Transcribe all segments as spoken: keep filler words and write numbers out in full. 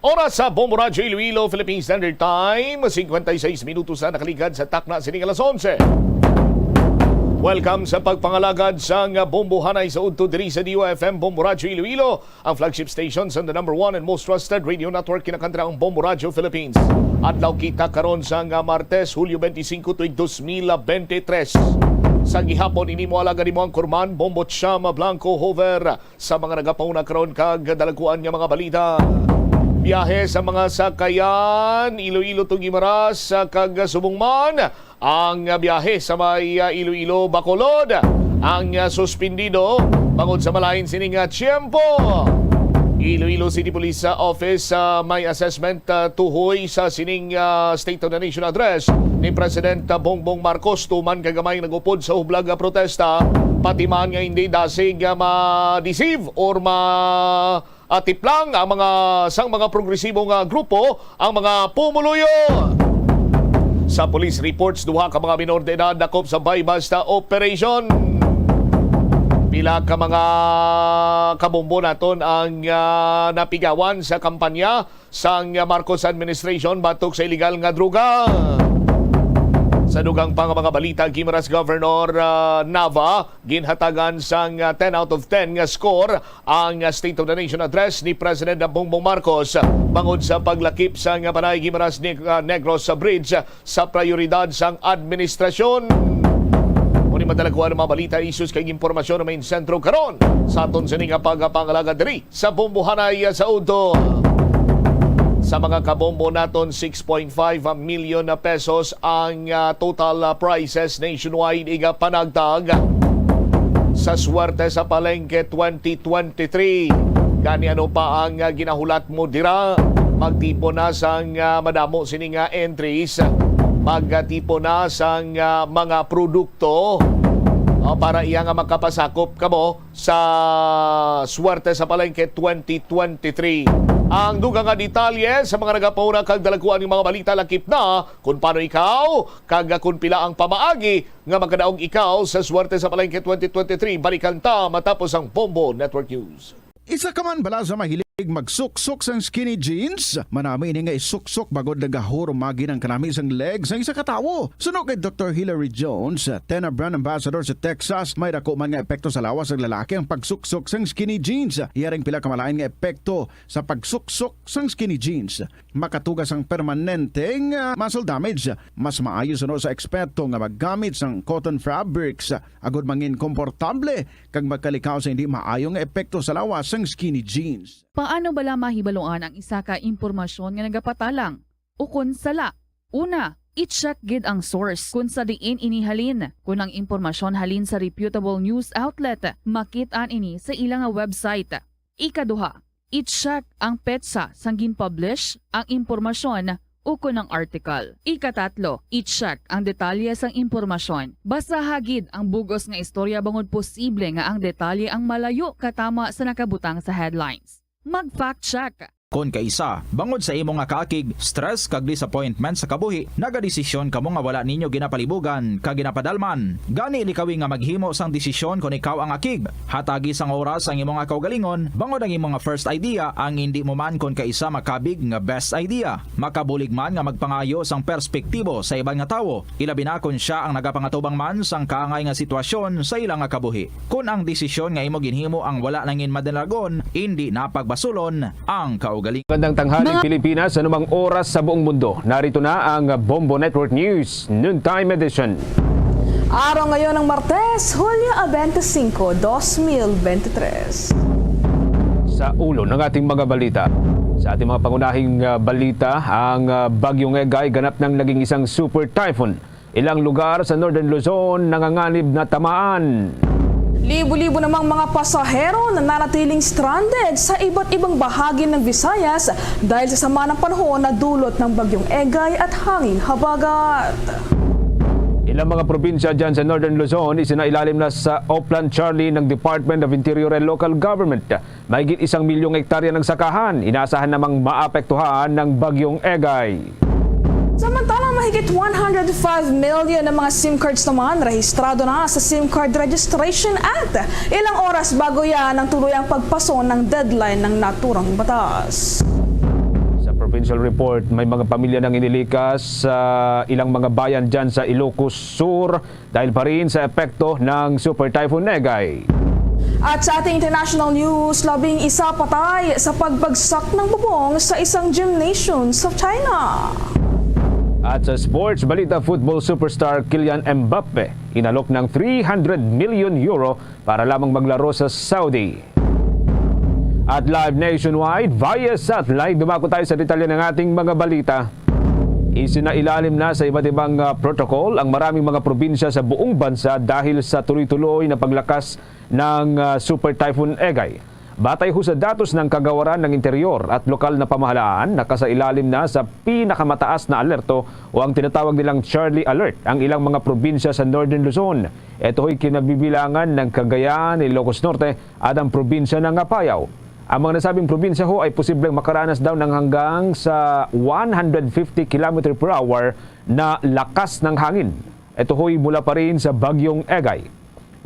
Oras sa Bombo Radyo Iloilo, Philippine Standard Time, cincuenta y seis minutos na nakaligad sa takna sining alas onse. Welcome sa pagpangalagad sang Bombo Hanay sa udto diri sa D O F M Bombo Radyo Iloilo, ang flagship station sa the number one and most trusted radio network kinakantra ang Bombo Radyo Philippines. Adlaw kita karon sang Martes, Hulyo twenty-cinco, tuig dos mil bente tres. Sa gihapon, ini mo alagad mo ang kurman, Bombo Chama Blanco Hover. Sa mga nagapauna karon kag dalagkuan nga mga balita, biyahe sa mga sakayan Iloilo to Guimaras, ah, kag subong man ang biyahe sa may, ah, Iloilo Bacolod ang, ah, suspendido bangod sa malain sining, ah, tiyempo. Iloilo City Police, ah, Office, ah, may assessment, ah, tuhoy sa sining, ah, State of the Nation Address ni President, ah, Bongbong Marcos tuman kag gamay nag-upod sa hublag nga protesta, pati man nga hindi dasig, ah, ma-deceive or ma-, ah, tiplang ang mga, sang mga progresibo nga grupo ang mga pumuluyo. Sa police reports, duha ka mga minor de edad dakop sa buy-bust operation. Pila ka mga kabombo naton ang, ah, napigawan sa kampanya sang Marcos administration batok sa iligal nga droga. Sa dugang pa nga mga balita, Guimaras Governor, ah, Nava, ginhatagan sang, ah, ten out of ten nga score ang, ah, State of the Nation Address ni President Bongbong Marcos bangod sa paglakip sang Panay Guimaras Neg-, ah, Negros Bridge sa prioridad sang administrasyon. Muni madalaguan ang mga balita, issues kag impormasyon na may sentro karon sa aton sini nga pagpangalagad diri sa Bombo Hanay sa udto. Sa mga kabombo naton, six point five million na pesos ang, ah, total, ah, prizes nationwide iga panagtag sa Swerte sa Palengke twenty twenty-three. Gani, ano pa ang, ah, ginahulat mo dira? Magtipon na sang, ah, madamo sini nga entries. Magtipon na sang, ah, mga produkto, ah, para iya nga makapasakop kamo sa Swerte sa Palengke twenty twenty-three. Ang dugang nga detalye sa mga nagapauna kag dalagkuan nga mga balita lakip na. Kung paano ikaw, kag kung pila ang pamaagi nga makadaog ikaw sa Swerte sa Palengke twenty twenty-three, balikan ta matapos ang Bombo Network News. Isa ka man bala sa mahilig magsuksok sang skinny jeans? Manami ini nga isuksok bangod nagahurumagi ang kanami sang leg sang isa ka tawo. Suno kay Doktor Hilary Jones, Tena Brand Ambassador sa Texas, may dako man nga epekto sa lawas sang lalaki ang pagsuksok sang skinny jeans. Iya ring pila ka malain nga epekto sa pagsuksok sang skinny jeans. Makatuga sang permanenteng, ah, muscle damage. Mas maayo suno sa eksperto nga maggamit sang cotton fabrics, ah, agod mangin komportable kag magkalikaw sa hindi maayo nga epekto sa lawas sang skinny jeans. Paano bala mahibaluan ang isa ka impormasyon nga nagapatalang ukon sala? Una, i-check gid ang source kon sa diin ini halin. Kon ang impormasyon halin sa reputable news outlet, makit-an ini sa ila nga website. Ikaduha, i-check ang petsa sang gin-publish ang impormasyon ukon ang article. Ikatatlo, i-check ang detalye sang impormasyon. Basaha gid ang bug-os nga istorya bangod posible nga ang detalye ang malayo katama sa nakabutang sa headlines. Mag-fact check. Kon kaisa, bangod sa imo nga kaakig, stress kag disappointment sa kabuhi, nagadesisyon kamo nga wala ninyo ginapalibugan kag ginapadalman. Gani, likawi nga maghimo sang desisyon kon ikaw ang akig. Hatagi sang oras ang imo nga kaugalingon, bangod ang imo nga first idea ang indi mo man kon kaisa makabig nga best idea. Makabulig man nga magpangayo sang perspektibo sa iban nga tawo, ilabi na kon sia ang nagapangatubang man sang kaangay nga sitwasyon sa ila nga kabuhi. Kon ang desisyon nga imo ginhimo ang wala nangin madalagon, indi na pagbasulon ang kaugalingon. Magandang tanghali, Mga Pilipinas, sa anumang oras sa buong mundo. Narito na ang Bombo Network News Noontime Edition. Araw ngayon ng Martes, Hulyo twenty-five, dos mil bente tres. Sa ulo ng ating mga balita. Sa ating mga pangunahing, ah, balita, ang, ah, Bagyong Egay ganap nang naging isang super typhoon. Ilang lugar sa Northern Luzon nanganganib na tamaan. Libo-libo namang mga pasahero nananatiling stranded sa iba't ibang bahagi ng Visayas dahil sa sama ng panahon na dulot ng Bagyong Egay at hanging habagat. Ilang mga probinsya dyan sa Northern Luzon isinailalim na sa Oplan Charley ng Department of Interior and Local Government. Mahigit isang milyong hektarya ng sakahan inaasahan namang maapektuhan ng Bagyong Egay. Samantala, mahigit one hundred five million na mga SIM cards naman rehistrado na sa SIM Card Registration Act. Ilang oras bago yan ang tuluyang pagpaso ng deadline ng naturang batas. Provincial report, may mga pamilya nang inilikas sa ilang mga bayan dyan sa Ilocos Sur dahil pa rin sa epekto ng Super Typhoon Egay. At sa ating international news, labing isa patay sa pagbagsak ng bubong sa isang gymnasium sa China. At sa sports balita, football superstar Kylian Mbappe inalok ng three hundred million euro para lamang maglaro sa Saudi. At live nationwide via satellite, dumako tayo sa detalye ng ating mga balita. Isinailalim na sa iba't ibang ah, protocol ang maraming mga probinsya sa buong bansa dahil sa tuloy-tuloy na paglakas ng ah, Super Typhoon Egay. Batay ho sa datos ng Kagawaran ng Interior at lokal na pamahalaan, nakasailalim na sa pinakamataas na alerto o ang tinatawag nilang Charlie Alert ang ilang mga probinsya sa Northern Luzon. Ito ho'y kinabibilangan ng Cagayan, Ilocos Norte at ang probinsya ng Apayao. Ang mga nasabing probinsya ho ay posibleng makaranas daw ng hanggang sa one hundred fifty kilometer per hour na lakas ng hangin. Ito ho'y mula pa rin sa Bagyong Egay.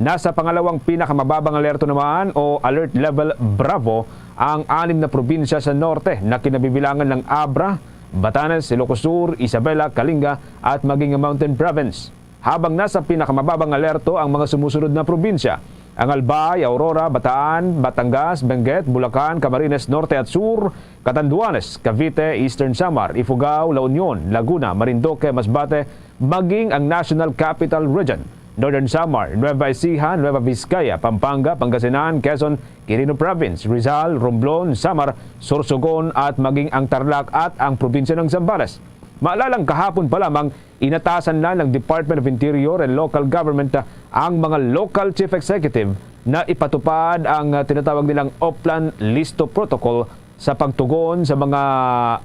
Nasa pangalawang pinakamababang alerto naman o Alert Level Bravo ang anim na probinsya sa norte na kinabibilangan ng Abra, Batanes, Ilocos Sur, Isabela, Kalinga at maging ang Mountain Province. Habang nasa pinakamababang alerto ang mga sumusunod na probinsya, ang Albay, Aurora, Bataan, Batangas, Benguet, Bulacan, Camarines Norte at Sur, Catanduanes, Cavite, Eastern Samar, Ifugao, La Union, Laguna, Marinduque, Masbate, maging ang National Capital Region, Northern Samar, Nueva Ecija, Nueva Vizcaya, Pampanga, Pangasinan, Quezon, Quirino Province, Rizal, Romblon, Samar, Sorsogon at maging ang Tarlac at ang probinsya ng Zambales. Maalalang kahapon pa lamang, inatasan na ng Department of Interior and Local Government ang mga local chief executive na ipatupad ang tinatawag nilang Oplan Listo Protocol sa pagtugon sa mga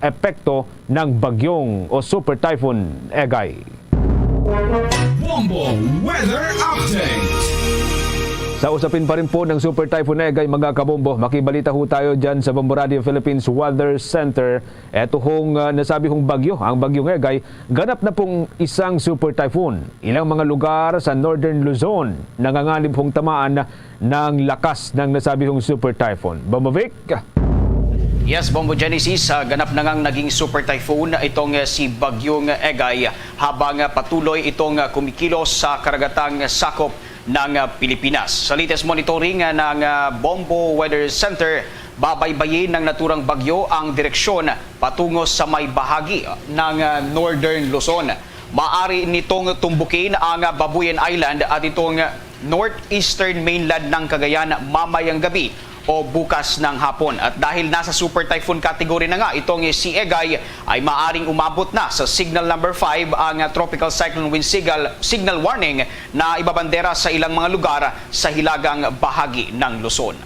epekto ng bagyong o Super Typhoon Egay. Bombo Weather Update. Sa usapin pa rin po ng Super Typhoon Egay, mga kabombo, makibalita ho tayo dyan sa Bombo Radio Philippines Weather Center. Eto hong ah, nasabi hong bagyo, ang Bagyong Egay, ganap na pong isang Super Typhoon. Ilang mga lugar sa Northern Luzon nanganganib hong tamaan ng lakas ng nasabihong Super Typhoon. Bombo Vic? Yes, Bombo Genesis, ah, ganap na ngang naging super typhoon itong eh, si Bagyong Egay habang ah, patuloy itong ah, kumikilos sa karagatang sakop ng ah, Pilipinas. Sa latest monitoring ah, ng ah, Bombo Weather Center, babaybayin ng naturang bagyo ang direksyon patungo sa may bahagi ng ah, Northern Luzon. Maari nitong tumbukin ang Babuyan Island at itong northeastern mainland ng Cagayan mamayang gabi o bukas ng hapon. At dahil nasa super typhoon category na nga itong si Egay, ay maaring umabot na sa signal number five ang tropical cyclone wind signal, signal warning na ibabandera sa ilang mga lugar sa hilagang bahagi ng Luzon.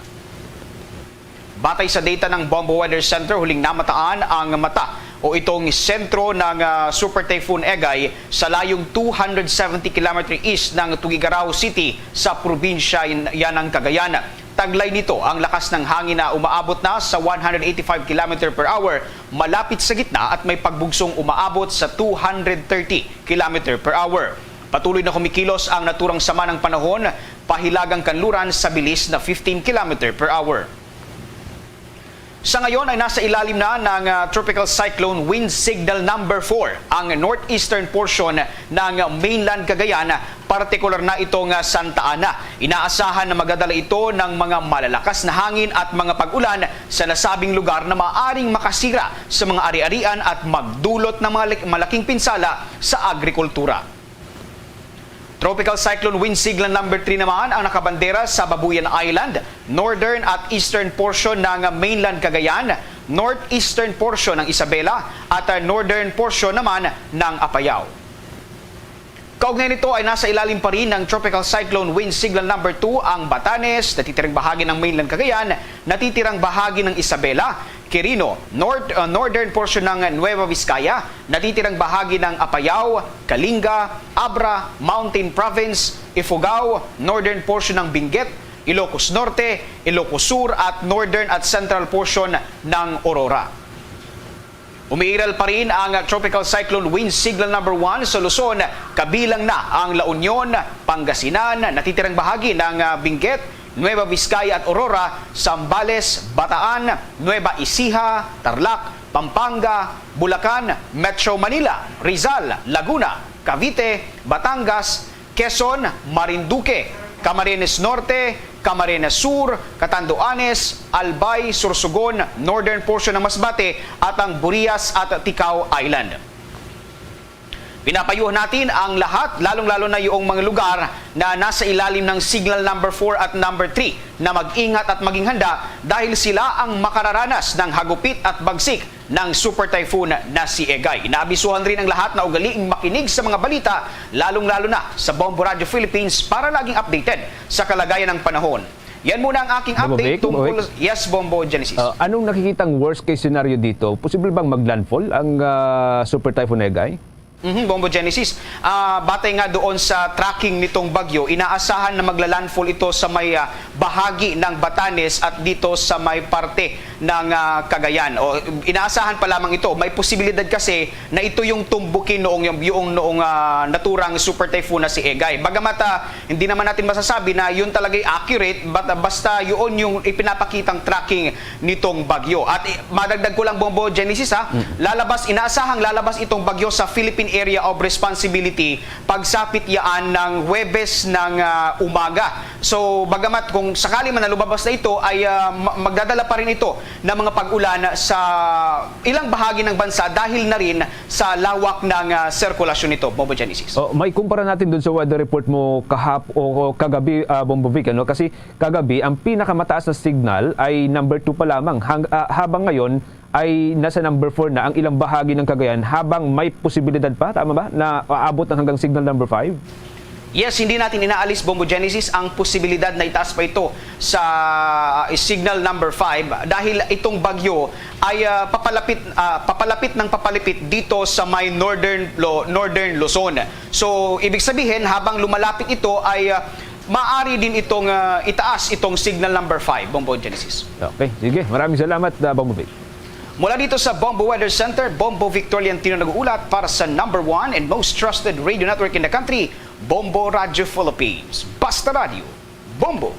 Batay sa data ng Bombo Weather Center, huling namataan ang mata o itong sentro ng ah, Super Typhoon Egay sa layong two hundred seventy kilometer east ng Tuguegarao City sa probinsya yan ng Cagayan. Taglay nito ang lakas ng hangin na umaabot na sa one hundred eighty-five kilometer per hour, malapit sa gitna at may pagbugsong umaabot sa two hundred thirty kilometer per hour. Patuloy na kumikilos ang naturang sama ng panahon, pahilagang kanluran sa bilis na fifteen kilometer per hour. Sa ngayon ay nasa ilalim na ng ah, Tropical Cyclone Wind Signal number four ang northeastern portion ng mainland Cagayan, partikular na itong ah, Santa Ana. Inaasahan na magdadala ito ng mga malalakas na hangin at mga pag-ulan sa nasabing lugar na maaring makasira sa mga ari-arian at magdulot ng mga lik- malaking pinsala sa agrikultura. Tropical Cyclone Wind Signal number three naman ang nakabandera sa Babuyan Island, northern at eastern portion ng mainland Cagayan, northeastern portion ng Isabela, at ah, northern portion naman ng Apayao. Kaugnay nito ay nasa ilalim pa rin ng Tropical Cyclone Wind Signal number two ang Batanes, natitirang bahagi ng mainland Cagayan, natitirang bahagi ng Isabela, Quirino, north, uh, northern portion ng Nueva Vizcaya, natitirang bahagi ng Apayao, Kalinga, Abra, Mountain Province, Ifugao, northern portion ng Benguet, Ilocos Norte, Ilocos Sur at northern at central portion ng Aurora. Umiiral pa rin ang Tropical Cyclone Wind Signal number one sa Luzon, kabilang na ang La Union, Pangasinan, natitirang bahagi ng ah, Benguet, Nueva Vizcaya at Aurora, Zambales, Bataan, Nueva Ecija, Tarlac, Pampanga, Bulacan, Metro Manila, Rizal, Laguna, Cavite, Batangas, Quezon, Marinduque, Camarines Norte, Camarines Sur, Catanduanes, Albay, Sorsogon, northern portion ng Masbate, at ang Burias at Ticao Island. Pinapayuhan natin ang lahat, lalong-lalo na yung mga lugar na nasa ilalim ng signal number four at number three, na mag-ingat at maging handa dahil sila ang makararanas ng hagupit at bagsik ng Super Typhoon na si Egay. Inaabisuhan rin ang lahat na ugaliing makinig sa mga balita, lalong-lalo na sa Bombo Radio Philippines, para laging updated sa kalagayan ng panahon. Yan muna ang aking Bombo update Vic, tungkol Bombo Vic. Yes, Bombo Genesis. Uh, anong nakikitang worst case scenario dito? Posible bang maglandfall ang, uh, Super Typhoon Egay? Mhm, Bombo Genesis. Ah, batay nga doon sa tracking nitong bagyo, inaasahan na maglalandfall ito sa may, ah, bahagi ng Batanes at dito sa may parte ng, ah, Cagayan. O, inaasahan pa lamang ito. May posibilidad kasi na ito yung tumbukin noong, yung, yung noong, ah, naturang Super Typhoon na si Egay. Bagamat, ah, hindi naman natin masasabi na yun talaga ay accurate, but, ah, basta yun yung ipinapakitang tracking nitong bagyo. At, eh, madagdag ko lang, Bombo Genesis, ha, Mm. lalabas, inaasahang lalabas itong bagyo sa Philippine Area of Responsibility pagsapit yaan ng Huwebes ng, ah, umaga. So, bagamat kung sakali man na lumabas na ito, ay, ah, ma-, magdadala pa rin ito ng mga pag-ulan sa ilang bahagi ng bansa dahil na rin sa lawak ng, ah, sirkulasyon nito, Bombo Genesis. Oh, may kumpara natin dun sa weather report mo kahap-, o, o kagabi, ah, Bombo Vic, ano? Kasi kagabi, ang pinakamataas na signal ay number two pa lamang. Hang-, ah, habang ngayon ay nasa number four na ang ilang bahagi ng Cagayan, habang may posibilidad pa, tama ba, na aabot ang hanggang signal number five? Yes, hindi natin inaalis, Bombo Genesis, ang posibilidad na itaas pa ito sa, ah, signal number five dahil itong bagyo ay, ah, papalapit, ah, papalapit ng papalapit dito sa may northern Lo-, northern Luzon. So, ibig sabihin, habang lumalapit ito ay, ah, maaari din itong, ah, itaas itong signal number five, Bombo Genesis. Okay, sige. Maraming salamat, ah, Bombo Vic. Mula dito sa Bombo Weather Center, Bombo Victoriantino nag-uulat para sa number one and most trusted radio network in the country, Bombo Radio Philippines. Basta Radio, Bombo!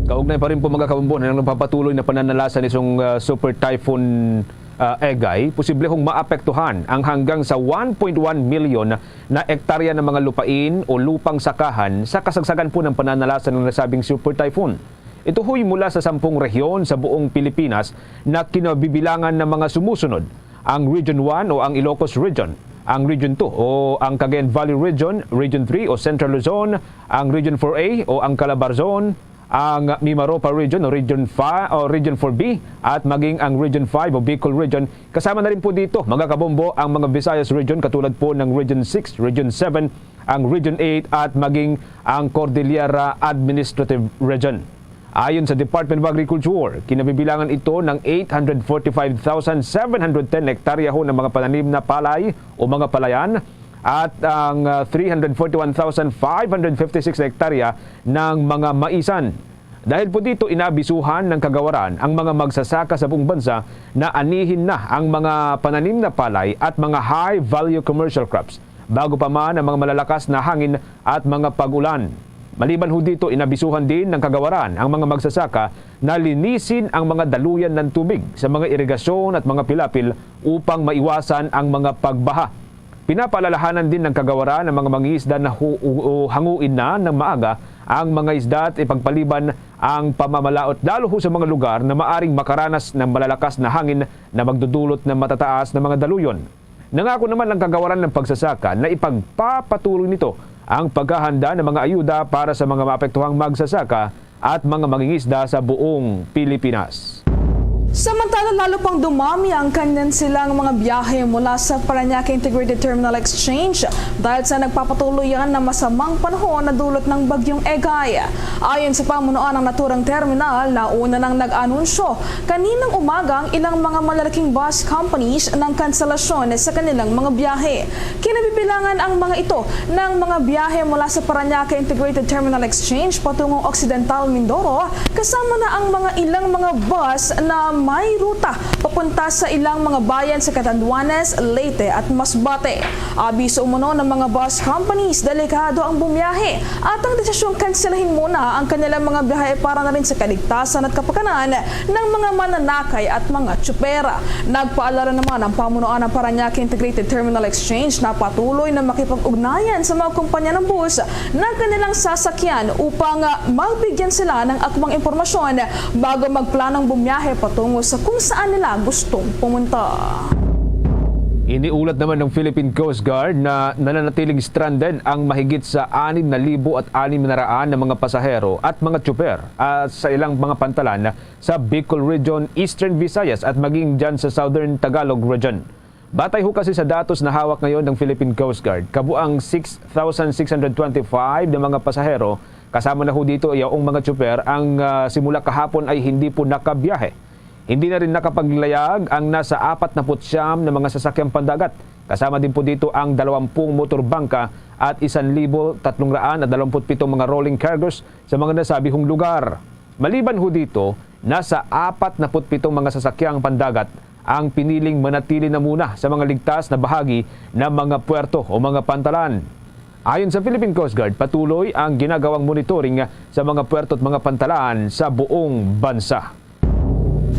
Kaugnay pa rin po, mga kabombo, na nagpapatuloy na pananalasa ni sung, ah, Super Typhoon, ah, Egay, posible hong maapektuhan ang hanggang sa one point one million na ektarya ng mga lupain o lupang sakahan sa kasagsagan po ng pananalasa ng nasabing Super Typhoon. Ito ho'y mula sa sampung rehiyon sa buong Pilipinas na kinabibilangan ng mga sumusunod: ang Region one o ang Ilocos Region, ang Region two o ang Cagayan Valley Region, Region three o Central Luzon, ang Region four A o ang Calabarzon, ang Mimaropa Region o Region five o Region four B, at maging ang Region five o Bicol Region. Kasama na rin po dito, mga kabombo, ang mga Visayas Region, katulad po ng Region six, Region seven, ang Region eight, at maging ang Cordillera Administrative Region. Ayon sa Department of Agriculture, kinabibilangan ito ng eight hundred forty-five thousand seven hundred ten hektarya ho ng mga pananim na palay o mga palayan at ang, ah, three hundred forty-one thousand five hundred fifty-six na hektarya ng mga maisan. Dahil po dito, inaabisuhan ng kagawaran ang mga magsasaka sa buong bansa na anihin na ang mga pananim na palay at mga high-value commercial crops, bago pa man ang mga malalakas na hangin at mga pag-ulan. Maliban ho dito, inabisuhan din ng kagawaran ang mga magsasaka na linisin ang mga daluyan ng tubig sa mga irigasyon at mga pilapil upang maiwasan ang mga pagbaha. Pinapaalalahanan din ng kagawaran ang mga mangingisda na hu-, u-, u-, hanguin na ng maaga ang mga isda at ipagpaliban ang pamamalaot, lalo ho sa mga lugar na maaring makaranas ng malalakas na hangin na magdudulot ng matataas na mga daluyon. Nangako naman ang kagawaran ng pagsasaka na ipagpapatuloy nito ang paghahanda ng mga ayuda para sa mga maapektuhang magsasaka at mga mangingisda sa buong Pilipinas. Samantala, lalo pang dumami ang kanyan silang mga biyahe mula sa Parañaque Integrated Terminal Exchange dahil sa nagpapatuloy yan na masamang panahon na dulot ng Bagyong Egay. Ayon sa pamunuan ng naturang terminal, nauna nang nag-anunsyo kaninang umaga ang ilang mga malalaking bus companies ng kanselasyon sa kanilang mga biyahe. Kinabibilangan ang mga ito ng mga biyahe mula sa Parañaque Integrated Terminal Exchange patungong Occidental Mindoro, kasama na ang mga ilang mga bus na mayroon ruta papunta sa ilang mga bayan sa Catanduanes, Leyte at Masbate. Abiso umano ng mga bus companies, delikado ang bumiyahe at ang desisyong kanselahin muna ang kanilang mga biyahe para na rin sa kaligtasan at kapakanan ng mga mananakay at mga tsuper. Nagpaalala naman ang pamunuan ng Parañaque Integrated Terminal Exchange na patuloy na makipag-ugnayan sa mga kumpanya ng bus na kanilang sasakyan upang, ah, mabigyan sila ng akmang impormasyon bago magplanong bumiyahe patungo sa kung saan nila gustong pumunta. Iniulat naman ng Philippine Coast Guard na nananatiling stranded ang mahigit sa anim na libo at anim na raan na mga pasahero at mga tsuper, ah, sa ilang mga pantalan sa Bicol Region, Eastern Visayas at maging dyan sa Southern Tagalog Region. Batay ho kasi sa datos na hawak ngayon ng Philippine Coast Guard, kabuang six thousand six hundred twenty-five na mga pasahero, kasama na ho dito yaong mga tsuper, ang, ah, simula kahapon ay hindi po nakabiyahe. Hindi na rin nakapaglayag ang nasa apat na putsyam na mga sasakyang pandagat. Kasama din po dito ang dalawampung motor bangka at isan libo tatlong raan at dalawamput pitong mga rolling cargos sa mga nasabihong lugar. Maliban ho dito, nasa apat na put pitong mga sasakyang pandagat ang piniling manatili na muna sa mga ligtas na bahagi ng mga puerto o mga pantalan. Ayon sa Philippine Coast Guard, patuloy ang ginagawang monitoring sa mga puerto at mga pantalan sa buong bansa.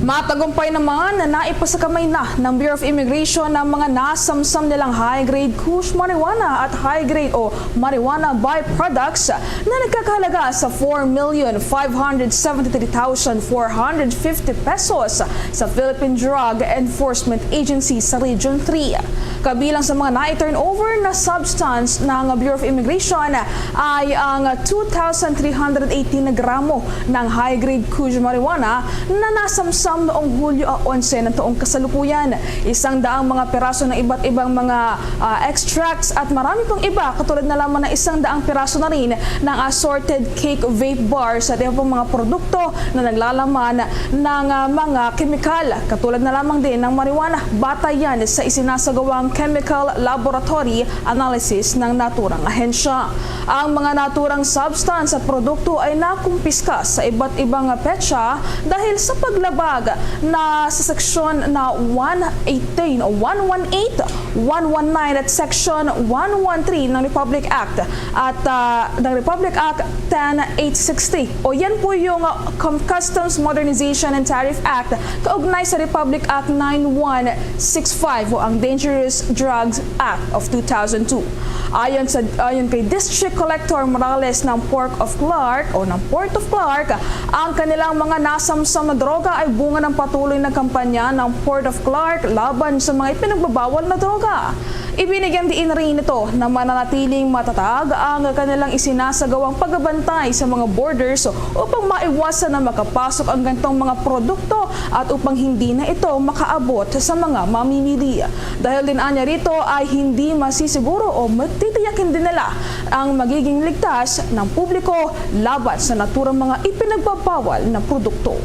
Matagumpay naman na naipasakamay na ng Bureau of Immigration ang mga nasamsam nilang high-grade kush marijuana at high-grade o marijuana byproducts na nagkakahalaga sa four million five hundred seventy-three thousand four hundred fifty pesos sa Philippine Drug Enforcement Agency sa Region three. Kabilang sa mga nai-turnover na substance ng Bureau of Immigration ay ang two thousand three hundred eighteen na gramo ng high-grade kush marijuana na nasamsam noong Hulyo a onse ng taong kasalukuyan. Isang daang mga piraso ng iba't ibang mga, ah, extracts at marami pang iba, katulad na lamang ng isang daang piraso na rin ng assorted cake vape bars at iba pang mga produkto na naglalaman ng, ah, mga kemikal, katulad na lamang din ng marijuana, batayan sa isinasagawang chemical laboratory analysis ng naturang ahensya. Ang mga naturang substance at produkto ay nakumpiska sa iba't ibang petsa dahil sa paglabag na sa seksyon na one eighteen o one one eight, one one nine at section one one three ng Republic Act at, ah, ng Republic Act ten eight sixty. O yan po yung, ah, Com-, Customs Modernization and Tariff Act kaugnay sa Republic Act nine one six five o ang Dangerous Drugs Act of two thousand two. Ayon sa, ayon kay District Collector Morales ng Port of Clark o ng Port of Clark, ang kanilang mga nasamsam na droga ay bunga ng patuloy na kampanya ng Port of Clark laban sa mga ipinagbabawal na droga. Ibinigyan diin rin nito na mananatiling matatag ang kanilang isinasagawang pagbabantay sa mga borders upang maiwasan na makapasok ang ganitong mga produkto at upang hindi na ito makaabot sa mga mamimili. Dahil din anya rito ay hindi masisiguro o matitiyakin din nila ang magiging ligtas ng publiko laban sa naturang mga ipinagbabawal na produkto.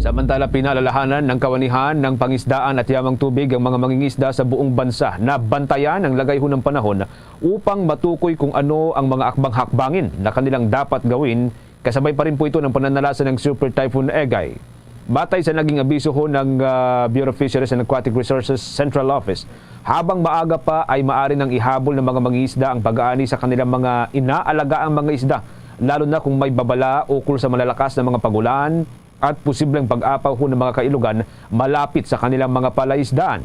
Samantala, pinaalalahanan ng Kawanihan ng Pangisdaan at Yamang Tubig ang mga mangingisda sa buong bansa na bantayan ang lagay ho ng panahon upang matukoy kung ano ang mga akbang-hakbangin na kanilang dapat gawin. Kasabay pa rin po ito ng pananalasa ng Super Typhoon Egay. Batay sa naging abiso ho ng, ah, Bureau of Fisheries and Aquatic Resources Central Office, habang maaga pa ay maaari nang ihabol ng mga mangingisda ang pag-aani sa kanilang mga inaalagaang mga isda, lalo na kung may babala ukol sa malalakas na mga pagulan at posibleng pag-apaw ho ng mga kailugan malapit sa kanilang mga palaisdaan.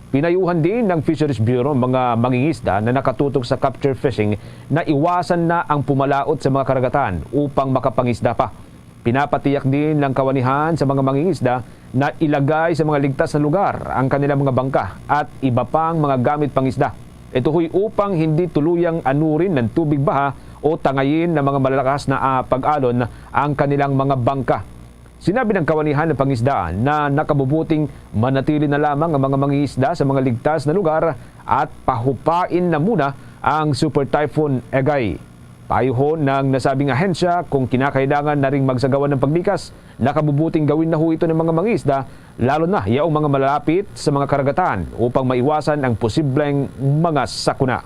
Pinayuhan din ng Fisheries Bureau ang mga mangingisda na nakatutok sa capture fishing na iwasan na ang pumalaot sa mga karagatan upang makapangisda pa. Pinapatiyak din ng Kawanihan sa mga mangingisda na ilagay sa mga ligtas na lugar ang kanilang mga bangka at iba pang mga gamit pangisda. Ito ho'y upang hindi tuluyang anurin ng tubig baha o tangayin ng mga malalakas na, ah, pag-alon ang kanilang mga bangka. Sinabi ng Kawanihan ng Pangisdaan na nakabubuting manatili na lamang ang mga mangingisda sa mga ligtas na lugar at pahupain na muna ang Super Typhoon Egay. Payo ho ng nasabing ahensya, kung kinakailangan na ring magsagawa ng pagbikas, nakabubuting gawin na ho ito ng mga mangisda, lalo na yaong mga malapit sa mga karagatan, upang maiwasan ang posibleng mga sakuna.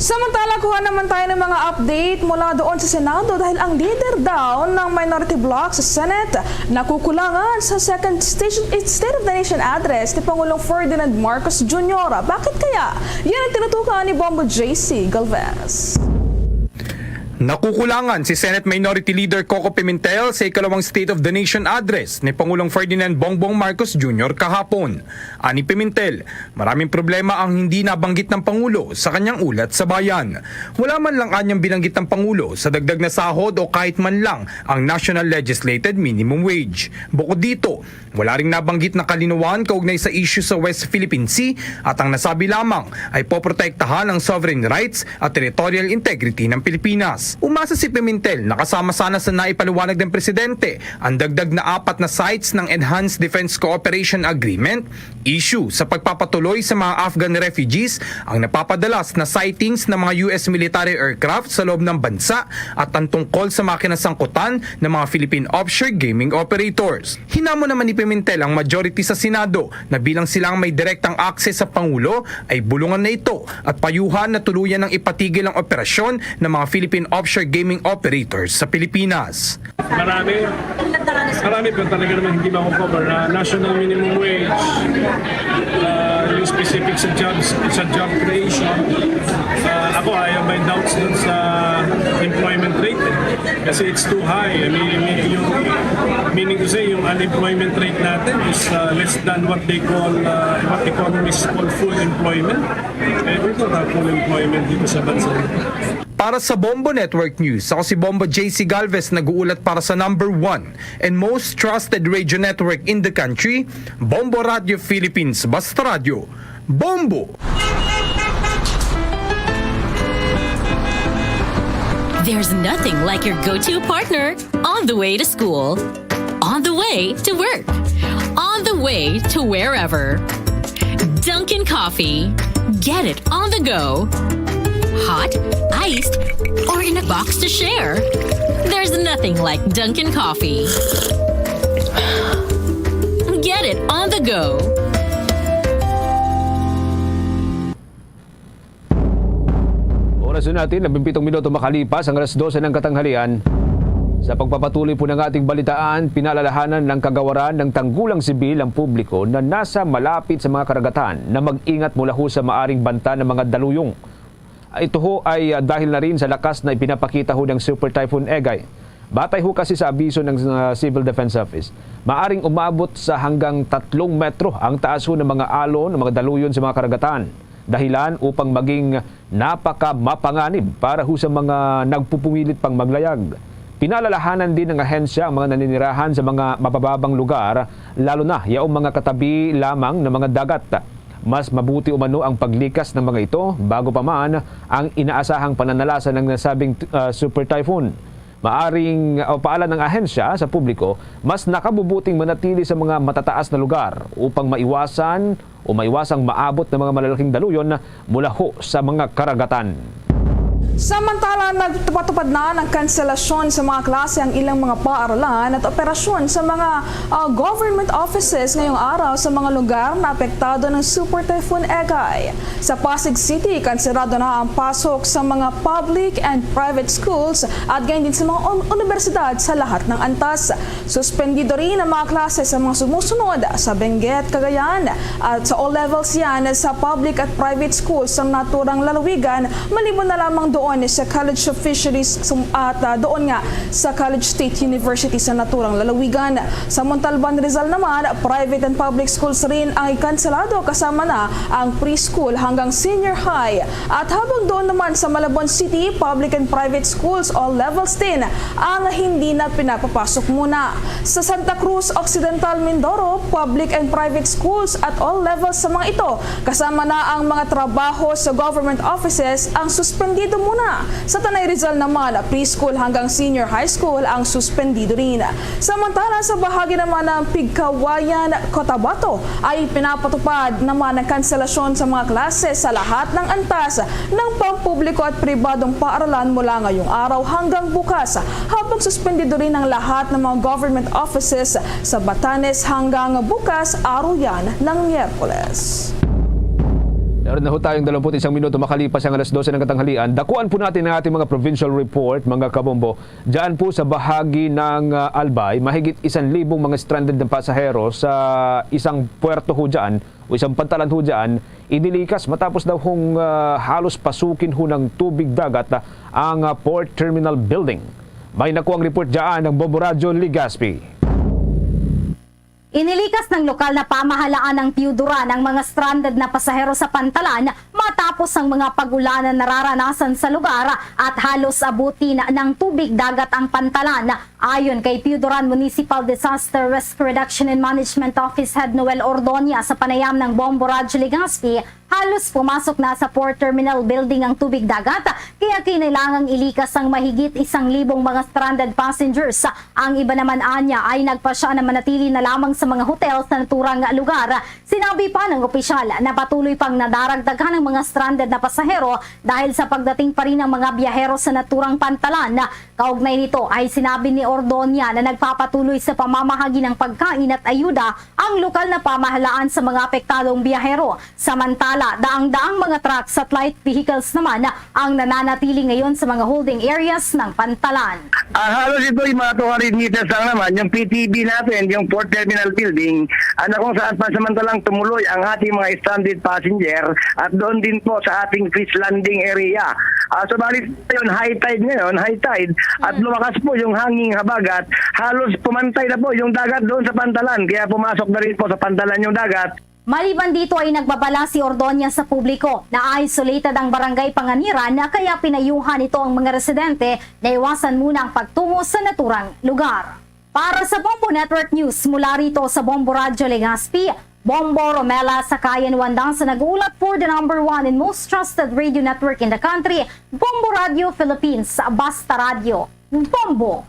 Samantala, kuha naman tayo ng mga update mula doon sa Senado dahil ang leader daw ng minority bloc sa Senate nakukulangan sa second station, State of the Nation address ni Pangulong Ferdinand Marcos Junior. Bakit kaya? Yan ang tinutukan ni Bombo J C Galvez. Nakukulangan si Senate Minority Leader Coco Pimentel sa ikalawang State of the Nation address ni Pangulong Ferdinand Bongbong Marcos Junior kahapon. Ani Pimentel, maraming problema ang hindi nabanggit ng Pangulo sa kanyang ulat sa bayan. Wala man lang anyang binanggit ng Pangulo sa dagdag na sahod o kahit man lang ang National Legislated Minimum Wage. Bukod dito, wala ring nabanggit na kalinawan kaugnay sa issue sa West Philippine Sea at ang nasabi lamang ay poprotektahan ang sovereign rights at territorial integrity ng Pilipinas. Umasa si Pimentel na kasama sana sa naipaliwanag ng Presidente ang dagdag na apat na sites ng Enhanced Defense Cooperation Agreement, issue sa pagpapatuloy sa mga Afghan refugees, ang napapadalas na sightings ng mga U S military aircraft sa loob ng bansa at ang tungkol sa mga kinasangkutan ng mga Philippine offshore gaming operators. Hinamon naman ni Pimentel ang majority sa Senado na bilang sila ang may direktang access sa Pangulo ay bulungan na ito at payuhan na tuluyan ng ipatigil ang operasyon ng mga Philippine offshore gaming operators sa Pilipinas. Marami, marami pa talaga naman hindi mako-cover na national minimum wage, ah, yung specific sa jobs, sa job creation. Ah, ako, I have my doubts dun sa employment rate, eh. Kasi it's too high. I mean, yung, meaning to say, yung unemployment rate natin is, ah, less than what they call, ah, what economists call full employment. Eh, we don't have full employment dito sa bansa. Para sa Bombo Network News, ako si Bombo J C Galvez, nag-uulat para sa number one and most trusted radio network in the country, Bombo Radio Philippines. Basta Radyo, Bombo! There's nothing like your go-to partner on the way to school, on the way to work, on the way to wherever. Dunkin' Coffee. Get it on the go. Hot, iced, or in a box to share. There's nothing like Dunkin' Coffee. Get it on the go. Oras na natin, labing pitong minuto makalipas ang alas dose ng katanghalian. Sa pagpapatuloy po ng ating balitaan, pinalalahanan ng kagawaran ng tanggulang sibil ang publiko na nasa malapit sa mga karagatan na mag-ingat mula ho sa maaring banta ng mga daluyong. Ito ho ay, ah, dahil na rin sa lakas na ipinapakita ho ng Super Typhoon Egay. Batay ho kasi sa abiso ng, ah, Civil Defense Office, maaring umabot sa hanggang tatlong metro ang taas ho ng mga alon, ng mga daluyon sa mga karagatan. Dahilan upang maging napakamapanganib para ho sa mga nagpupumilit pang maglayag. Pinalalahanan din ng ahensya ang mga naninirahan sa mga mabababang lugar, lalo na yaong mga katabi lamang ng mga dagat. Mas mabuti umano ang paglikas ng mga ito bago pa man ang inaasahang pananalasa ng nasabing, ah, super typhoon. Maaring, o paalala ng ahensya sa publiko, mas nakabubuting manatili sa mga matataas na lugar upang maiwasan o maiwasang maabot ng mga malalaking daluyon mula ho sa mga karagatan. Samantala, nagtupad-tupad na ng kanselasyon sa mga klase ang ilang mga paaralan at operasyon sa mga, ah, government offices ngayong araw sa mga lugar na apektado ng Super Typhoon Egay. Sa Pasig City, kanselado na ang pasok sa mga public and private schools at gayon din sa mga un-, universidad sa lahat ng antas. Suspendido rin ang mga klase sa mga sumusunod sa Benguet, Cagayan, at sa all levels yan sa public at private schools sa naturang lalawigan, maliban na lamang doon sa College of Fisheries sum-, at, ah, doon nga sa College State University sa naturang lalawigan. Sa Montalban, Rizal naman, private and public schools rin ang ikanselado, kasama na ang preschool hanggang senior high. At habang doon naman sa Malabon City, public and private schools, all levels din ang hindi na pinapapasok muna. Sa Santa Cruz Occidental, Mindoro, public and private schools at all levels sa mga ito, kasama na ang mga trabaho sa government offices, ang suspendido muna. Sa Tanay Rizal naman, preschool hanggang senior high school ang suspendido rin. Samantala, sa bahagi naman ng Pigkawayan, Cotabato, ay pinapatupad naman ang kanselasyon sa mga klase sa lahat ng antas ng pampubliko at pribadong paaralan mula ngayong araw hanggang bukas, habang suspendido rin ang lahat ng mga government offices sa Batanes hanggang bukas, araw yan ng Miyerkules. Meron na ho tayong dalawampu't isang minuto makalipas ang alas dose ng katanghalian. Dakuan po natin ang ating mga provincial report, mga kabombo. Diyan po sa bahagi ng, ah, Albay, mahigit isang libong mga stranded na pasahero sa isang puerto ho diyan o isang pantalan ho diyan, inilikas matapos daw hong, ah, halos pasukin ho ng tubig dagat, ah, ang, ah, Port Terminal Building. May nakuang report diyan ng Bombo Radyo Legazpi. Inilikas ng lokal na pamahalaan ng Teodoran ang mga stranded na pasahero sa pantalan matapos ang mga pag-ulan na nararanasan sa lugar at halos abutin ng tubig dagat ang pantalan. Ayon kay Teodoran Municipal Disaster Risk Reduction and Management Office Head Noel Ordonia sa panayam ng Bombo Radyo Legazpi, halos pumasok na sa Port Terminal Building ang tubig dagat, kaya kinailangang ilikas ang mahigit isang libong mga stranded passengers. Ang iba naman anya ay nagpasya na manatili na lamang sa mga hotel sa naturang lugar. Sinabi pa ng opisyal na patuloy pang nadaragdagan ang mga stranded na pasahero dahil sa pagdating pa rin ng mga biyahero sa naturang pantalan. Kaugnay nito ay sinabi ni Ordonia na nagpapatuloy sa pamamahagi ng pagkain at ayuda ang lokal na pamahalaan sa mga apektadong biyahero. Samantala, daang-daang mga trucks at light vehicles naman ang nananatili ngayon sa mga holding areas ng pantalan. Ah, halos ito yung mga two hundred meters lang naman, yung P T B natin, yung Port Terminal Building, ah, na kung saan pansamantalang tumuloy ang ating mga stranded passenger at doon din po sa ating fish landing area. Ah, subalit ngayon, high tide ngayon, high tide, at lumakas po yung hanging habagat, halos pumantay na po yung dagat doon sa pantalan, kaya pumasok na rin po sa pantalan yung dagat. Maliban dito ay nagbabala si Ordonia sa publiko na isolated ang barangay Panganiran, kaya pinayuhan nito ang mga residente na iwasan muna ang pagtungo sa naturang lugar. Para sa Bombo Network News, mula rito sa Bombo Radyo Legazpi, Bombo Romela Sakayan Wandang sa nag-uulat for the number one and most trusted radio network in the country, Bombo Radio Philippines, Basta Radio, Bombo.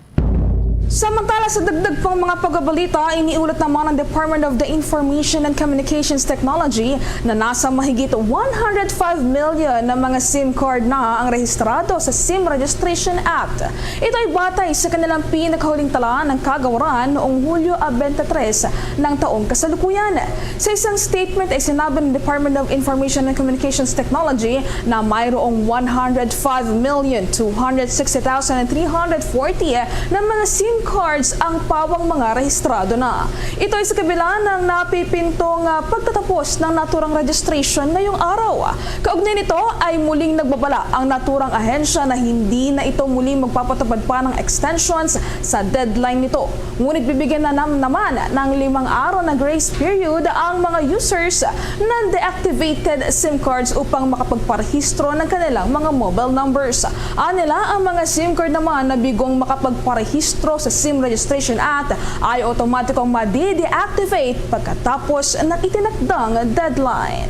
Samantala, sa dagdag pang mga pagbabalita, iniulat naman ng Department of the Information and Communications Technology na nasa mahigit one hundred five million na mga SIM card na ang rehistrado sa SIM Registration Act. Ito ay batay sa kanilang pinakahuling tala ng kagawaran noong Hulyo twenty-three ng taong kasalukuyan. Sa isang statement ay sinabi ng Department of Information and Communications Technology na mayroong one hundred five million two hundred sixty thousand three hundred forty na mga SIM cards ang pawang mga rehistrado na. Ito ay sa kabila ng napipintong, ah, pagtatapos ng naturang registration ngayong araw. Kaugnay nito ay muling nagbabala ang naturang ahensya na hindi na ito muli magpapatupad pa ng extensions sa deadline nito. Ngunit bibigyan na nam-, naman ng limang araw na grace period ang mga users ng deactivated SIM cards upang makapagparehistro ng kanilang mga mobile numbers. Anila, ang mga SIM card naman na bigong makapagparehistro sa SIM Registration Act ay automatikong madi-deactivate pagkatapos ng itinakdang deadline.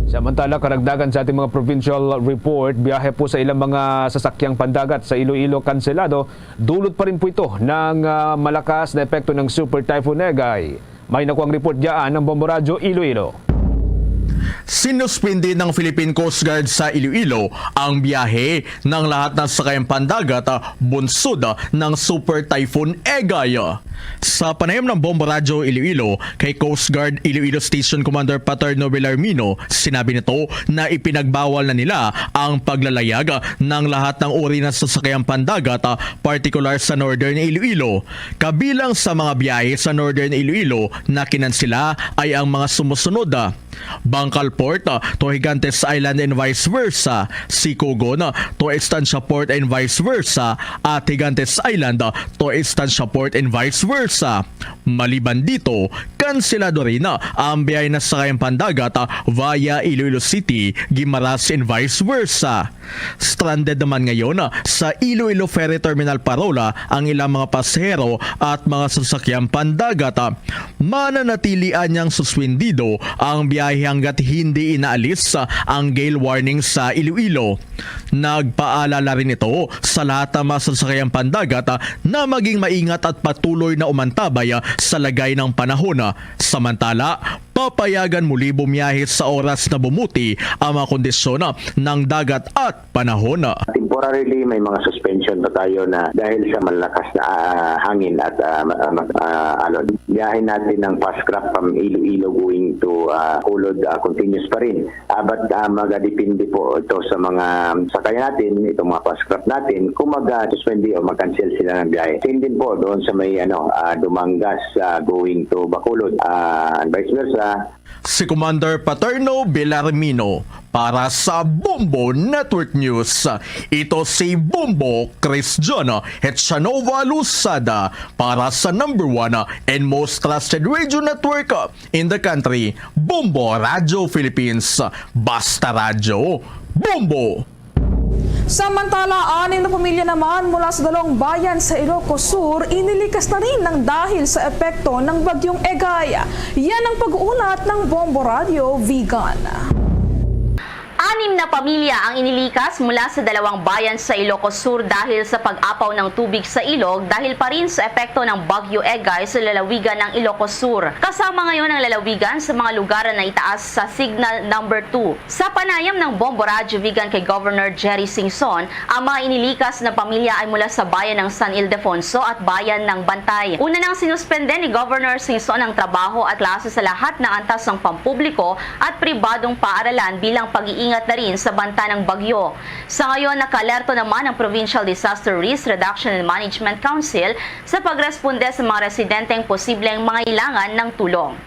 Samantala, karagdagan sa ating mga provincial report, biyahe po sa ilang mga sasakyang pandagat sa Iloilo kanselado. Dulot pa rin po ito ng, ah, malakas na epekto ng Super Typhoon Egay. May nakuang report dyan ng Bombo Radyo Iloilo. Sinuspindi ng Philippine Coast Guard sa Iloilo ang biyahe ng lahat ng sakayang pandagat, ah, bunsod, ah, ng Super Typhoon Egay. Sa panayam ng Bombo Radyo Iloilo kay Coast Guard Iloilo Station Commander Paterno Villarmino, sinabi nito na ipinagbawal na nila ang paglalayag ng lahat ng uri ng sasakyan pandagat, ah, partikular sa Northern Iloilo. Kabilang sa mga biyahe sa Northern Iloilo na kinansela ay ang mga sumusunod, ah, Bangkal Port, ah, to Gigantes Island and vice versa, Sicogon, ah, to Estancia Port and vice versa, at Gigantes Island, ah, to Estancia Port and vice versa. Maliban dito, kanselado rin, ah, ang biyahe na sakayang pandagat, ah, via Iloilo City, Guimaras and vice versa. Stranded naman ngayon, ah, sa Iloilo Ferry Terminal Parola ang ilang mga pasahero at mga sasakyang pandagat. Mananatili anyang suspindido ang biyahe hanggat hindi inaalis, ah, ang gale warning sa Iloilo. Nagpaalala rin ito sa lahat ng mga sasakyang pandagat, ah, na maging maingat at patuloy na umantabay, ah, sa lagay ng panahon. Samantala, Papayagan mo libo miyahe sa oras na bumuti ang mga kondisyon ng dagat at panahon. Temporarily, may mga suspension pa tayo na dahil sa malakas na, ah, hangin at, ah, ma-, ah, mag-, ah, alon. Biyahe natin ng Fastcraft from Iloilo going to, ah, Bacolod, ah, continuous pa rin. Ah, but, ah, magadepende po ito sa mga sakay natin, itong mga Fastcraft natin, kung mag, ah, suspende o mag-cancel sila ng biyahe. Same din po doon sa may, ano, ah, Dumangas, ah, going to Bacolod, ah, and vice versa. Si Commander Paterno Villarmino para sa Bombo Network News. Ito si Bombo Cristiano Hetsanova Luzada para sa number one and most trusted radio network in the country, Bombo Radio Philippines. Basta Radyo, Bombo! Samantala, anim na pamilya naman mula sa dalawang bayan sa Ilocos Sur inilikas na rin ng dahil sa epekto ng Bagyong Egay. Yan ang pag-uulat ng Bombo Radio Vigan. Anim na pamilya ang inilikas mula sa dalawang bayan sa Ilocos Sur dahil sa pag-apaw ng tubig sa ilog dahil pa rin sa epekto ng Bagyo Egay sa lalawigan ng Ilocos Sur. Kasama ngayon ang lalawigan sa mga lugar na itaas sa Signal Number Two. Sa panayam ng Bombo Radyo Vigan kay Governor Jerry Singson, ang mga inilikas na pamilya ay mula sa bayan ng San Ildefonso at bayan ng Bantay. Una nang sinuspende ni Governor Singson ang trabaho at klase sa lahat ng antas ng pampubliko at pribadong paaralan bilang pag-iingat na rin sa banta ng bagyo. Sa ngayon, nakaalerto naman ang Provincial Disaster Risk Reduction and Management Council sa pagresponde sa mga residenteng posibleng mangailangan ng tulong.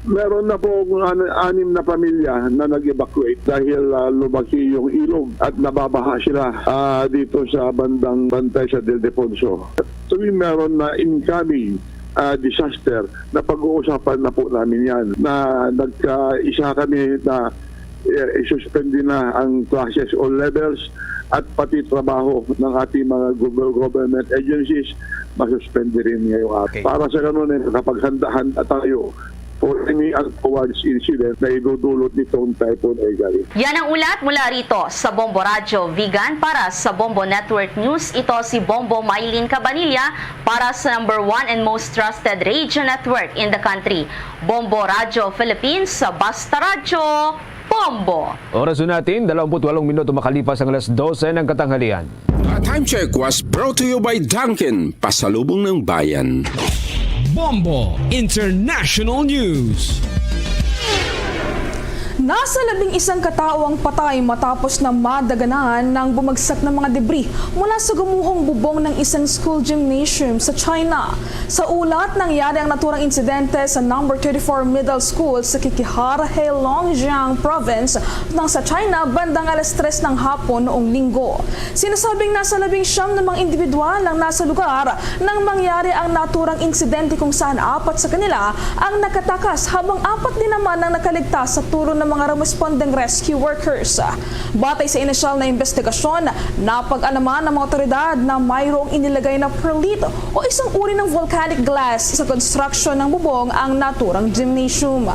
Meron na po akong an-, anim na pamilya na nag-evacuate dahil, ah, lumaki yung ilog at nababaha sila, ah, dito sa bandang Bantay sa Ildefonso. Tuwing meron na incoming, ah, disaster, na pag-uusapan na po namin yan, na nagkaisa kami na, eh, isuspende na ang classes, all levels, at pati trabaho ng ating mga gov-, government agencies, masuspende rin ngayong araw. Okay. Para sa ganun, eh, nakapaghanda-handa tayo for any untoward incident na idudulot nitong Typhoon Egay. Yan ang ulat mula rito sa Bombo Radyo Vigan. Para sa Bombo Network News, ito si Bombo Mylene Cabanilla para sa number one and most trusted radio network in the country, Bombo Radyo Philippines, sa Basta Radyo, Bombo. Oras na natin, dalawampu't walong minuto makalipas ang alas dose ng katanghalian. The time check was brought to you by Dunkin, pasalubong ng bayan. Bombo International News. Nasa labing isang katao ang patay matapos na madaganan ng bumagsak na mga debris mula sa gumuhong bubong ng isang school gymnasium sa China. Sa ulat, nangyari ang naturang insidente sa number thirty-four Middle School sa Qiqihar, Heilongjiang Province, ng sa China, bandang alas tres ng hapon noong Linggo. Sinasabing nasa labing siyam na mga individual ang nasa lugar nang mangyari ang naturang insidente, kung saan apat sa kanila ang nakatakas, habang apat din naman ang nakaligtas sa tulong ng mga rumespondeng rescue workers. Batay sa inisyal na investigasyon, napag-alaman ng mga otoridad na mayroong inilagay na perlite o isang uri ng volcanic glass sa construction ng bubong ang naturang gymnasium.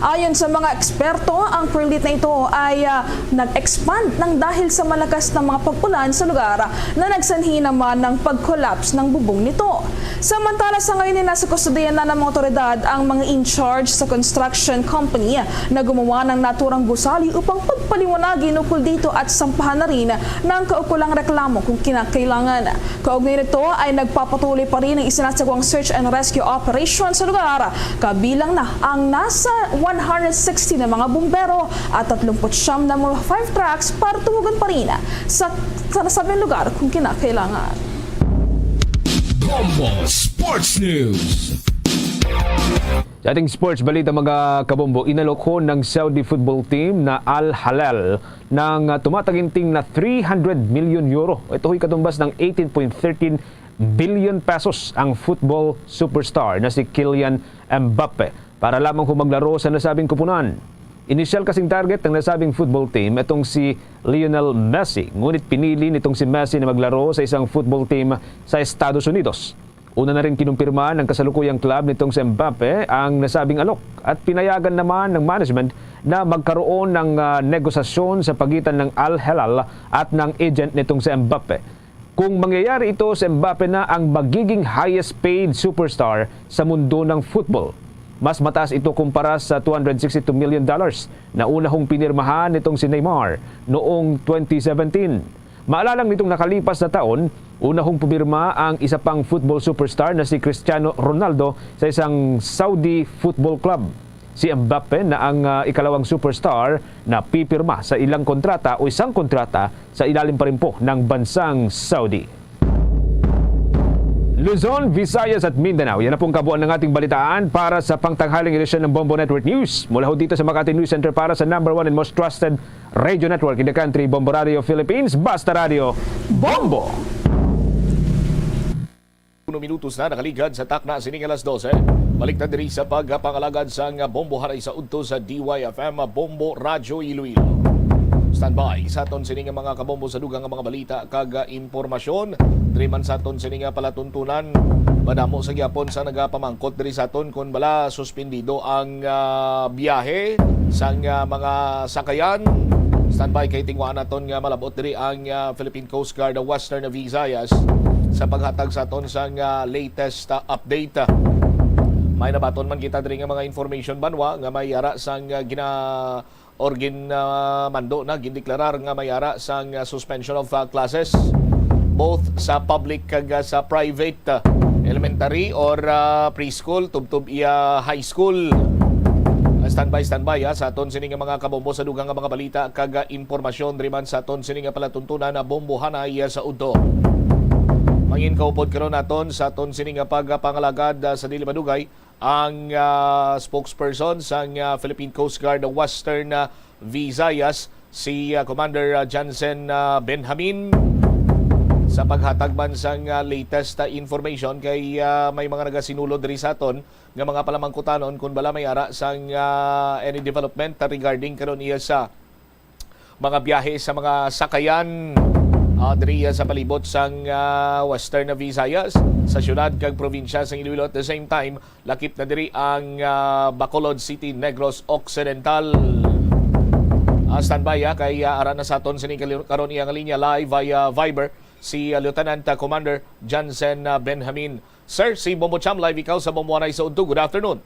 Ayon sa mga eksperto, ang perlite na ito ay, ah, nag-expand ng dahil sa malakas na mga pag-ulan sa lugar na nagsanhi naman ng pag-collapse ng bubong nito. Samantala, sa ngayon ay nasa kustodiya na ng mga otoridad ang mga in charge sa construction company na gumawa ng naturang gusali upang pagpaliwanagin ukol dito at sampahan na rin ng kaukulang reklamo kung kinakailangan. Kaugnay nito ay nagpapatuloy pa rin ang isinasagawang search and rescue operation sa lugar, kabilang na ang nasa one hundred sixty na mga bumbero at tatlumpu't siyam na mga fire trucks para tumugon pa rin sa, sa nasabing lugar kung kinakailangan. Bombo Sports News. Sa ating sports balita, mga kabombo, inalok ho ng Saudi football team na Al Hilal ng, ah, tumataginting na three hundred million euro. Ito ho'y katumbas ng eighteen point thirteen billion pesos ang football superstar na si Kylian Mbappe para lamang ho maglaro sa nasabing kupunan. Inisyal kasing target ng nasabing football team itong si Lionel Messi, ngunit pinili nitong si Messi na maglaro sa isang football team sa Estados Unidos. Una na rin kinumpirma ng kasalukuyang club nitong si Mbappe ang nasabing alok at pinayagan naman ng management na magkaroon ng, ah, negosasyon sa pagitan ng Al Hilal at ng agent nitong si Mbappe. Kung mangyayari ito, si Mbappe na ang magiging highest paid superstar sa mundo ng football. Mas mataas ito kumpara sa two hundred sixty-two million dollars na unahong pinirmahan nitong si Neymar noong twenty seventeen. Maalalang nitong nakalipas na taon, unahong pumirma ang isa pang football superstar na si Cristiano Ronaldo sa isang Saudi football club. Si Mbappe na ang, ah, ikalawang superstar na pipirma sa ilang kontrata o isang kontrata sa ilalim pa rin po ng bansang Saudi. Luzon, Visayas at Mindanao. Yan na pong kabuuan ng ating balitaan para sa pangtanghaling edisyon ng Bombo Network News. Mula ho dito sa Makati News Center para sa number one and most trusted radio network in the country, Bombo Radio Philippines, Basta Radio, Bombo! Uno minutos na nakaligad sa takna sining alas dose. Balik ta diri sa pagpangalagad sang Bombo haray sa udto sa D Y F M, Bombo Radyo Iloilo. Standby sa aton sini nga mga kabombo sa dugang nga mga balita kag, ah, impormasyon. Diri man sa aton sini nga palatuntunan, madamo sa gyapon sa nagapamangkot diri sa aton kon bala suspendido ang, ah, biyahe sang, ah, mga sakayan. Standby kay tingwaan naton nga malabot diri ang, ah, Philippine Coast Guard Western Visayas sa paghatag sa aton sang, ah, latest, ah, update. May nabaton man kita diri nga mga information, banwa, nga may ara sang, ah, gina or gin, ah, mando na, gindeklarar nga may ara sang, ah, suspension of, ah, classes, both sa public kag, ah, sa private, ah, elementary or, ah, preschool, tubtob iya high school. Ah, standby, standby, ha, sa aton sini nga mga kabombo sa dugang nga mga balita kag, ah, impormasyon diri man sa aton sini nga palatuntunan na bombohanay, ah, sa udto. Mangin kaupod karon naton sa aton sini nga pagpangalagad, ah, sa dili madugay ang, ah, spokesperson sang, ah, Philippine Coast Guard Western, ah, Visayas, si, ah, Commander, ah, Jansen, ah, Benjamin, sa paghatag man sang, ah, latest, ah, information kay, ah, may mga nagasinulod diri sa aton nga mga palamangkutanon kung bala may ara sang, ah, any development regarding karon iya sa mga biyahe sa mga sakayan, ah, diri sa palibot sang, ah, Western Visayas, sa siyudad kag probinsya sang Iloilo. At the same time, lakip na diri ang, ah, Bacolod City, Negros Occidental. Ah, standby, ah, kay, ah, ara na sa aton sini kali-, karon iya nga linya live via Viber si, ah, Lieutenant, ah, Commander Jansen, ah, Benjamin. Sir, si Bombo Cham, live ikaw sa Bombo Anay sa Udto. Good afternoon.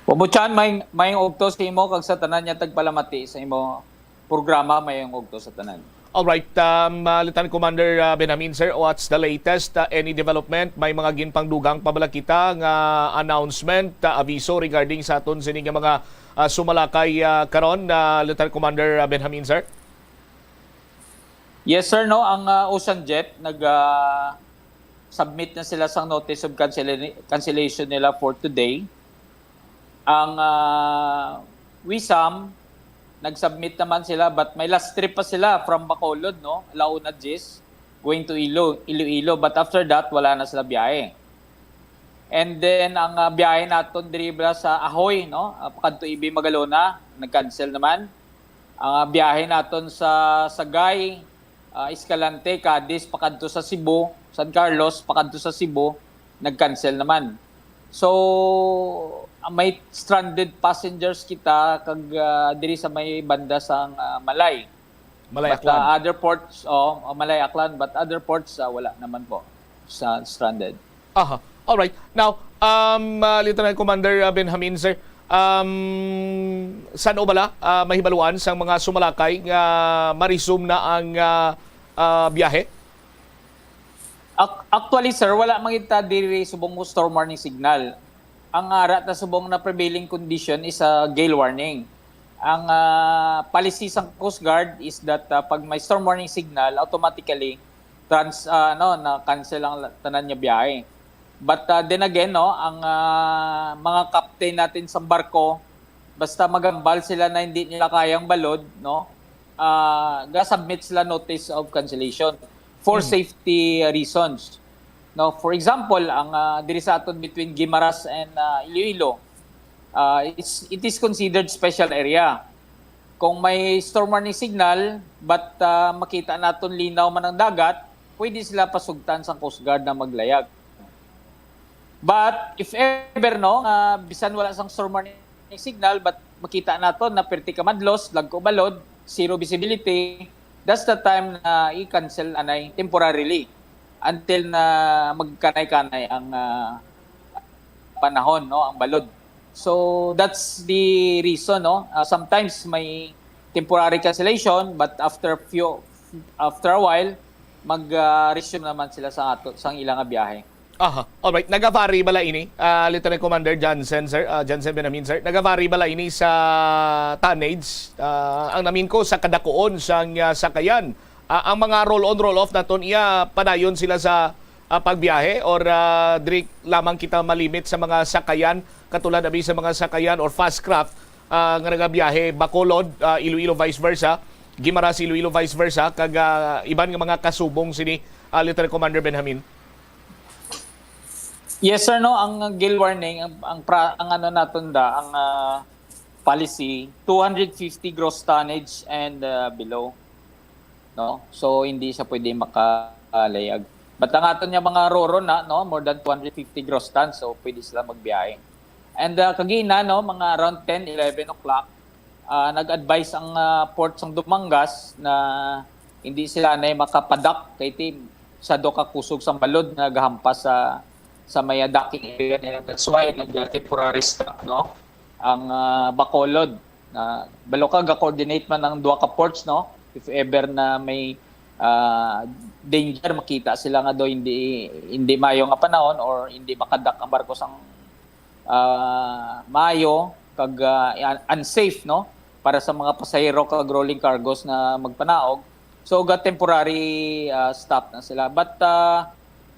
Bombo Chan, may, may ugto sa imo kag sa tanan nga tagpalamati sa imo programa, may ugto sa tanan. Alright, um, uh, Lieutenant Commander, uh, Benjamin, sir, what's the latest? Uh, any development? May mga ginpangdugang pa bala kita nga announcement, uh, aviso regarding sa aton sini nga mga, uh, sumalakay, uh, karon, uh, Lieutenant Commander, uh, Benjamin, sir? Yes, sir, no, ang, uh, Ocean Jet nag, uh, submit na sila sang notice of cancella-, cancellation nila for today. Ang, ah, WISAM, nag-submit naman sila, but may last trip pa sila from Bacolod, no? Alauna Jis, going to Ilo-, Iloilo. But after that, wala na sila biyahe. And then, ang, ah, biyahe naton diri bala sa Ahoy, no? Ah, pakadto Ibi Magalona, nag-cancel naman. Ang, ah, biyahe naton sa Sagay, ah, Escalante, Cadiz, pakadto sa Cebu, San Carlos, pakadto sa Cebu, nag-cancel naman. So, ah, may stranded passengers kita kag, ah, diri sa may banda sang, ah, Malay. Malay, but, Aklan. Ah, other ports, oh, oh, Malay, Aklan, but other ports, ah, wala naman po sa stranded. Aha. Alright. Now, um, ah, Lieutenant Commander, ah, Benjamin, sir, um, san-o bala, ah, mahibaluan sang mga sumalakay nga ma-resume na ang, ah, ah, biyahe? Ac-, actually, sir, wala man kita diri subong storm warning signal. Ang ara ta subong na prevailing condition is a gale warning. Ang, ah, policy sang Coast Guard is that, ah, pag may storm warning signal, automatically trans-, ah, ano, na-cancel ang la-, tanan nga biyahe. But, ah, then again, no, ang, ah, mga captain natin sa barko, basta magambal sila na hindi nila kayang balod, no, ah, ga-submit sila notice of cancellation for Mm. safety reasons. No, for example, ang, ah, diri sa aton between Guimaras and, ah, Iloilo, ah, it's, it is considered special area. Kung may storm warning signal, but, ah, makita naton linaw man ang dagat, pwede sila pasugtan sang Coast Guard na maglayag. But if ever, no, nga bisan wala sang storm warning signal, but makita naton na perti ka madlos, dagko balod, zero visibility, that's the time na i-cancel anay temporarily until na magkanay-kanay ang, ah, panahon, no, ang balod. So that's the reason, no. Uh, sometimes may temporary cancellation, but after few after a while mag uh, resume naman sila sa ato sa ilang biyahe. Aha. All right. Nagavary bala ini, uh, Lieutenant Commander Johnson, sir, uh, Johnson Benamin, sir? Nagavary bala ini sa tonnage? Uh, ang namin ko sa kadakuon sang uh, sakayan. Uh, ang mga roll-on, roll-off naton iya padayon sila sa uh, pagbiyahe or uh, diri lamang kita malimit sa mga sakayan katulad abi sa mga sakayan or fast craft uh, nga nagabiyahe Bacolod, uh, Iloilo vice versa, Guimaras Iloilo vice versa kag uh, iban nga mga kasubong sini, uh, Lieutenant Commander Benjamin? Yes sir, no, ang gale warning, ang ang, pra, ang ano naton da, ang uh, policy two hundred fifty gross tonnage and uh, below, no? So hindi siya pwede makalayag. But ang aton nga mga roro na, no, more than two hundred fifty gross tons, so pwede sila magbiyahe. And uh, kagina, no, mga around ten, eleven o'clock, uh, nag-advise ang uh, port sang Dumangas na hindi sila na makapadak kay ti sa do ka kusog sang balod nga gahampas sa sa may docking area nila. That's why nag-temporary stop, no, ang uh, Bacolod. Uh, balo ka ga-coordinate man ang duha ka ports, no, if ever na may uh, danger, makita sila nga do hindi hindi mayo nga panahon or hindi makadak ang barko sang uh, maayo kag uh, unsafe, no, para sa mga pasahero kag rolling cargos nga magpanaog. So ga temporary uh, stop na sila. But uh,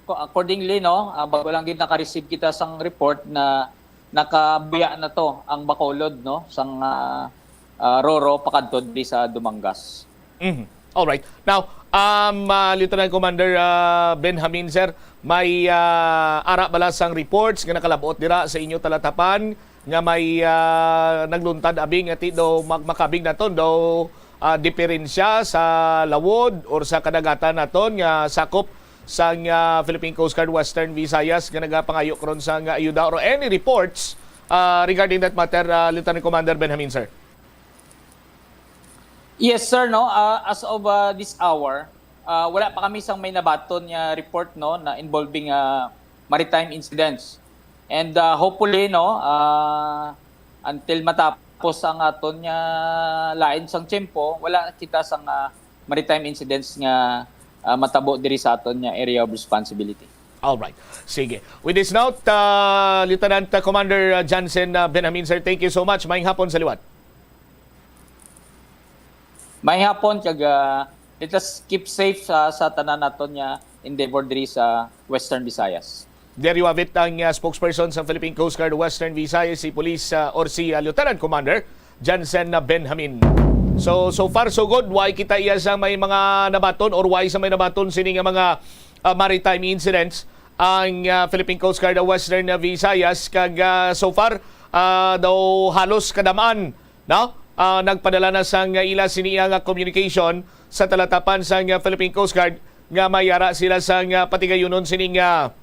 accordingly, no, uh, bago lang gid naka-receive kita sang report na nakabuya na to ang Bacolod, no, sang uh, uh, Roro pakadto diri sa Dumangas. Mm-hmm. All right. Now, um, uh, Lieutenant Commander uh, Benjamin, sir, may uh, ara bala sang reports nga nakalabot dira sa inyo talatapan nga may uh, nagluntad abi nga ti daw makabig naton daw uh, diferensya sa lawod or sa kadagatan naton nga sakop sang uh, Philippine Coast Guard Western Visayas nga nagapangayo karon sang ayuda or any reports uh, regarding that matter, uh, Lieutenant Commander Benjamin, sir? Yes sir, no. Uh, as of uh, this hour, uh, wala pa kami sang may nabaton nga report, no, na involving uh, maritime incidents. And uh, hopefully, no, uh, until matapos ang aton nga lain sang tiyempo, wala kita sang uh, maritime incidents nga uh, matabo diri sa aton nga area of responsibility. All right. Sige. With this note, uh, Lieutenant Commander uh, Johnson uh, Benjamin, sir, thank you so much. Maayong hapon sa liwat. May hapon kag uh, let us keep safe sa, sa tanan naton nga endeavor diri sa Western Visayas. There you have it, ang uh, spokesperson sa Philippine Coast Guard Western Visayas, si Police uh, or si uh, Lieutenant Commander Jansen uh, Benjamin. So, so far so good. Why kita iya sa may mga nabaton or why sa may nabaton sini nga mga uh, maritime incidents ang uh, Philippine Coast Guard uh, Western uh, Visayas kag uh, so far uh, daw halos kadamaan, no? Uh, nagpadala na sang ila sini nga communication sa talatapan sang Philippine Coast Guard nga mayara sila sang patigayunon sini nga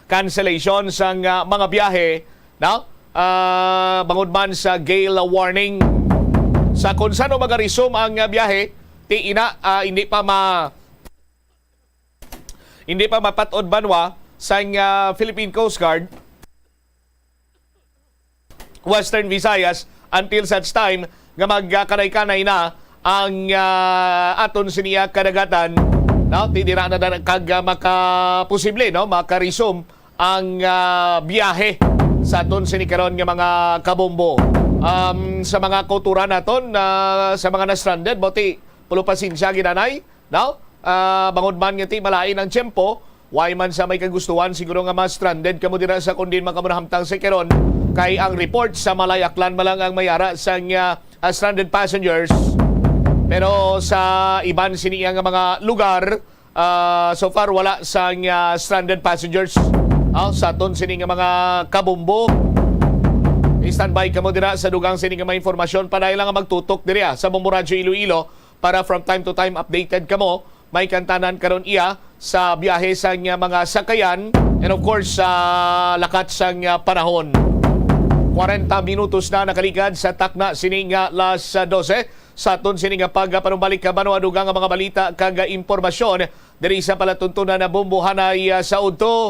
cancellation sang mga biyahe, no? Uh, bangod man sa gale warning. Sa kung sano magaresume ang biyahe, ti ina uh, hindi pa ma hindi pa mapat-od banwa sang uh, Philippine Coast Guard Western Visayas until such time nga magkanay-kanay na ang uh, aton siniya kadagatan, no? Ti dira na kag uh, makaposible, no, makaresume ang uh, biyahe sa aton sini karon nga mga kabombo. Um, sa mga kauturan naton uh, sa mga na-stranded, boti pulo pasensya ginanay, no? Uh, bangod man nga ti malain ang tiyempo, way man sa may kagustuhan siguro nga ma-stranded kamo dira sa kundin man kamo nahamtang sa karon, kay ang report sa Malayaklan man lang ang mayara sang uh, uh, stranded passengers. Pero sa iban sini nga mga lugar, uh, so far wala sang uh, stranded passengers. Uh, sa aton sini nga mga kabombo, standby kamo dira sa dugang sini nga mga informasyon. Padayon lang nga magtutok diri ah, sa Bombo Radyo Iloilo para from time to time updated kamo. May kantanan karon iya sa biyahe sang uh, mga sakayan and of course sa uh, lakat sang uh, panahon. Kwarenta minutos na nakaligad sa takna sini nga las dose. Sa aton sini nga pagpanumbalik ka banwa dugang nga mga balita kag impormasyon diri sa palatuntunan na Bombo Hanay uh, sa udto.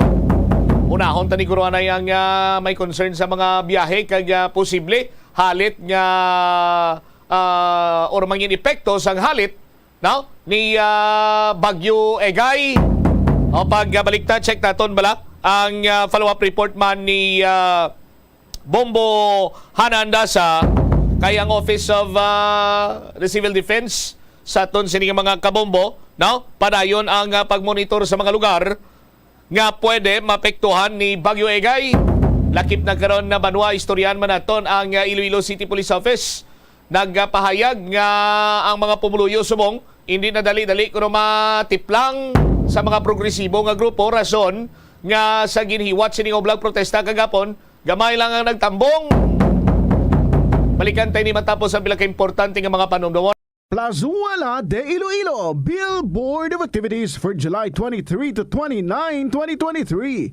Unahon ta ni Kuruanay ang, ah, may concern sa mga biyahe kag, ah, posible halit nga, ah, or mangin epekto sang halit, no, ni, ah, Bagyo Egay. O, pag, ah, balik ta, check naton bala ang, ah, follow-up report man ni, ah, Bombo Hana Andasa, kay ang Office of, ah, the Civil Defense sa aton sini nga mga kabombo, no, padayon ang, ah, pagmonitor sa mga lugar nga pwede mapektuhan ni Bagyo Egay. Lakip na karon na banwa, istoryahan man naton ang, ah, Iloilo City Police Office. Nagapahayag nga ang mga pumuluyo subong hindi na dali-dali kuno matiplang sa mga progresibo nga grupo, rason nga sa ginhiwat sini nga ublag protesta kagapon, gamay lang ang nagtambong. Balikan tayo ni matapos ang pila ka importante nga mga panumdumon. Plazuela de Iloilo, Billboard of Activities for July twenty-three to twenty-nine, twenty twenty-three.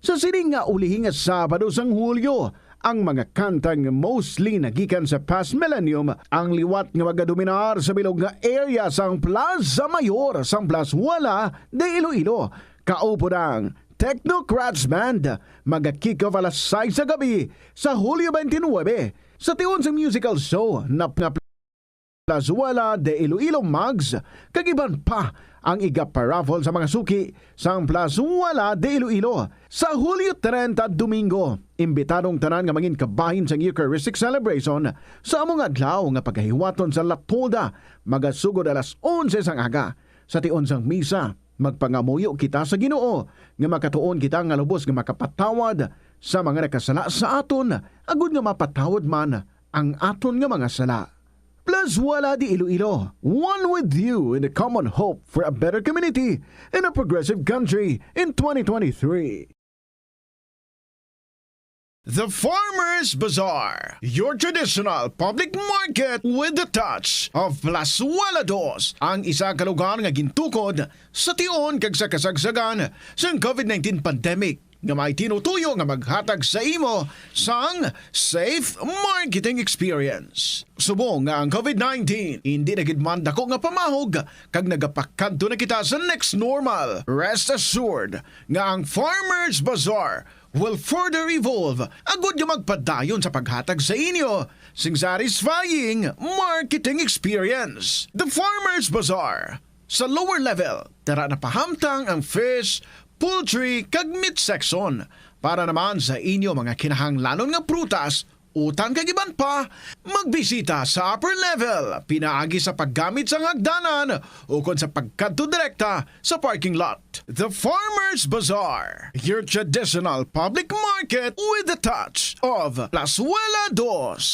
Sa sining nga ulihi nga Sabado sang Hulyo, ang mga kantang mostly nagikan sa past millennium ang liwat nga magadominar sa bilog nga area sang Plaza Mayor sang Plazuela de Iloilo. Kaupod ang Technocrats Band, maga-kick off alas sais sa gabi sa Hulyo twenty-nine. Sa tion sang musical show na, na Plazuela de Iloilo Mugs, kag iban pa ang iga-paraffle sa mga suki sang Plazuela de Iloilo. Sa Hulyo treinta, Domingo, imbitado ang tanan nga mangin kabahin sang Eucharistic celebration sa amo nga adlaw nga pagahiwaton sa La Tolda, magasugod alas onse sang aga. Sa tion sang misa, magpangamuyo kita sa Ginoo nga makatuon kita nga lubos nga makapatawad sa mga nakasala sa aton, agod nga mapatawad man ang aton nga mga sala. Plazuela de Iloilo, one with you in the common hope for a better community and a progressive country in twenty twenty-three. The Farmers Bazaar, your traditional public market with the touch of Plazuela Dos, ang isa ka lugar nga gintukod sa tion kag sa kasagsagan sang COVID nineteen pandemic, nga may tinutuyo nga maghatag sa imo sang safe marketing experience. Subong nga ang COVID nineteen indi na gid man dako nga pamahog kag nagapakadto na kita sa next normal, rest assured nga ang Farmers Bazaar will further evolve agud nga magpadayon sa paghatag sa inyo sing satisfying marketing experience. The Farmers Bazaar. Sa lower level, tara na pahamtang ang fish, poultry, kag meat section. Para naman sa inyo mga kinahanglanon nga prutas, utan kag iban pa, magbisita sa upper level, pinaagi sa paggamit sang hagdanan ukon sa pagkadto direkta sa parking lot. The Farmers Bazaar, your traditional public market with the touch of Plazuela Dos.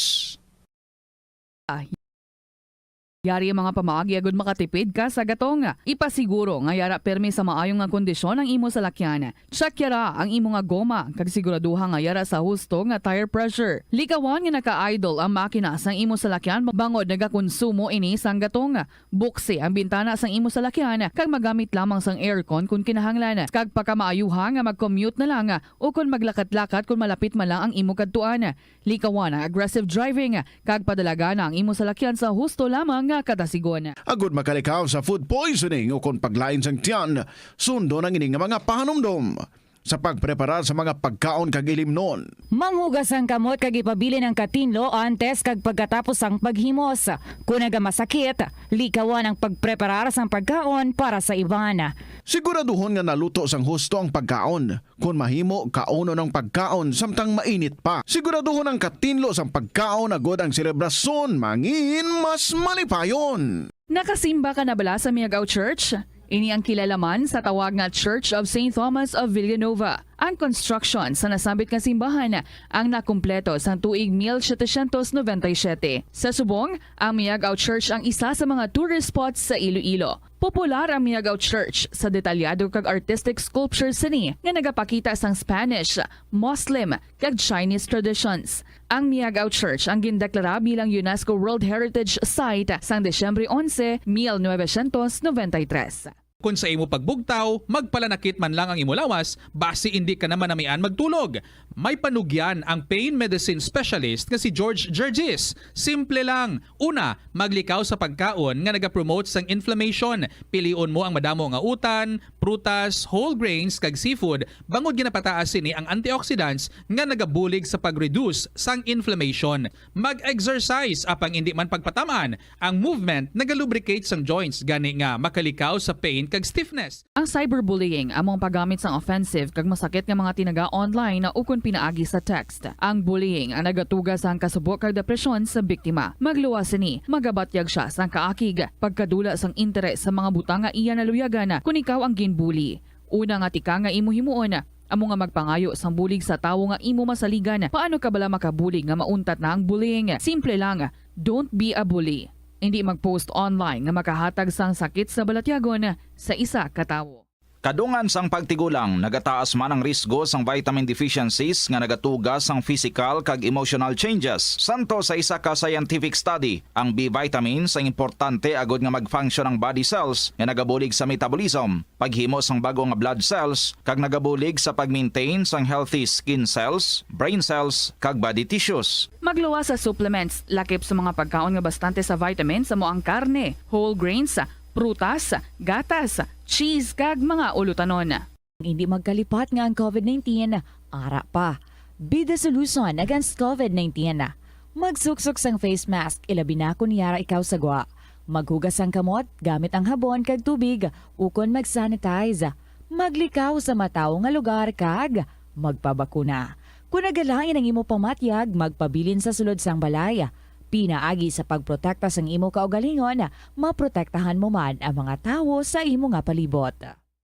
Yari ang mga pamaagi agud makatipid ka sa gatong. Ipasiguro nga yara permi sa maayo nga kondisyon ang imo salakyan. Check yara ang imo nga goma kag siguraduha nga yara sa husto nga tire pressure. Likawan nga naka-idle ang makina sang imo salakyan bangod nagakonsumo ini sang gatong. Buksi ang bintana sang imo salakyan kag magamit lamang sang aircon kon kinahanglan. Kag pakamaayuha nga mag-commute na lang ukon maglakat-lakat kon malapit man lang ang imo kadtuan. Likawan ang aggressive driving, kag padalagan ang imo salakyan sa husto lamang nga kadasigon. Agud makalikaw sa food poisoning ukon paglain sang tiyan, sundon ang ini nga mga pahanumdom sa pagpreparar sa mga pagkaon kag ilimnon. Manghugas ang kamot kag ipabilin ang katinlo antes kag pagkatapos sang paghimos. Kon nagamasakit, likawan ang pagpreparar sang pagkaon para sa iban. Siguraduhon nga naluto sang husto ang pagkaon. Kon mahimo, kaunon ang pagkaon samtang mainit pa. Siguraduhon ang katinlo sang pagkaon agud ang selebrasyon mangin mas malipayon. Nakasimba ka na bala sa Miagao Church? Ini ang kilala man sa tawag nga Church of Saint Thomas of Villanova. Ang construction sa nasambit nga simbahan ang nakumpleto sang tuig mil setecientos noventa y siete. Sa subong, ang Miagao Church ang isa sa mga tourist spots sa Iloilo. Popular ang Miagao Church sa detalyado kag artistic sculptures sini nga nagapakita sang Spanish, Muslim, kag Chinese traditions. Ang Miagao Church ang gindeklara bilang UNESCO World Heritage Site sang Disyembre onse, mil novecientos noventa y tres. Kon sa imo pagbugtaw, magpalanakit man lang ang imo lawas, basi indi ka na manamian magtulog. May panugyan ang pain medicine specialist nga si George Gergis. Simple lang. Una, maglikaw sa pagkaon nga nagapromote sang inflammation. Pilion mo ang madamo nga utan, prutas, whole grains, kag seafood, bangod ginapataas sini ang antioxidants nga nagabulig sa pag-reduce sang inflammation. Mag-exercise, apang indi man pagpatam-an, ang movement nagalubricate sang joints, gani nga makalikaw sa pain kag stiffness. Ang cyberbullying amo ang paggamit sang offensive kag masakit nga mga tinaga online ukon pinaagi sa text. Ang bullying ang nagatuga sang kasubo kag depresyon sa biktima. Magluwas sini, magabatyag sia sang kaakig, pagkadula sang interes sa mga butang nga iya naluyagan kon ikaw ang ginbully. Una nga tikang nga imo himuon, amo nga magpangayo sang bulig sa tawo nga imo masaligan. Paano ka bala makabulig nga mauntat na ang bullying? Simple lang, don't be a bully. Indi mag-post online nga makahatag sang sakit sa balatyagon sa isa ka tawo. Kadungan sang pagtigulang, nagataas man ang risgo sang vitamin deficiencies nga nagatuga sang physical kag emotional changes. Santo sa isa ka scientific study, ang B vitamins ang importante agod nga mag-function ang body cells nga nagabulig sa metabolism, paghimo sang bag-o nga blood cells, kag nagabulig sa pag-maintain sang healthy skin cells, brain cells, kag body tissues. Magluwas sa supplements, lakip sa mga pagkaon nga bastante sa vitamins, amo ang karne, whole grains, prutas, gatas, cheese, kag mga ulutanon. Hindi magkalipat nga ang covid nineteen ara pa. Be the solution against covid nineteen. Magsuksok sang face mask, ilabi na kon yara ikaw sa gwa. Maghugas sang kamot gamit ang habon kag tubig, ukon mag-sanitize. Maglikaw sa matawo nga lugar kag magpabakuna. Kon nagalain ang imo pamatyag, magpabilin sa sulod sang balay. Pinaagi sa pagprotekta sang imo kaugalingon, maprotektahan mo man ang mga tawo sa imo nga palibot.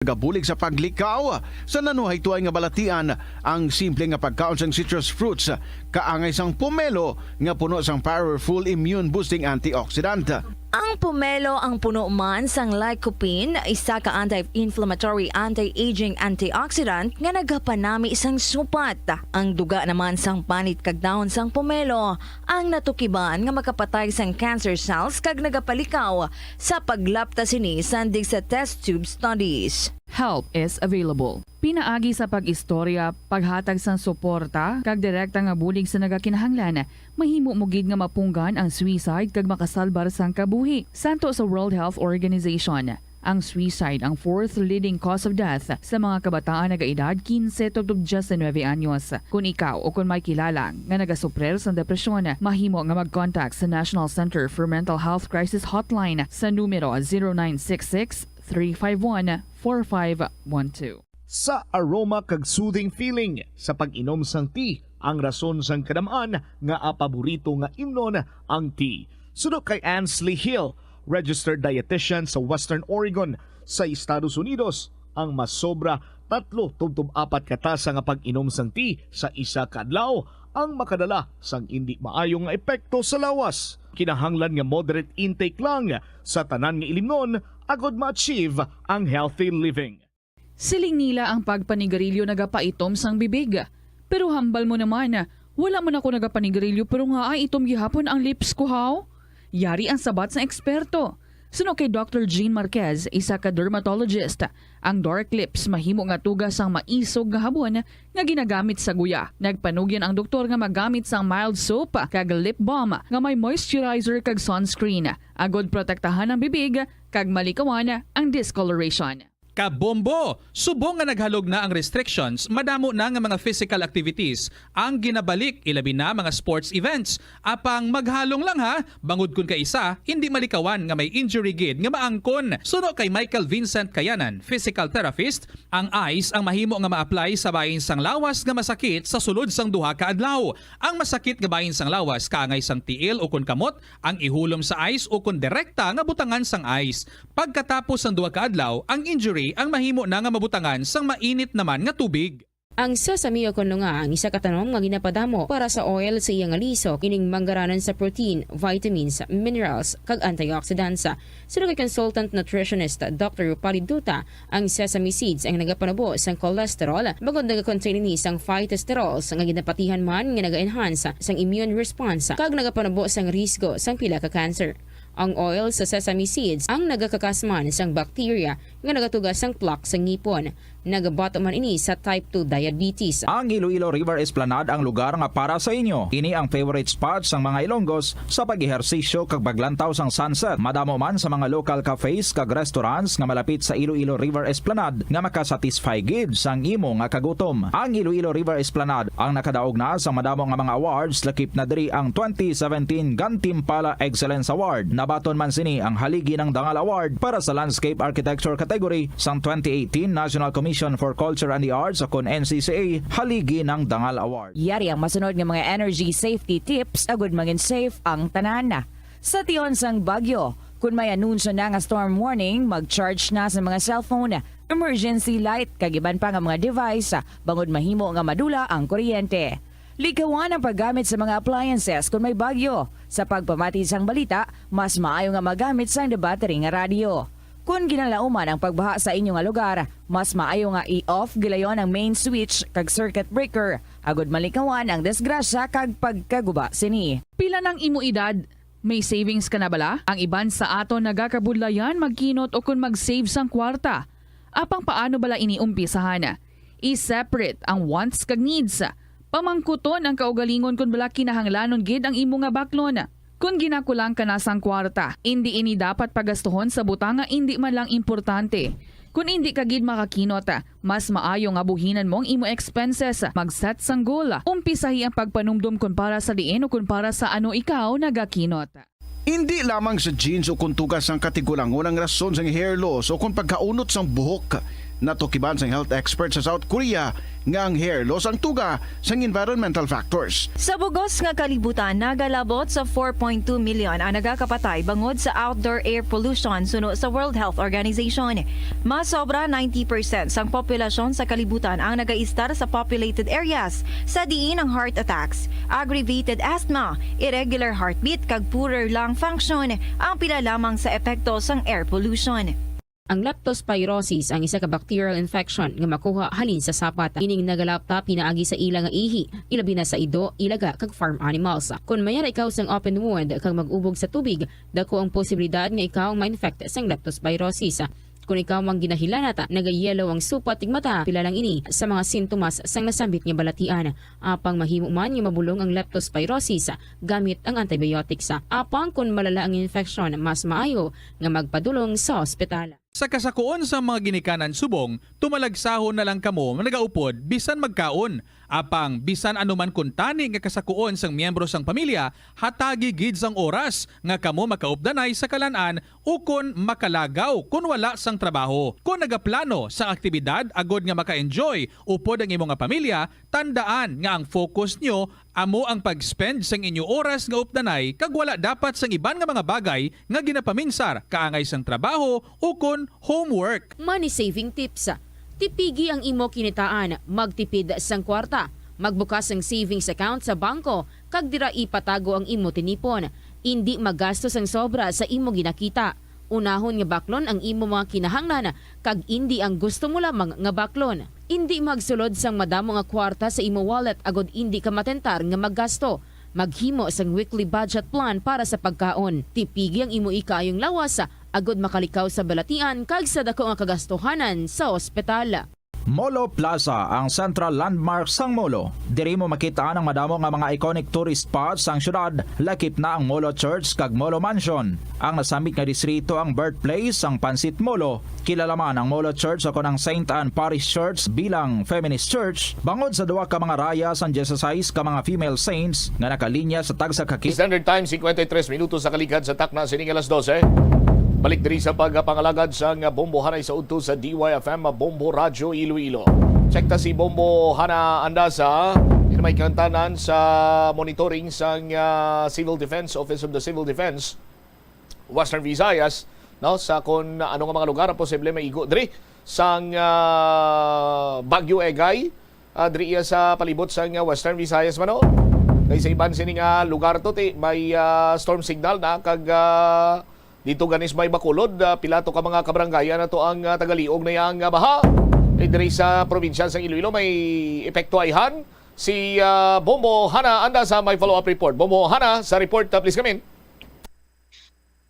Nagabulig sa paglikaw sa nanuhaytoay nga balatian ang simple nga pagkaon sang citrus fruits, kaangay sang pomelo nga puno sang powerful immune boosting antioxidant. Ang pomelo ang puno man sang lycopene, isa ka anti-inflammatory, anti-aging antioxidant nga nagapanami sang supat. Ang duga naman sang panit kag dahon sang pomelo ang natukiban nga makapatay sang cancer cells kag nagapalikaw sa paglapta sini sandig sa test tube studies. Help is available. Pinaagi sa pag-istorya, paghatag sang suporta, kag direkta nga bulig sa nagakinahanglan, mahimo mo gid nga mapunggan ang suicide kag makasalbar sang kabuhi. Santo sa World Health Organization, ang suicide ang fourth leading cause of death sa mga kabataan nagaedad kinse tubtob diyes nuebe anyos. Kon ikaw o kon may kilala nga nagasuprir sang depresyon, mahimo nga mag-contact sa National Center for Mental Health Crisis Hotline sa numero zero nine six six, three five one, four five one two. Sa aroma kag soothing feeling sa pag-inom sang tea, ang rason sang kadam-an nga paborito nga imnon ang tea. Suno kay Ansley Hill, registered dietitian sa Western Oregon sa Estados Unidos, ang masobra tatlo tubtob apat ka tasa nga pag-inom sang tea sa isa ka adlaw ang makadala sang indi maayo nga epekto sa lawas. Kinahanglan nga moderate intake lang sa tanan nga ilimnon agod ma-achieve ang healthy living. Siling nila ang pagpanigarilyo nagapaitom sang bibig. Pero hambal mo naman, wala man ako nagapanigarilyo pero ngaa itom gihapon ang lips ko, haw? Yari ang sabat sang eksperto. Suno kay Doctor Jean Marquez, isa ka dermatologist, ang dark lips mahimo nga tuga sang maisog nga habon nga ginagamit sa guya. Nagpanugyan ang doktor nga magamit sang mild soap kag lip balm nga may moisturizer kag sunscreen, agod protektahan ang bibig kag malikawan ang discoloration. Kabombo! Subong nga naghalog na ang restrictions, madamo na nga mga physical activities ang ginabalik, ilabi na mga sports events. Apang maghalong lang ha, bangod kun kaisa, hindi malikawan nga may injury gid nga maangkon. Suno kay Michael Vincent Kayanan, physical therapist, ang ice ang mahimo nga ma-apply sa bahin sang lawas nga masakit sa sulod sang duha ka adlaw. Ang masakit nga bahin sang lawas kaangay sang tiil ukon kamot, ang ihulom sa ice ukon direkta nga butangan sang ice. Pagkatapos sang duha ka adlaw, ang injury ang mahimo na nga mabutangan sang mainit naman nga tubig. Ang sesame o kon lunga ang isa ka tanom nga ginapadamo para sa oil sa iya nga liso, ining manggaranon sa protein, vitamins, minerals, kag antioxidants. Suno kay consultant nutritionist Doctor Rupali Duta, ang sesame seeds ang nagapanubo sang cholesterol, bangod nagakontain ini sang phytosterols nga ginapatihan man nga naga-enhance sang immune response kag nagapanubo sang risgo sang pila ka cancer. Ang oil sa sesame seeds ang nagakakas man sang bacteria nga nagatuga sang plaque sa ngipon. Nagabato man ini sa type two diabetes. Ang Iloilo River Esplanade ang lugar nga para sa inyo. Ini ang favorite spot sang mga Ilonggos sa pag-ehersisyo kag paglantaw sang sunset. Madamo man sa mga local cafes kag restaurants nga malapit sa Iloilo River Esplanade nga makasatisfy gid sang imo nga kagutom. Ang Iloilo River Esplanade ang nakadaog na sa madamo nga mga awards, lakip na diri ang twenty seventeen Gantimpala Excellence Award. Nabaton man sini ang Haligi ng Dangal Award para sa Landscape Architecture category sang twenty eighteen National Commission for Culture and the Arts, o kon N C C A, Haligi ng Dangal Award. Yari ang masunod nga mga energy safety tips agud mangin safe ang tanan. Sa tion sang bagyo, kun may anunsyo na nga storm warning, mag-charge na sa mga cellphone, emergency light, kag iban pa nga mga device, bangod mahimo nga madula ang kuryente. Likawan ang paggamit sa mga appliances kun may bagyo. Sa pagpamati sang balita, mas maayo nga magamit sang battery nga radyo. Kun ginalauman ang pagbaha sa inyo nga lugar, mas maayo nga i-off gilayon ang main switch kag circuit breaker, agud malikawan ang disgrasya kag pagkaguba sini. Pila nang imo edad? May savings ka na bala? Ang iban sa aton nagakabudlayan magkinot o kon mag-save sang kwarta. Apang paano bala ini umpisahan? I-separate ang wants kag needs. Pamangkuton ang kaugalingon kon bala kinahanglanon gid ang imo nga baklon. Kon ginakulang ka na sang kwarta, indi ini dapat pagastuhon sa butang nga indi man lang importante. Kon indi ka gid makakinot, mas maayo nga buhinan mo ang imo expenses. Mag-set sang goal. Umpisahi ang pagpanumdom kon para sa diin o kon para sa ano ikaw nagakinot. Indi lamang sa genes o kon tuga sang katigulangon ang rason sang hair loss o kon pagkaunot sang buhok. Natukiban sang health expert sa South Korea nga ang hair loss ang tuga sang environmental factors. Sa bugos nga kalibutan, nagalabot sa four point two million ang nagakapatay bangod sa outdoor air pollution suno sa World Health Organization. Mas sobra ninety percent sang populasyon sa kalibutan ang nagaistar sa populated areas, sa diin ang heart attacks, aggravated asthma, irregular heartbeat, kag poorer lung function ang pila lamang sa epekto sang air pollution. Ang leptospirosis ang isa ka bacterial infection nga makuha halin sa sapat. Ining nagalapta pinaagi sa ila nga ihi, ilabi na sa ido, ilaga, kag farm animals. Kon mayara ikaw sang open wound kag mag-ubog sa tubig, dako ang posibilidad nga ikaw ma-infect sang leptospirosis. Kon ikaw ang ginahilanat, nagayelo ang supat ug mata, pila lang ini sa mga sintomas sang nasambit nga balatian. Apang mahimo man nga mabulong ang leptospirosis gamit ang antibiotics. Apang kon malala ang infection, mas maayo nga magpadulong sa ospital. Sa kasakuon sang mga ginikanan subong, tumalagsahon na lang kamo nga nagaupod bisan magkaon. Apang bisan ano man kuntani nga kasakuon sang miyembro sang pamilya, hatagi gid sang oras nga kamo makaupdanay sa kalan-an ukon makalagaw kon wala sang trabaho. Kon nagaplano sang aktibidad agod nga maka-enjoy upod ang imo nga pamilya, tandaan nga ang focus nyo amo ang pag-spend sang inyo oras nga updanay kag wala dapat sang iban nga mga bagay nga ginapaminsar kaangay sang trabaho ukon homework. Money saving tips. Tipigi ang imo kinitaan, magtipid sang kwarta, magbukas sang savings account sa bangko, kag dira ipatago ang imo tinipon. Indi magasto sang sobra sa imo ginakita. Unahon nga baklon ang imo mga kinahanglan kag indi ang gusto mo lamang nga baklon. Indi magsulod sang madamo nga kwarta sa imo wallet agod indi ka matentar nga maggasto. Maghimo sang weekly budget plan para sa pagkaon. Tipigi ang imo ikaayong lawas agod makalikaw sa balatian kag sa dako nga kagastuhanan sa ospital. Molo Plaza, ang central landmark sang Molo. Diri mo makita ang madamo nga mga iconic tourist spots sang syudad, lakip na ang Molo Church kag Molo Mansion. Ang nasambit nga distrito ang birthplace sang Pansit Molo. Kilala man ang Molo Church o kon ang Saint Anne Parish Church bilang feminist church, bangod sa duha ka mga raya sang dieciséis ka mga female saints nga nakalinya sa tagsa ka ki- Standard Time, cincuenta y tres minutos sa kaligad sa takna sining alas doce. Balik diri sa pagpangalagad sang Bombo Hanay sa udto sa D Y F M, Bombo Radyo Iloilo. Check ta si Bombo Hana Andasa, yun may kantanan sa monitoring sang, ah, Civil Defense, Office of the Civil Defense, Western Visayas, no, sa kung ano nga mga lugar ang posible maigo diri sang, ah, Bagyo Egay, ah, diri iya sa palibot sang, ah, Western Visayas man, no? Kay sa iban sini nga lugar to, ti, may, ah, storm signal na kag, ah, dito ganis may Bacolod, ah, pila to ka mga kabaranggayan na to ang, ah, tagaliog na yang, ah, baha. Kay diri sa probinsya sang Iloilo may epekto ayhan. Si, ah, Bombo Hana anda sa may follow-up report. Bombo Hana sa report, ah, please come in.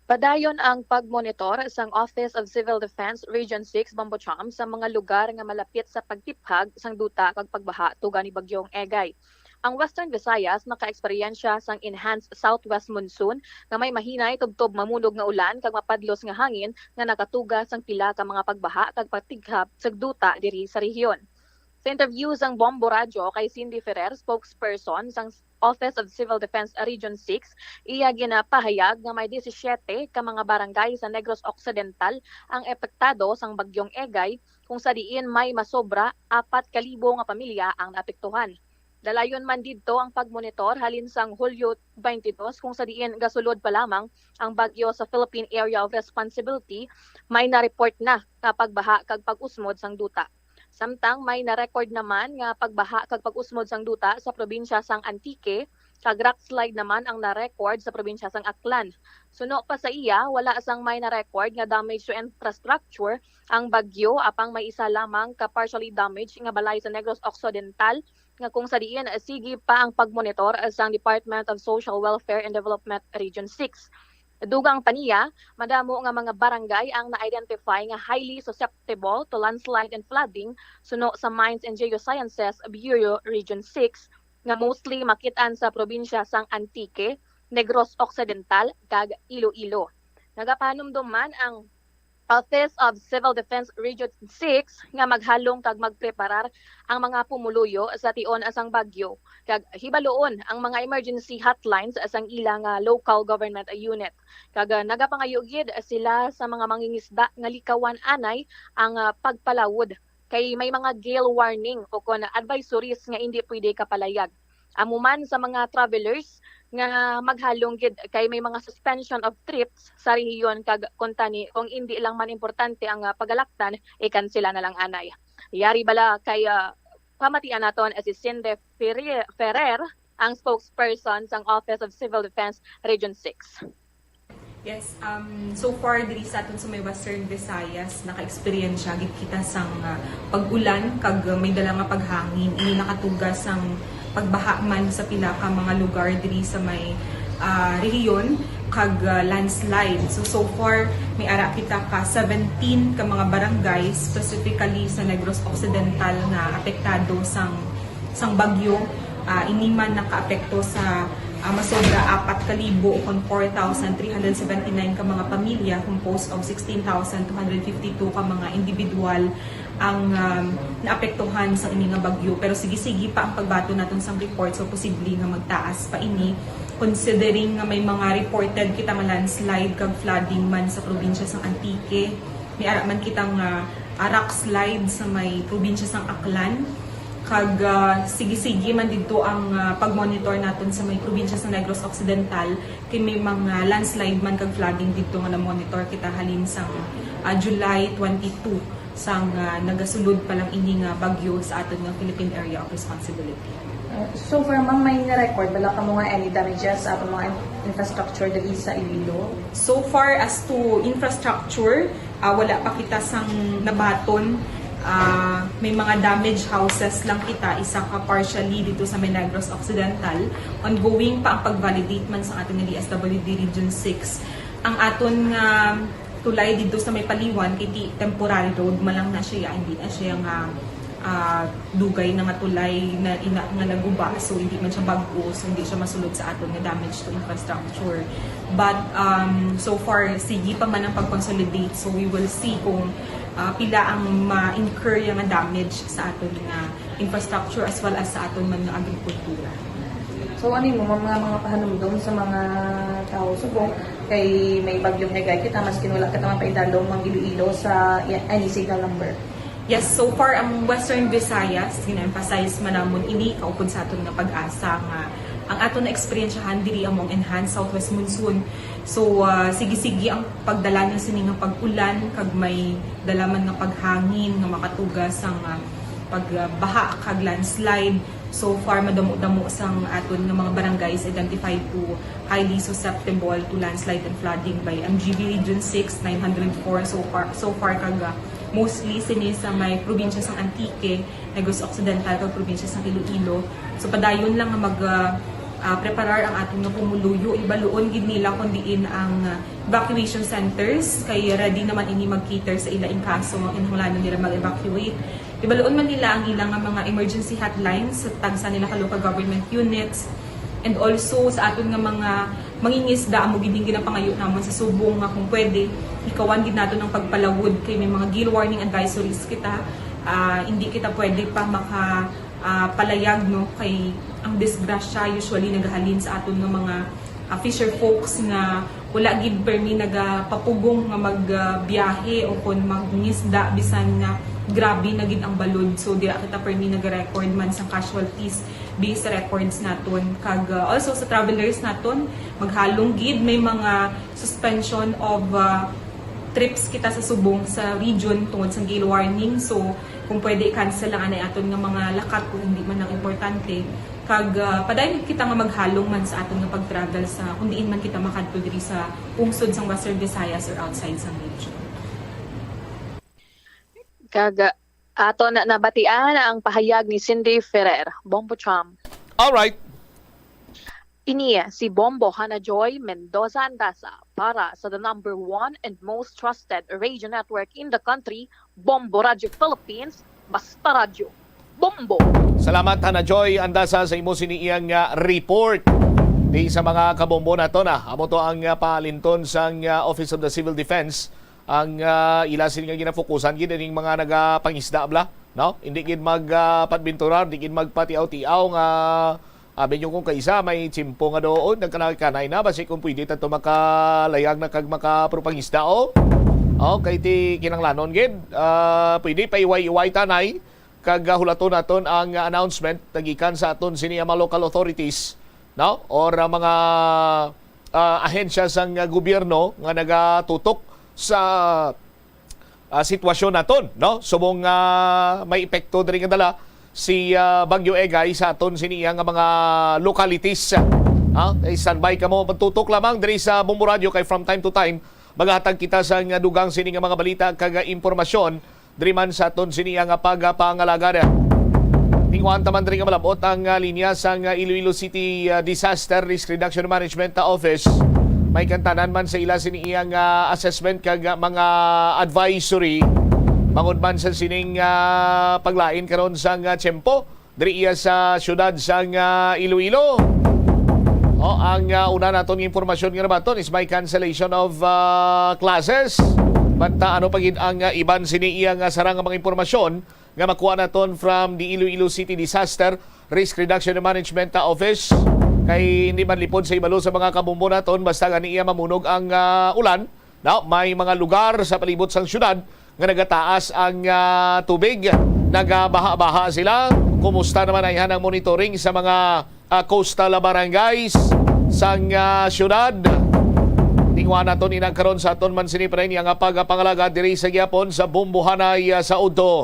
Padayon ang pagmonitor sang Office of Civil Defense Region six Bombo Cham sa mga lugar nga malapit sa pagtiphag sang duta kag pagbaha tungod ni Bagyong Egay. Ang Western Visayas nakaeksperyensya sang enhanced southwest monsoon nga may mahinay tubtob mamunog nga ulan kag mapadlos nga hangin nga nakatuga sang pila ka mga pagbaha kag pagtiphag sang duta diri sa rehiyon. Sa interview sang Bombo Radyo kay Cindy Ferrer, spokesperson sang Office of Civil Defense Region six, iya ginapahayag nga may disisiete ka mga barangay sa Negros Occidental ang epektado sang Bagyong Egay, kung sa diin may masobra apat ka libo nga pamilya ang naapektuhan. Dalayon man didto ang pagmonitor halin sang Hulyo twenty-two, kung sa diin gasulod pa lamang ang bagyo sa Philippine Area of Responsibility, may na-report na nga pagbaha kag pag-usmod sang duta. Samtang may na-record naman nga pagbaha kag pag-usmod sang duta sa probinsya sang Antique, kag rock slide naman ang na-record sa probinsya sang Aklan. Suno pa sa iya, wala sang may na-record nga damage to infrastructure ang bagyo, apang may isa lamang ka partially damaged nga balay sa Negros Occidental, nga kung sa diin, eh, sige pa ang pagmonitor sang Department of Social Welfare and Development Region six. Dugang pa niya, madamo nga mga barangay ang na-identify nga highly susceptible to landslide and flooding suno sa Mines and Geosciences Bureau Region six, nga mostly makit-an sa probinsya sang Antique, Negros Occidental, kag Iloilo. Nagapanumdum man ang Office of Civil Defense Region six nga maghalong kag magpreparar ang mga pumuluyo sa tion sang bagyo, kag hibaloon ang mga emergency hotlines sang ila nga local government unit. Kag, ah, nagapangayo gid sila sa mga mangingisda nga likawan anay ang, ah, pagpalawod, kay may mga gale warning o kon advisories nga indi pwede kapalayag. Amo man sa mga travelers nga maghalong gid, kay may mga suspension of trips sa rehiyon, kag kuntani kung indi lang man importante ang, ah, pagalaktan, ikansela na lang anay. Yari bala kay, ah, pamatian naton si Cindy Ferri-, Ferrer, ang spokesperson sang Office of Civil Defense Region six. Yes, um, so far diri sa aton sa may Western Visayas, naka-eksperyensya gid kita sang, ah, pag-ulan kag, ah, may dala nga paghangin. Ini nakatuga sang pagbaha man sa pila ka mga lugar diri sa may, ah, rehiyon kag, ah, landslide. So, so far may ara kita ka seventeen ka mga barangay, specifically sa Negros Occidental, nga apektado sang sang bagyo. Ah, ini man nakaapekto sa, ah, masobra apat ka libo kon four thousand three hundred seventy-nine ka mga pamilya, composed of sixteen thousand two hundred fifty-two ka mga individual ang, um, naapektuhan sa ini nga bagyo. Pero sige-sige pa ang pagbaton naton sang report, so posible nga magtaas pa ini, considering nga may mga reported kita nga landslide kag flooding man sa probinsya sang Antique. May ara man kita nga, ah, rock slide sa may probinsya sang Aklan. Kag, ah, sige-sige man didto ang, ah, pag-monitor naton sa may probinsya sa Negros Occidental, kay may mga landslide man kag flooding didto nga na-monitor kita halin sang, ah, July twenty-two, sang, ah, nagasulod pa lang ini nga bagyo sa aton nga Philippine Area of Responsibility. Uh, so far, ma'am, may na-record bala kamo nga any damages sa aton mga in-, infrastructure diri sa Iloilo? So far as to infrastructure, ah, wala pa kita sang nabaton. Ah, may mga damaged houses lang kita, isa ka partially dito sa may Negros Occidental. Ongoing pa ang pag-validate man sa aton nga D S W D Region six. Ang aton nga tulay dito sa may Paliwan, kay ti-, temporary road man lang na siya, hindi na siya nga, ah, dugay na nga tulay na ina-, nga naguba, so hindi man siya bag-o, so hindi siya masulod sa aton nga damage to infrastructure. But, um, so far, sige pa man ang pag-consolidate, so we will see kung, ah, pila ang ma-incur nga damage sa aton nga infrastructure as well as sa aton man nga agrikultura. So, ano mo mga, mga pahanumdom sa mga tao subong kay may bagyong Egay kita, maskin wala kita mapaidalom ang Iloilo sa i-, any signal number? Yes, so far ang Western Visayas, gina-emphasize man namon ini kaupod sa aton nga PAGASA nga ang aton na eksperyensyahan diri amo ang enhanced southwest monsoon. So, ah, sige-sige ang pagdala niya sini nga pag-ulan kag may dala man nga paghangin nga makatuga sang, ah, pagbaha kag landslide. So far, madamo-damo sang aton nga mga barangays identified to highly susceptible to landslide and flooding by M G B Region six, nine hundred four so far, so far kag, ah, mostly sini sa may probinsya sang Antique, Negros Occidental kag probinsya sang Iloilo. So padayon lang nga mag, ah, Ah, preparar ang aton nga pumuluyo, ibaluon gid nila kon diin ang, ah, evacuation centers, kay ready naman ini mag-cater sa ila in kaso nga kinahanglanon nila mag-evacuate. Ibaluon man nila ang ilang nga mga emergency hotlines sa tagsa nila ka local government units, and also sa aton nga mga mangingisda, amo gid ning ginapangayo namon sa subong nga kung pwede, ikawan gid nato ng pagpalawod kay may mga gale warning advisories kita. Ah, hindi kita pwede pa maka ah, palayag, no, kay ang disgrasya usually nagahalin sa aton nga mga, ah, fisher folks nga wala gid permi nagapapugong nga magbiyahe o kon mangisda, bisan nga grabe na gid ang balod. So dira kita permi nag-record man sang casualties based sa records naton, kag, ah, also sa travelers naton, maghalong gid may mga suspension of, ah, trips kita sa subong sa region tungod sa gale warning. So kung pwede, i-cancel lang anay aton nga mga lakat kung hindi man lang importante. Kag, ah, padayon kita nga maghalong man sa aton nga pag-travel sa kung diin man kita makadto diri sa pungsod sang Western Visayas or outside sang region. Kag, ah, aton nabatian ang pahayag ni Cindy Ferrer. Bombo Cham. Alright. Ini si Bombo Hana Joy Mendoza Andasa para sa the number one and most trusted radio network in the country, Bombo Radio Philippines, Basta Radyo. Bombo! Salamat, Hana Joy Andasa, sa imo sini iyang, ah, report. Di sa mga kabombo nato na, amo to ang, ah, palinton sang, ah, Office of the Civil Defense. Ang, ah, ila sini nga ginafokusan gid ining mga nagapangisda bala, no? Hindi gid mag, ah, padbinturar, hindi gid magpatiaw-tiaw nga abi nyo kung kaisa may tiyempo nga doon, nagkanay-kanay na, basi kung pwede ta to makalayag na kag makapropangisda, o. O, kay ti kinanglanon gid, ah, pwede pa iway-iway tanay, kag, ah, hulaton naton ang, ah, announcement nagikan sa aton sini ang mga local authorities, no? Or, ah, mga, ah, ahensya sang, ah, gobyerno nga nagatutok sa, ah, sitwasyon naton, no? Subong, ah, may epekto diri nga dala si, ah, Bagyo Egay sa aton sini iya nga mga localities. Ha? Kay standby kamo, pagtutok lamang diri sa Bombo Radio kay from time to time maghatag kita sang dugang sini nga mga balita kag impormasyon diri man sa aton sini nga pagpangalagad. Tinguhaan ta man diri nga malab-ot ang, ah, linya sang, ah, Iloilo City, ah, Disaster Risk Reduction Management, ah, Office. May kantanan man sa ila sini iyang, ah, assessment kag, ah, mga advisory bangod man sa sining, ah, paglain karon sang, ah, tiyempo diri iya sa siyudad sang, ah, Iloilo. O, ang, ah, una naton nga impormasyon nga nabaton is may cancellation of, ah, classes. But, ah, ano pa gid ang, ah, iban sini iya nga sarang nga mga impormasyon nga makuha naton from the Iloilo City Disaster Risk Reduction and Management, ah, Office? Kay hindi man lipod sa ibalo sa mga kabombo naton, basta gani iya mamunog ang, ah, ulan, no? May mga lugar sa palibot sang siyudad nga nagataas ang, ah, tubig. Nagabaha-baha sila. Kumusta naman ayhan ang monitoring sa mga, ah, coastal barangays sang, ah, siyudad? Tingwa naton ina karon sa aton man sini, pre, niya nga pagpangalagad diri sa gihapon sa Bombo Hanay, ah, sa udto.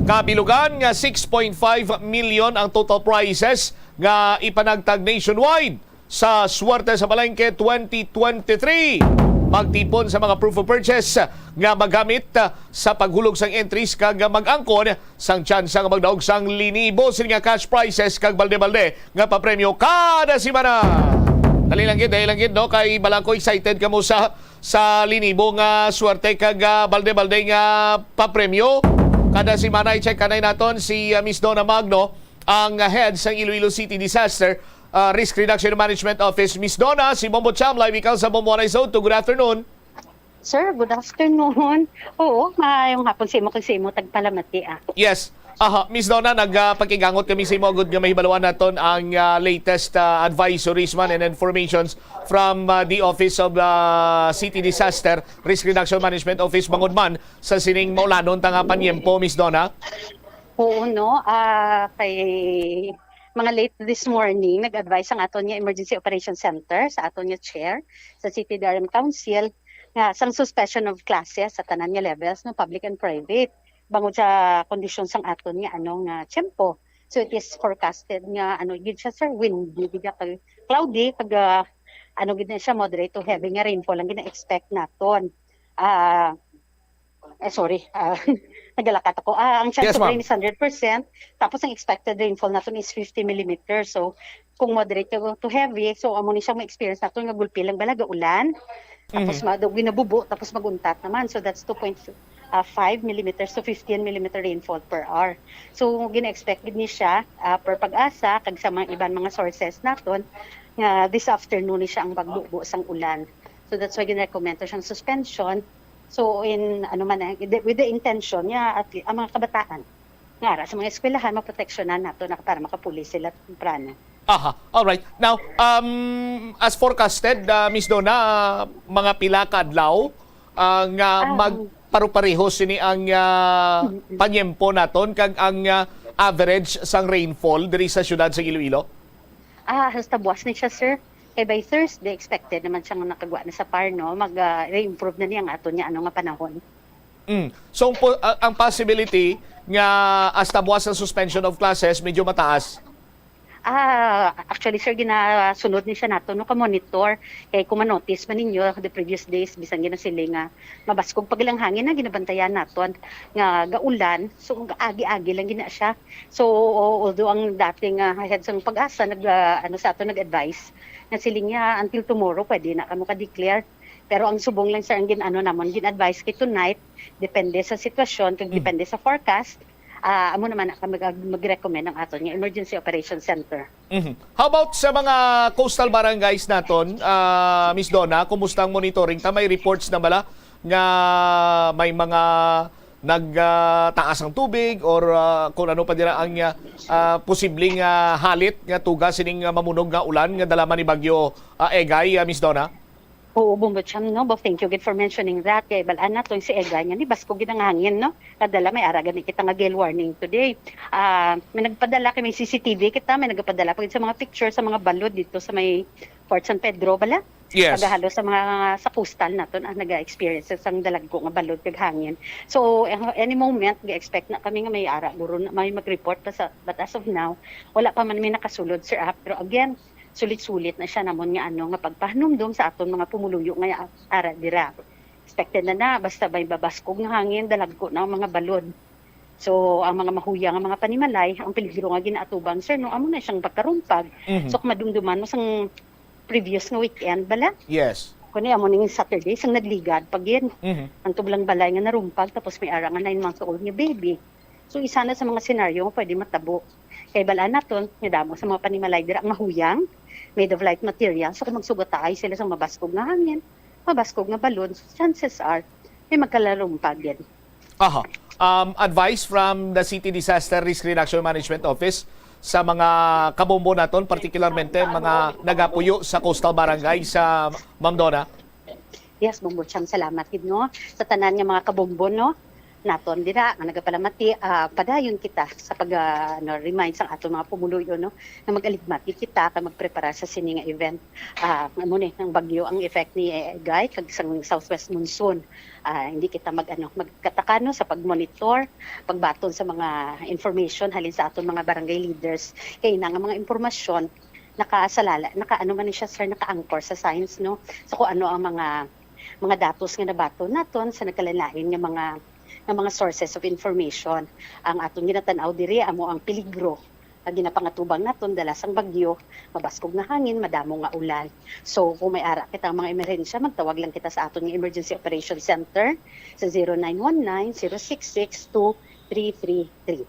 Kabilugan nga six point five million ang total prizes nga ipanagtag nationwide sa Swerte sa Palengke twenty twenty-three. Magtipon sa mga proof of purchase nga magamit, ah, sa paghulog sang entries kag mag-angkon sang tsansa nga magdaog sang linibo sini nga cash prizes kag balde-balde nga papremyo kada semana. Dali lang gid, dali lang gid, no? Kay bala ko excited kamo sa, sa linibo nga swerte kag, ah, balde-balde nga papremyo. Kada semana i-check kanay naton si, ah, Miss Donna Magno, ang, ah, head sang Iloilo City Disaster, ah, Risk Reduction Management Office. Miss Donna, si Bombo Cham, live ikaw sa Bombo Hanay sa udto. Good afternoon. Sir, good afternoon. Oo, maayong hapon sa imo kag sa imo tagpalamati, ah. Yes. Aha, Miss Donna, nagpakigangot kami sa imo agud nga mahibaluan naton ang, ah, latest, ah, advisories man and informations from, ah, the Office of, ah, City Disaster Risk Reduction Management Office bangod man sa sining maulanon ta nga panyempo, Miss Donna. Oo, no. Ah, kay mga late this morning, nag-advise ang aton nga Emergency Operation Center sa aton nga chair sa City D R M Council nga sang suspension of classes sa tanan nga levels, no, public and private, bangod sa kondisyon sang aton nga, ano, nga tiyempo. So it is forecasted nga, ano gid siya, sir, windy gid siya, kag cloudy, kag, ah, ano gid na siya, moderate to heavy nga rainfall ang gina-expect naton. Ah, Eh, sorry, ah, nagalakat ako. Ah, ang chance Yes, of ma'am. rain is hundred percent, tapos ang expected rainfall naton is fifty millimeters. So, kung moderate to heavy, so amo ni siya ma-experience naton nga gulpi lang bala, gaulan. Tapos Mhm. ma-, ginabubo, tapos maguntat naman. So, that's two point five millimeters to fifteen millimeter rainfall per hour. So, gina-expect gid ni siya, ah, per PAGASA, kag sa mga iban mga sources naton, nga this afternoon ni siya ang pagbubo sang ulan. So, that's why gina-recommend to siyang suspension. So, in, ano man, eh, with the intention niya, at le-, ang mga kabataan, nga ara sa mga eskwelahan, maproteksyonan nato na para makapuli sila temprano. Aha, all right. Now, um, as forecasted, uh, Miss Donna, mga pila ka adlaw uh, nga Ah. magparupareho sini ang uh, Mm-mm. panyempo naton kag ang uh, average sang rainfall diri sa siyudad sa Iloilo? Ah, hasta buwas ni siya, sir. Kay by Thursday, expected naman siya nga nakagwa na sa par, no? Mag, ah, re-improve na niya ang aton niya, ano nga panahon. Mm. So, ang po- uh, ang possibility nga hasta buwas ang suspension of classes medyo mataas. Ah, actually, sir, ginasunod ni siya nato, no, ka-monitor. Kay kung ma-notice man ninyo, the previous days, bisan ginasiling nga mabaskog pa lang hangin na ginabantayan naton nga gaulan, so agi-agi lang gina siya. So, although ang dating, ah, head sang PAGASA nag, ah, ano sa ato, nag-advise nga siling niya until tomorrow pwede na kamo ka-declare. Pero ang subong lang, sir, ang gin-ano namon, gin-advise kay tonight, depende sa sitwasyon kag Mm. depende sa forecast, ah, amo naman na mag, mag-recommend ang aton nga emergency operation center. Mhm. How about sa mga coastal barangays naton, ah, Miss Donna? Kumusta ang monitoring? Ta may reports na bala nga may mga nagtaas ang tubig or ah, kung ano pa dira ang ah, ah, posibleng ah, halit nga tuga sining ah, mamunog nga ulan nga dala man ni Bagyo ah, Egay, ah, Miss Donna? Oo, Bombo Cham, no? Bo, thank you again for mentioning that. Kay balaan nato si Egay nga ni baskog gid ang hangin, no? Kadala may ara gani kita nga gale warning today. Ah, may nagpadala kay may C C T V kita, may nagpadala pa gid sa mga picture sa mga balod dito sa may Fort San Pedro bala. Yes. Pagahalo sa mga sa coastal naton ang naga-experience sang dalagko nga balod kag hangin. So, eh, any moment, ga-expect na kami nga may ara guro na may mag-report pa sa, but as of now, wala pa man may nakasulod, sir, ah. Pero again, sulit-sulit na siya namon nga ano nga pagpahanumdom sa aton mga pumuluyo nga ara dira. Expected na na basta may babaskog nga hangin, dalagko na ang mga balod. So, ang mga mahuya nga mga panimalay, ang peligro nga ginaatubang, sir, no, amo na siyang pagkarumpag. Mhm. So, kung madumduman mo sang previous nga weekend bala, Yes. kuno amo ning Saturday, sang nagligad pa gid. Mhm. Ang tublang balay nga narumpag, tapos may ara nga nine months old nga baby. So, isa na sa mga senaryo nga pwede matabo. Kay balaan naton, nga damo sa mga panimalay dira ang mahuyang, made of light material. So, kung magsugataay sila sa mabaskog nga hangin, mabaskog nga balon, so chances are, may magkalarumpag gid. Aha. Um, advice from the City Disaster Risk Reduction Management Office sa mga kabombo naton, particularmente mga nagapuyo sa coastal barangay sa Ma'am Donna? Yes, Bombo Cham, salamat gid, no, sa tanan nga mga kabombo, no, naton dira nga nagapalamati, ah, padayon kita sa pag, ah, ano, remind sa aton mga pumuluyo, no, nga mag-aligmati kita kag magprepara sa sini nga event. Ah, amo ni ang bagyo ang effect ni Egay kag sang southwest monsoon. Ah, hindi kita mag, ano, magkataka, no, sa pag-monitor, pagbaton sa mga information halin sa aton mga barangay leaders. Kay ina nga mga impormasyon nakasalala, naka, ano man ni siya, sir, naka-anchor sa science, no? So, kung ano ang mga mga datos nga nabaton naton sa nagkalain-lain nga mga, nga mga sources of information. Ang aton ginatan-aw diri amo ang peligro nga ginapangatubang naton dala sang bagyo, mabaskog nga hangin, madamo nga ulan. So, kung may ara kita ang mga emerhensya, magtawag lang kita sa aton nga Emergency Operation Center sa zero nine one nine, zero six six, two three three three.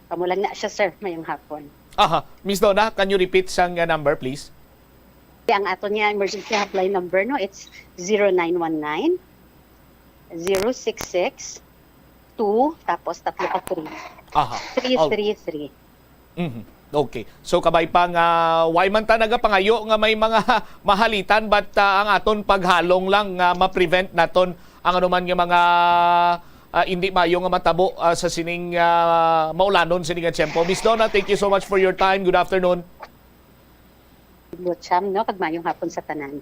Amo lang na siya, sir. Mayong hapon. Aha. Miss Donna, can you repeat sang uh, number, please? Ang aton nga emergency hotline number, no, it's zero nine one nine, zero six six, two, tapos tatlo ka three. Aha. Three three three. Mhm. Okay. So kabay pa nga way man ta nagapangayo nga may mga mahalitan, but ah, ang aton paghalong lang nga ma-prevent naton ang anuman nga mga ah, hindi maayo nga matabo ah, sa sining ah, maulanon sining nga tiyempo. Miss Donna, thank you so much for your time. Good afternoon. Bocham, no? Kag mayong hapon sa tanan.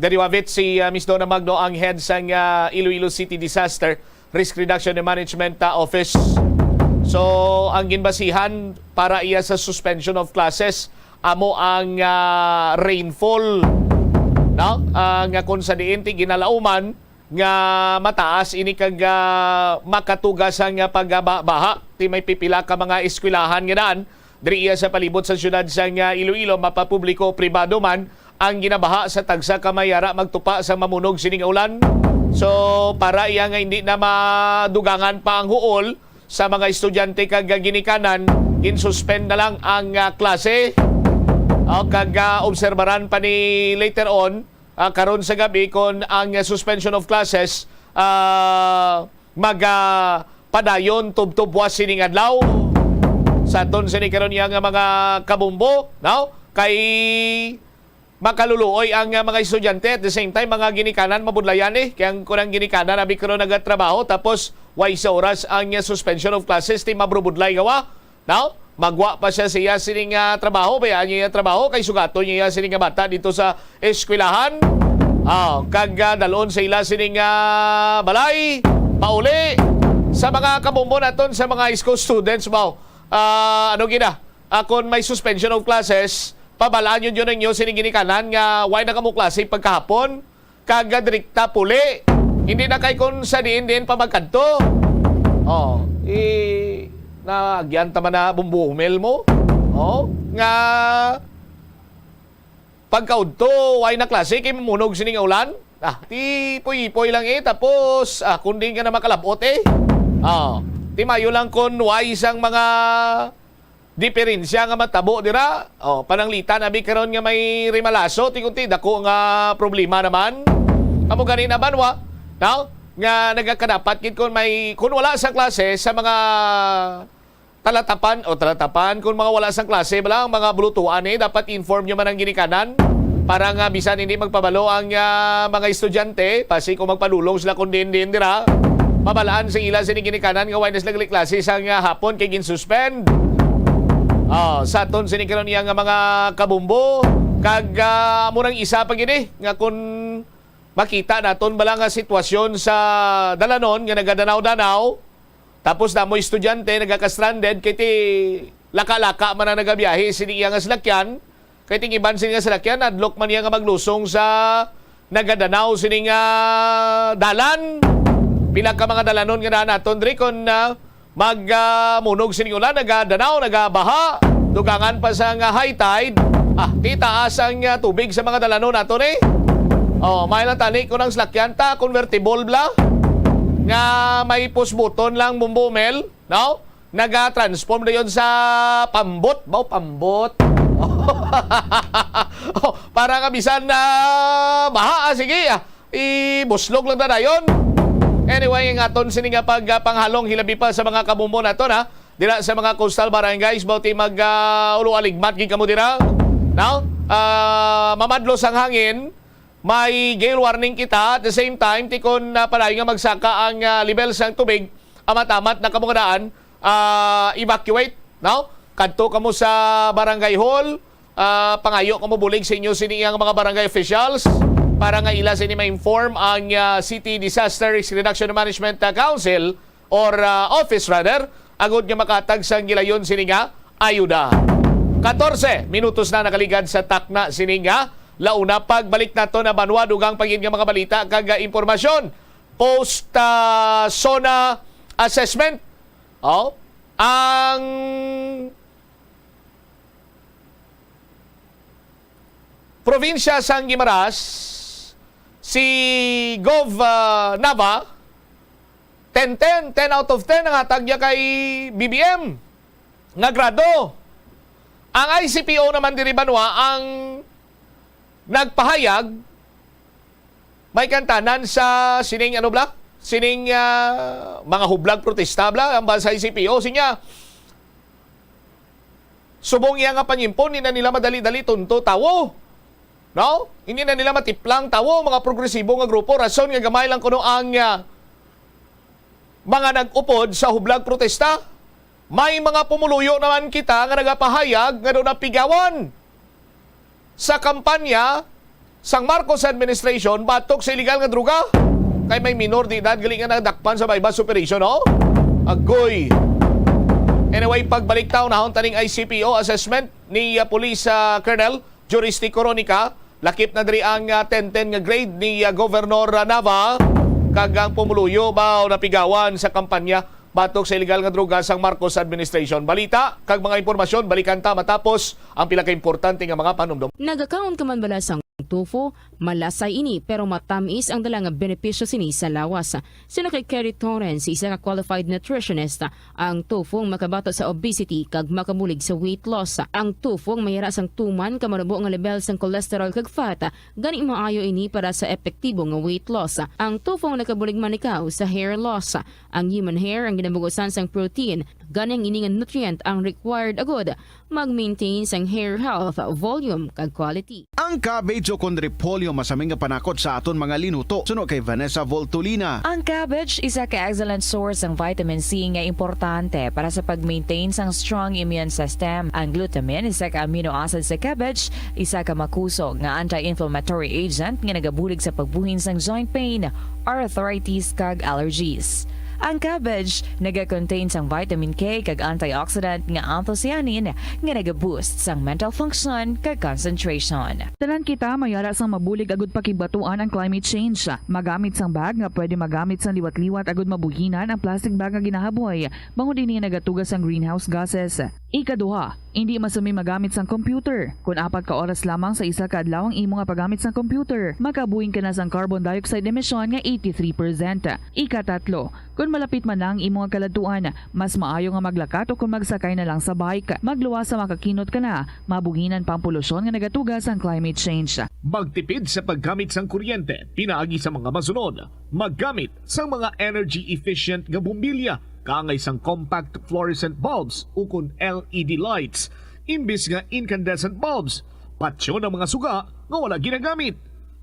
Dariwavit si ah, Miss Donna Magno, ang head sang ah, Iloilo City Disaster Risk Reduction and Management ah, Office. So, ang ginbasihan para iya sa suspension of classes amo ang ah, rainfall, no? Ah, nga kung sa diin ti ginalauman nga mataas ini kag, ah, makatuga sang pagbaha. Ti may pipila ka mga eskwelahan nga daan diri iya sa palibot sa siyudad sang, ah, Iloilo, mapapubliko o pribado man, ang ginabaha sa tagsa ka may ara magtupa sa mamunog sini nga ulan. So, para iya nga hindi na madugangan pa ang huol sa mga estudyante kag ginikanan, ginsuspend na lang ang, ah, klase. O, kag, ah, obserbaran pa ni later on, ah, karon sa gabi kon ang, ah, suspension of classes, ah, mag, ah, padayon tubtob buwas sining adlaw. Sa aton sini karon iya nga mga kabumbo, no? Kay makaluluoy ang, ah, mga estudyante, at the same time, mga ginikanan mabudlayan, eh. Kay ang kunang ginikanan, abi karon nagatrabaho, tapos way sa oras ang, ah, suspension of classes, ti mabrubudlay gawa. Now, magwa pa siya sa iya sining, ah, trabaho, bayaan niya iya trabaho, kay sugaton niya iya sining nga bata dito sa eskwelahan. Ah, kag, ah, dalon sa ila sining, ah, balay, pauli. Sa mga kabumbo naton, sa mga high school students, wow. Ah, ano gina? Ah, kung may suspension of classes, pabalaan yun yun ninyo sining ginikanan nga why na kamo klase pagkahapon? Kag direkta puli. Hindi na kay kung sa diin-diin pa magkadto. Oh, eh, naagyan ta man na bumbuhumel mo. Oh, nga pagkaudto, way na klase kay mamunog sini nga ulan. Ah, ti ipoy-ipoy lang eh. Tapos, ah, kung di ka na makalabot eh. Ah, ti mayo lang kung way sang mga diferensya nga matabo dira. Oh, pananglitan abi karon nga may rimalaso, ti kunti dako nga problema naman. Amo gani na banwa, no? Nga nagakadapat gid kun may, kun wala sa klase sa mga talatapan o talatapan, kun mga wala sa klase bala ang mga bulutuan eh, dapat inform nyo man ang ginikanan para nga bisan hindi magpabalo ang, ah, mga estudyante, pasi kung magpadulong sila kun diin-diin dira. Mabalaan sa ila sini ginikanan nga way na sila gali klase sang, ah, hapon kay ginsuspend. Ah, sa aton sini karon iya nga mga kabumbo, kag, ah, amo nang isa pa gid eh, nga kun makita naton bala nga sitwasyon sa dalanon nga nagadanaw-danaw, tapos damo estudyante nagaka-stranded kay ti laka-laka man ang nagabiyahe sini iya nga salakyan, kay ting iban sini nga salakyan adlok man niya nga maglusong sa nagadanaw sini nga dalan. Pila ka mga dalanon nga naa naton diri kon, ah, mag, ah, munog sining ulan, nagadanaw, nagabaha, dugangan pa sa nga high tide. Ah, ti taas ang, ah, tubig sa mga dalanon nato ni. Oh, may lang tani kung ang salakyan ta convertible bla nga may push button lang bumbumel, no? Naga-transform na yon sa pambot, ba, pambot. Oh, para nga bisan na baha, ah, sige, ah. Ibuslog lang na dayon. Anyway, ang aton sini nga pagpanghalong hilabi pa sa mga kabumbo naton, ha, dira sa mga coastal barangays, bauti mag, ah, ulo aligmat gid kamo dira. Now, ah, mamadlos ang hangin, may gale warning kita. At the same time, tikon na palayo nga magsaka ang, ah, level sang tubig, amat-amat na kamo nga daan, ah, evacuate, no? Kadto kamo sa barangay hall, ah, pangayo kamo bulig sa inyo sini ang mga barangay officials para nga ila sini ma-inform ang, ah, City Disaster Risk Reduction Management, ah, Council or, ah, office rather, agud nga makatag sang gilayon sini nga ayuda. Katorse minutos na nakaligad sa takna sini nga launa. Pagbalik nato na banwa, dugang pa gid nga mga balita kag, ah, impormasyon. Post, ah, SONA assessment. Oh, ang probinsya sang Guimaras, si Gov, ah, Nava, ten ten, ten out of ten ang hatag niya kay B B M nga grado. Ang I C P O naman diri banwa ang nagpahayag, may kantanan sa sining, ano bla? Sining, ah, mga hublag protesta bla, ang ba sa I C P O. Sinya, subong iya nga pangimpon, di na nila madali-dali tunto tawo. No? Hindi na nila matiplang tawo, mga progresibo nga grupo. Rason nga gamay lang kuno ang, ah, mga nag-upod sa hublag protesta. May mga pumuluyo naman kita nga nagapahayag nga doon napigawan sa kampanya sang Marcos administration batok sa illegal nga droga. Kay may minor de edad gali nga nadakpan sa buy-bust operation, no? Agoy. Anyway, pagbalik ta, unahon ta ning I C P O assessment ni, ah, Police, ah, Colonel Juriste Coronica. Lakip na diri ang, ah, ten ten nga grade ni, ah, Governor, ah, Nava. Kag ang pumuluyo ba napigawan sa kampanya batok sa iligal nga droga sang Marcos administration? Balita kag mga impormasyon, balikan ta matapos ang pila ka importante nga mga panumdom. Nagakaon ka man bala sang tofu? Malasay ini, pero matamis ang dala nga benepisyo sini sa lawas. Suno kay Kerry Torrens, isa ka qualified nutritionist, ang tofu ang makabato sa obesity kag makabulig sa weight loss. Ang tofu ang mayara sang tuman ka marubo nga level sang cholesterol kag fat, gani maayo ini para sa epektibo nga weight loss. Ang tofu ang nakabulig man ikaw sa hair loss. Ang human hair ang ginabugusan sang protein, gani ang ini nga nutrient ang required agud mag-maintain sang hair health, volume, kag quality. Ang cabbage o kon repolyo masami nga panakot sa aton mga linuto, suno kay Vanessa Voltolina. Ang cabbage isa ka excellent source sang vitamin C nga importante para sa pag-maintain sang strong immune system. Ang glutamine, isa ka amino acid sa cabbage, isa ka makusog nga anti-inflammatory agent nga nagabulig sa pagbuhin sang joint pain, arthritis, kag allergies. Ang cabbage naga-contain sang vitamin K kag antioxidant nga anthocyanin nga naga-boost sang mental function kag concentration. Tanan kita mayara sang mabulig agud pakigbatuan ang climate change. Magamit sang bag nga pwede magamit sang liwat-liwat agud mabuhinan ang plastic bag nga ginahaboy, bangod ini nagatuga sang greenhouse gases. Ikaduha, indi masumi magamit sang computer. Kon apat ka oras lamang sa isa ka adlaw ang imo nga paggamit sang computer, makabuhin ka na sang carbon dioxide emission nga eighty-three percent. Ikatatlo, kon malapit man na ang imo nga kaladtuan, mas maayo nga maglakat o kon magsakay na lang sa bike. Magluwas sa makakinot ka na, mabuhinan pa ang polusyon nga nagatuga sang climate change. Magtipid sa paggamit sang kuryente pinaagi sa mga masunod. Maggamit sang mga energy efficient nga bombilya kaangay sang compact fluorescent bulbs ukon L E D lights imbis nga incandescent bulbs. Patyon ang mga suga nga wala ginagamit.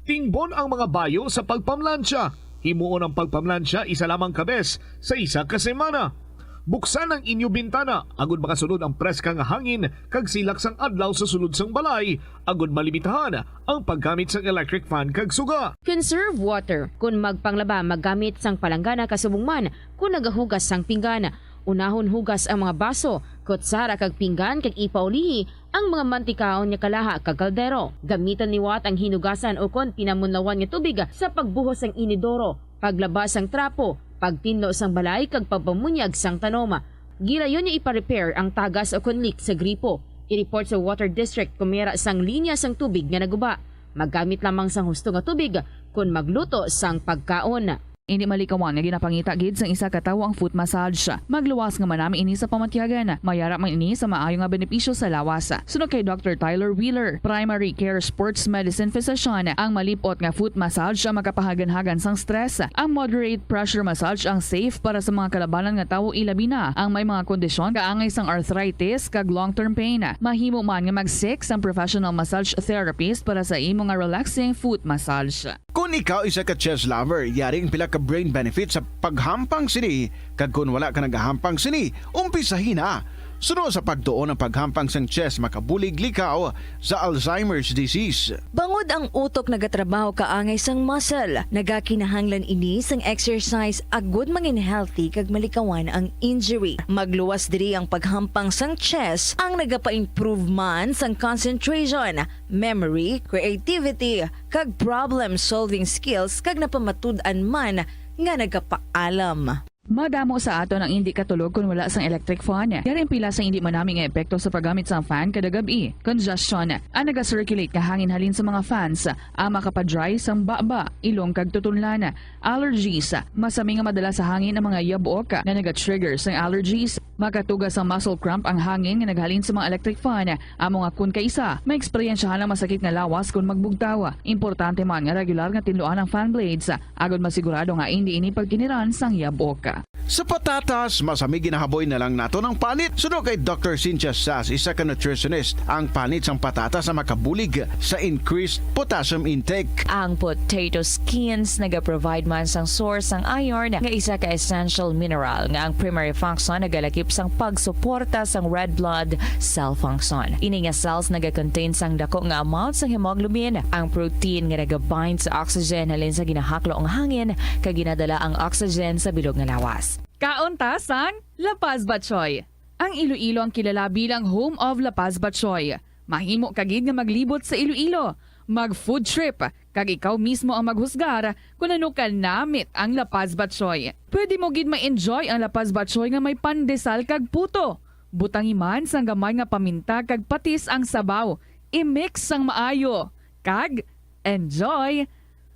Tingbon ang mga bayo sa pagpamlansya. Himuon ang pagpamlansya isa lamang ka bes sa isa ka semana. Buksan ang inyo bintana agud makasulod ang preska nga hangin kag silak sang adlaw sa sulod sang balay agud malimitahan ang paggamit sang electric fan kag suga. Conserve water. Kon magpanglaba, maggamit sang palanggana kasubong man kon nagahugas sang pinggan. Unahon hugas ang mga baso, kutsara kag pinggan kag ipaulihi ang mga mantikaon nga kalaha kag kaldero. Gamiton liwat ang hinugasan ukon pinamunlawan nga tubig sa pagbuhos sang inidoro, paglaba sang trapo, pagtinlo sang balay kag pagpamunyag sang tanom. Gilayon nga ipa-repair ang tagas ukon leak sa gripo. I-report sa Water District kon mayara sang linya sang tubig nga naguba. Maggamit lamang sang husto nga tubig kon magluto sang pagkaon. Indi malikawan nga ginapangita gid sang isa ka tawo ang foot massage. Magluwas nga manami ini sa pamatyagan. Mayara man ini sa maayo nga benepisyo sa lawas. Suno kay Doctor Tyler Wheeler, primary care sports medicine physician, ang malip-ot nga foot massage ang makapahaganhagan sang stress. Ang moderate pressure massage ang safe para sa mga kalabanan nga tawo, ilabi na ang may mga kondisyon kaangay sang arthritis kag long-term pain. Mahimo man nga mag-seek sang professional massage therapist para sa imo nga relaxing foot massage. Kon ikaw isa ka chess lover, yari ang pila ka brain benefits sa paghampang sini, kag kon wala ka nagahampang sini, umpisahi na. Suno sa pagtuon, ang paghampang sang chess makabulig likaw sa Alzheimer's disease. Bangod ang utok nagatrabaho kaangay sang muscle, nagakinahanglan ini sang exercise agud mangin healthy kag malikawan ang injury. Magluwas diri ang paghampang sang chess, ang nagapa-improve man sang concentration, memory, creativity, kag problem-solving skills, kag napamatud-an man nga nagapaalam. Madamo sa aton ang indi katulog kon wala sang electric fan. Yari ang pila sa indi manami nga epekto sa paggamit sang fan kada gab-i. Congestion, ang naga-circulate nga hangin halin sa mga fans, ang makapa-dry sang baba, ilong kag tutunlan. Allergies, masami nga madala sa hangin ang mga yabok nga naga-trigger sang allergies. Makatuga sang muscle cramp ang hangin nga naghalin sa mga electric fan. Amo nga kon kaisa, maeksperiensyahan ang masakit nga lawas kon magbugtaw. Importante man nga regular nga tinluan ang fan blades, agod masigurado nga indi ini pagkiniran sang yabok. Sa patatas, masami ginahaboy na lang naton ang panit. Suno kay Doctor Cynthia Sass, isa ka nutritionist, ang panit sang patatas ang makabulig sa increased potassium intake. Ang potato skins nagaprovide man sang source sang iron, nga isa ka essential mineral nga ang primary function nagalakip sang pagsuporta sang red blood cell function. Ini nga cells nagakontain sang dako nga amount sang hemoglobin, ang protein nga nagabind sa oxygen halin sa ginahaklo nga hangin kag ginadala ang oxygen sa bilog nga lawas. Kaon ta sang La Paz Batchoy. Ang Iloilo ang kilala bilang home of La Paz Batchoy. Mahimo ka gid nga maglibot sa Iloilo, mag-food trip, kag ikaw mismo ang maghusgar kon ano ka namit ang La Paz Batchoy. Pwede mo gid ma-enjoy ang La Paz Batchoy nga may pandesal kag puto. Butangi man sang gamay nga paminta kag patis ang sabaw. I-mix sang maayo. Kag enjoy!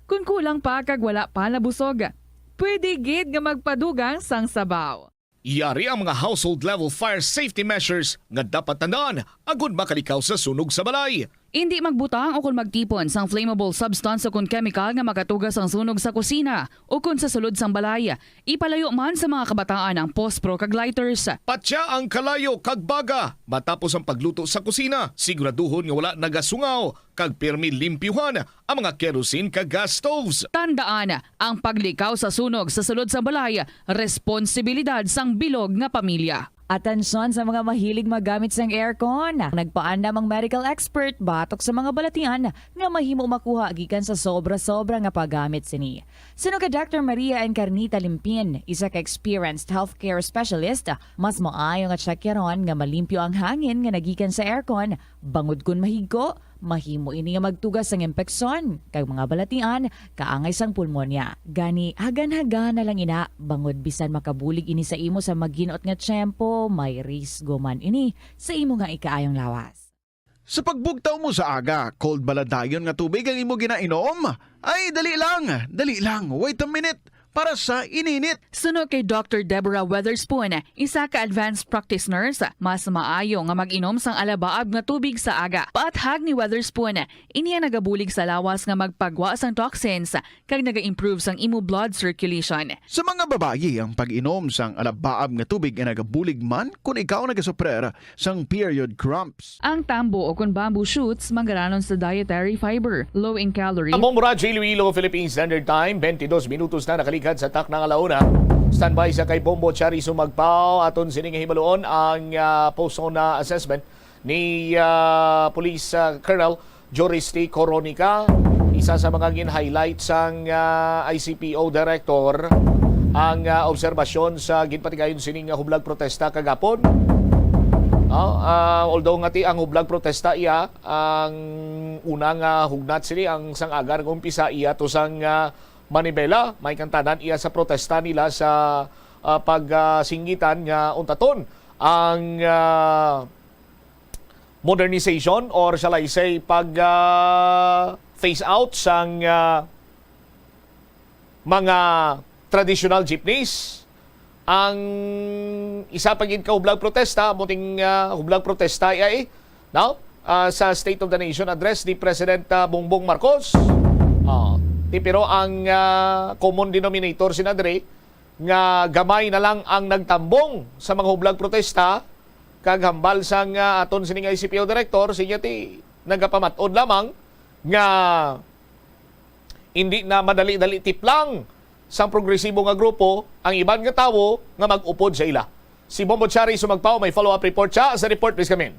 Kon kulang pa kag wala pa nabusog, pwede gid nga magpadugang sang sabaw. Yari ang mga household level fire safety measures nga dapat tandaan agud makalikaw sa sunog sa balay. Indi magbutang o kon magtipon sang flammable substance o kon chemical nga makatuga sang sunog sa kusina o kon sa sulod sang balay. Ipalayo man sa mga kabataan ang pospro kag lighters. Patya ang kalayo kag baga matapos ang pagluto sa kusina. Siguraduhon nga wala nagasungaw kag pirmi limpyuhan ang mga kerosene kag gas stoves. Tandaan, ang paglikaw sa sunog sa sulod sang balay, responsibilidad sang bilog nga pamilya. Atensyon sa mga mahilig maggamit sang aircon. Nagpaandam ang medical expert batok sa mga balatian nga mahimo makuha gikan sa sobra-sobra nga paggamit sini. Suno kay Doctor Maria Encarnita Limpin, isa ka experienced healthcare specialist, mas maayo nga tsakyaron nga malimpyo ang hangin nga nagikan sa aircon, bangod kon mahigko, mahimo ini nga magtuga sang impeksyon kag mga balatian, kaangay sang pulmonya. Gani, hagan-hagan na lang ina, bangod bisan makabulig ini sa imo sa magin-ot nga tiyempo, may risgo man ini sa imo nga ikaayong lawas. Sa pagbugtaw mo sa aga, cold bala dayon nga tubig ang imo ginainom? Ay, dali lang, dali lang, wait a minute, para sa ininit. Suno kay Doctor Deborah Weatherspoon, isa ka advanced practice nurse, mas maayo nga mag-inom sang alabaab nga tubig sa aga. Paathag ni Weatherspoon, ini ang nagabulig sa lawas nga magpagwa sang toxins kag naga-improve sang imo blood circulation. Sa mga babayi, ang pag-inom sang alabaab nga tubig ay nagabulig man kon ikaw nagasuprer sang period cramps. Ang tambo o kon bamboo shoots manggaranon sa dietary fiber, low in calorie. Ang Bombo Radyo Iloilo, Philippine Standard Time, twenty-dos minutos na nakaligad sa takna nga alauna. Standby sa kay Bombo Charis Sumagpao. Aton sini nga hibaluon ang, ah, post-mortem assessment ni, ah, Police, ah, Colonel Joris T. Coronica. Isa sa mga gin-highlight sang, ah, I C P O Director ang, ah, obserbasyon sa ginpatigayon sining, ah, hublag protesta kagapon. Ah, ah, although nga ti ang hublag protesta iya ang una nga hugnat sini, ang sang aga nag-umpisa iya to sang, ah, manibela, may kantanan iya sa protesta nila sa, ah, pagsinggitan nga untaton ang, ah, modernization, or shall I say, pag, ah, phase out sang, ah, mga traditional jeepneys. Ang isa pa gid ka hublag protesta, amo ting, ah, hublag protesta iya, eh, no? Ah, sa State of the Nation Address ni President, ah, Bongbong Marcos. Ah, ti, pero ang, ah, common denominator sina diri nga gamay na lang ang nagtambong sa mga hublag protesta, kag hambal sang, ah, aton sining I C P O director, siya ti nagapamat-od lamang nga indi na madali-dali tiplang sang progresibo nga grupo ang iban nga tawo nga mag-upod sa ila. Si Bombo Chari Sumagpao may follow-up report siya. Sa report, please, come in.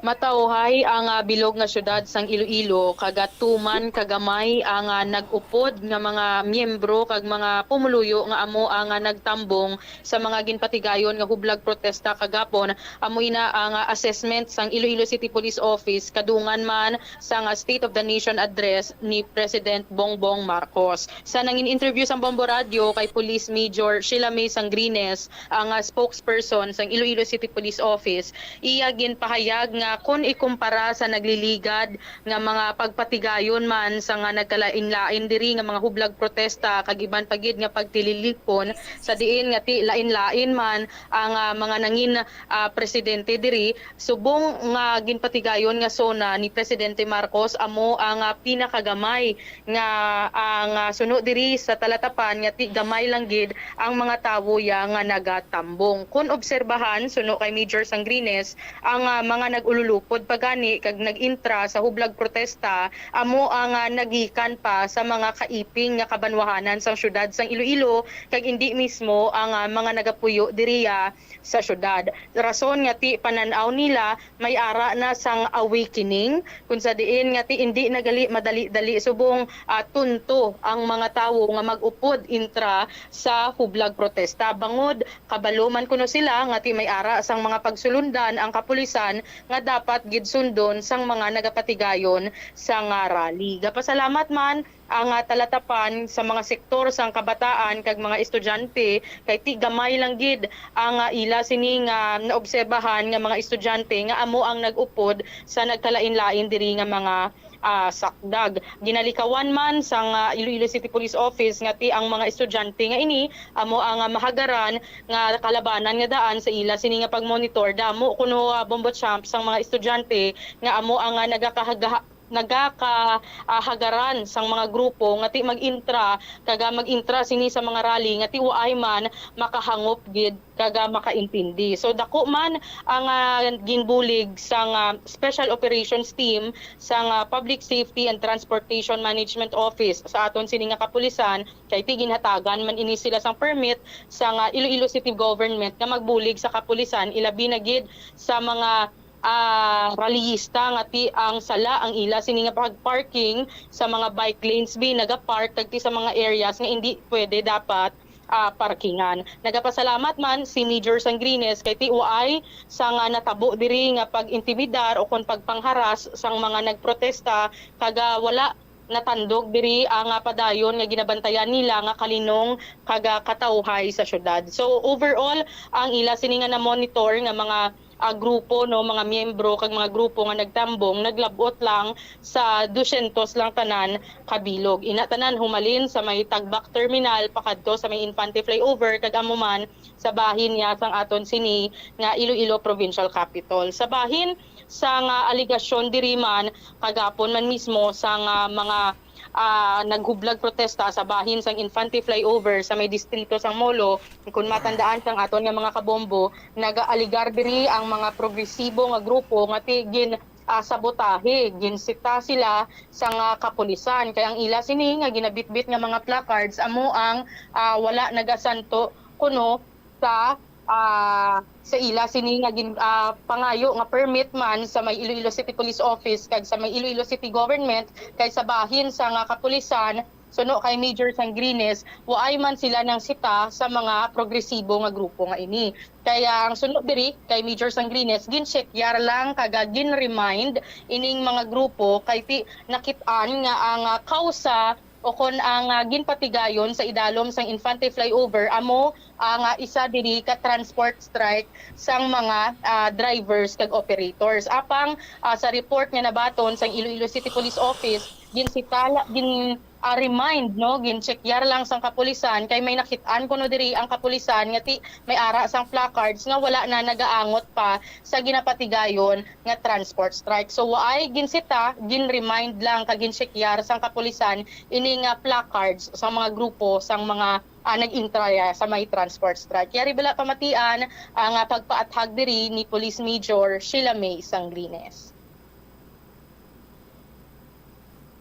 Matauhay ang, ah, bilog nga syudad sang Iloilo, kag, ah, tuman kagamay ang, ah, nag-upod nga mga miyembro kag mga pumuluyo nga amo ang, ah, nagtambong sa mga ginpatigayon nga hublag protesta kagapon. Amo ina ang, ah, assessment sang Iloilo City Police Office kadungan man sang, ah, State of the Nation Address ni President Bongbong Marcos. Sa nangin-interview sang Bombo Radio kay Police Major Sheila May Sangrines, ang, ah, spokesperson sang Iloilo City Police Office, iya ginpahayag nga kon ikumpara sa nagliligad nga mga pagpatigayon man sa nga nagkalain-lain diri nga mga hublag protesta kag iban pa gid nga pagtililipon sa diin nga ti lain-lain man ang, ah, mga nangin, ah, presidente diri, subong nga ginpatigayon nga SONA ni Presidente Marcos amo ang, ah, pinakagamay nga ang, ah, suno diri sa Talatapan nga ti gamay lang gid ang mga tawo ya nga nagatambong. Kon obserbahan, suno kay Major Sangrines, ang, ah, mga nag-ululupod pa gani kag nag-intra sa hublag protesta amo ang, ah, nagikan pa sa mga kaiping nga kabanwahanan sang syudad sang Iloilo kag indi mismo ang, ah, mga nagapuyo diriya sa syudad. Rason nga ti panan-aw nila may ara na sang awakening, kung sa diin nga ti indi na gali madali-dali subong, ah, tunto ang mga tawo nga mag-upod intra sa hublag protesta. Bangod kabalo man kuno sila nga ti may ara sang mga pagsulundan ang kapulisan nga dapat gid sundon sang mga nagapatigayon sang, ah, rally. Gapasalamat man ang, ah, talatapan sa mga sektor sang kabataan kag mga estudyante kay ti gamay lang gid ang, ah, ila sini nga naobserbahan nga mga estudyante nga amo ang nag-upod sa nagkalain-lain diri nga mga, ah, sakdag. Ginalikawan man sang, ah, Iloilo City Police Office nga ti ang mga estudyante nga ini amo ang, ah, mahagaran nga kalabanan nga daan sa ila sini nga pagmonitor. Damo kuno, ah, bombo champ sang mga estudyante nga amo ang, ah, nagakahaga-, nagaka-, ah, hagaran sang mga grupo nga ti mag-intra kag, ah, mag-intra sini sa mga rally nga ti waay man makahangop gid kag, ah, makaintindi. So dako man ang, ah, ginbulig sang, ah, Special Operations Team sang, ah, Public Safety and Transportation Management Office sa aton sini nga kapulisan kay ti ginhatagan man ini sila sang permit sang, ah, Iloilo City Government nga magbulig sa kapulisan, ilabi na gid sa mga, ah, rallyista nga ti ang sala ang ila sini nga pag-parking sa mga bike lanes bi, nagapark kag ti sa mga areas nga indi pwede dapat, ah, parkingan. Nagapasalamat man si Major Sangrines kay ti waay sang, ah, natabo diri nga pag-intimidar o kon pagpangharas sang mga nagprotesta kag, ah, wala natandog diri ang, ah, padayon nga ginabantayan nila nga kalinong kag, ah, katawhay sa syudad. So overall, ang ila sini nga na-monitor nga mga, ah, grupo, no, mga miyembro kag mga grupo nga nagtambong naglab-ot lang sa dusyentos lang tanan ka bilog. Ina tanan humalin sa may Tagbak Terminal pakadto sa may Infante Flyover kag amo man sa bahin niya sang aton sini nga Iloilo Provincial Capitol. Sa bahin sang, ah, aligasyon diri man kagapon man mismo sang, ah, mga, ah, naghublag protesta sa bahin sang Infante Flyover sa may distrito sang Molo, kung matandaan sang aton nga mga kabombo, nagaaligar diri ang mga progresibo nga grupo nga ti gin, ah, sabotahe, ginsita sila sang, ah, kapulisan. Kay ang ila sini nga ginabitbit nga mga placards amo ang, ah, wala nagasanto kuno sa, ah, sa ila sini nga gin-, ah, pangayo nga permit man sa may Iloilo City Police Office kag sa may Iloilo City Government kay sa bahin sang, ah, kapulisan, suno kay Major Sangrines, waay man sila nangsita sa mga progresibo nga grupo nga ini. Kaya ang suno diri kay Major Sangrines, ginchekyar lang kag, ah, gin-remind ining mga grupo kay ti-, nakit-an nga ang, ah, kausa o kon ang, ah, ginpatigayon sa idalom sang Infante Flyover amo ang, ah, isa diri ka transport strike sang mga, ah, drivers kag operators. Apang, ah, sa report nga nabaton sang Iloilo City Police Office, ginsita la-, gin, ah, remind, no, ginchekyar lang sang kapulisan kay may nakit-an kuno diri ang kapulisan nga ti may ara sang placards nga wala na nagaangot pa sa ginapatigayon nga transport strike. So waay ginsita, gin-remind lang kag ginchekyar sang kapulisan ini nga placards sa mga grupo sang mga, ah, nag-intra sa may transport strike. Yari bala pamatian ang, ah, pagpaathag diri ni Police Major Sheila May Sanglines.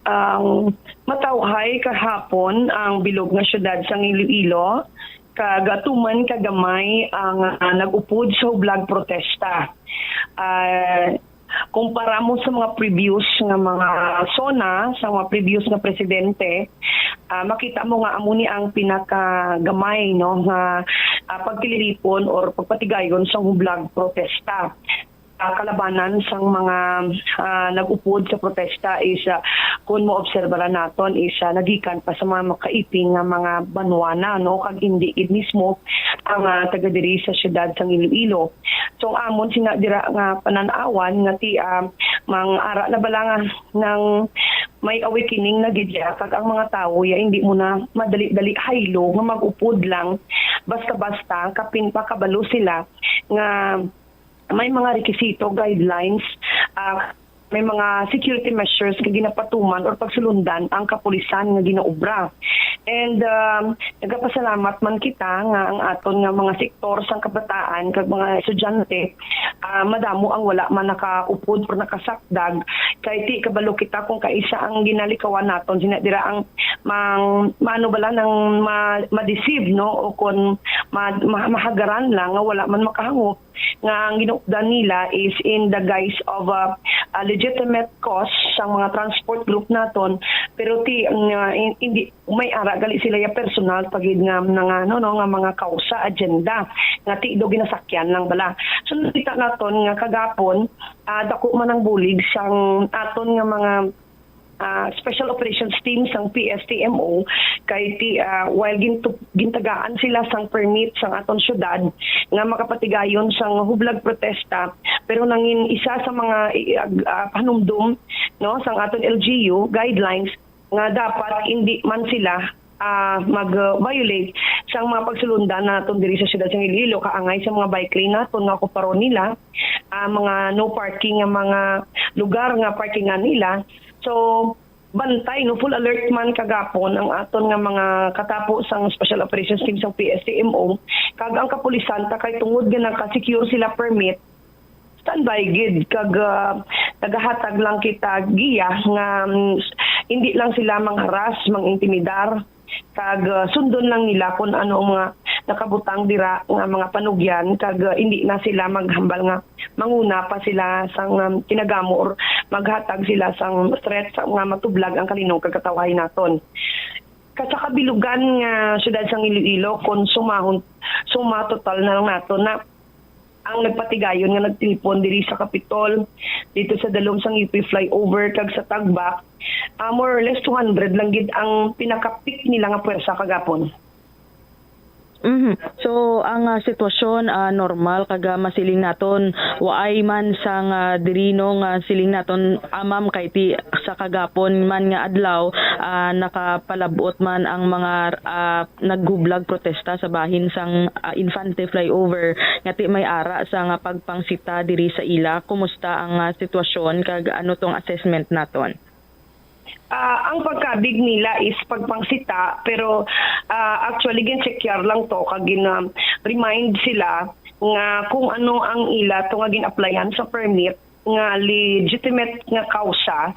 Ang matawhay kahapon ang bilog nga siyudad sang Iloilo, kag tuman ka gamay ang, ah, nag-upod sa hublag protesta. Ah, kumpara mo sa mga previous nga mga SONA, sa mga previous nga presidente, ah, makita mo nga amo ni ang pinakagamay, no, nga, ah, pagtililipon or pagpatigayon sa hublag protesta. Ah, kalabanan sang mga, ah, nag-upod sa protesta is, ah, kung maobserbaran naton is, ah, nagikan pa sa mga makaiping nga mga banwa na, no, kag indi gid mismo ang, ah, taga diri sa siyudad sang Iloilo. So, ang amon sina dira nga panan-awan nga ti, ah, mang ara na bala nga nang may awakening na gid ya, kag ang mga tawo ya hindi mo na madali-dali haylo nga mag-upod lang basta-basta, kapin pa kabalo sila nga may mga rekisito, guidelines, ah, may mga security measures nga ginapatuman or pagsulundan ang kapulisan nga ginaobra. And, um, nagapasalamat man kita nga ang aton nga mga sektor sang kabataan kag mga estudyante, ah, madamo ang wala man nakaupod or nakasakdag. Kay ti kabalo kita kung kaisa ang ginalikawan naton, sina dira ang mang, maano bala nang ma-, ma-deceive, no? O kung ma-, ma-, mahagaran lang nga wala man makahangop nga ang ginuupdan nila is in the guise of a, a legitimate cause sang mga transport group naton, Pero ti, nga, in-, hindi, may ara gali sila ya personal pa gid nga, nga, ano, no, nga mga kausa, agenda, nga ti do ginasakyan lang bala. So, nakita naton nga kagapon, ah, dako man ang bulig sang aton nga mga, ah, Special Operations Team sang P S T M O, kay ti, ah, while gintu-, gintagaan sila sang permit sang aton syudad nga makapatigayon sang hublag protesta, pero nangin isa sa mga, ah, ah, panumdom, no, sang aton L G U guidelines nga dapat hindi man sila, ah, mag-violate sang mga pagsulundan naton diri sa siyudad sang Iloilo, kaangay sa mga bike lane naton nga okuparon nila, ah, mga no parking nga mga lugar nga parkingan nila. So, bantay, no, full alert man kagapon ang aton nga mga katapo sang Special Operations Team sang P S T M O, kag ang kapulisan ta kay tungod nga naka-secure sila permit, standby gid kag, ah, nagahatag lang kita giya nga, mm, hindi lang sila mangharas, mangintimidar, kag, ah, sundon lang nila kung ano ang mga nakabutang dira nga mga panugyan, kag, ah, hindi na sila maghambal nga manguna pa sila sang, um, tinagamo or maghatag sila sang threat sa mga matublag ang kalinong kag katawhay naton. Ka-, sa kabilugan nga siyudad sang Iloilo, kung sumahon, suma total na lang nato na ang nagpatigayon nga nagtilipon diri sa Kapitol, dito sa dalom sang U P flyover kag sa Tagba, ah, more or less two hundred lang gid ang pinaka-peak nila nga puwersa kagapon. Mhm. So, ang, ah, sitwasyon, ah, normal kag, ah, masiling naton waay man sang, ah, diri no nga siling naton, ah, ma'am, kay ti sa kagapon man nga adlaw, ah, nakapalab-ot man ang mga, ah, naghublag protesta sa bahin sang, ah, Infante Flyover nga ti may ara sa nga pagpangsita diri sa ila. Kumusta ang, ah, sitwasyon kag ano tong assessment naton? Ah, ang pagkabig nila is pagpangsita, pero, ah, actually, gin-check-yar lang to, kag gin, um, remind sila nga kung ano ang ila to nga gin-applyan sa permit nga legitimate nga kausa,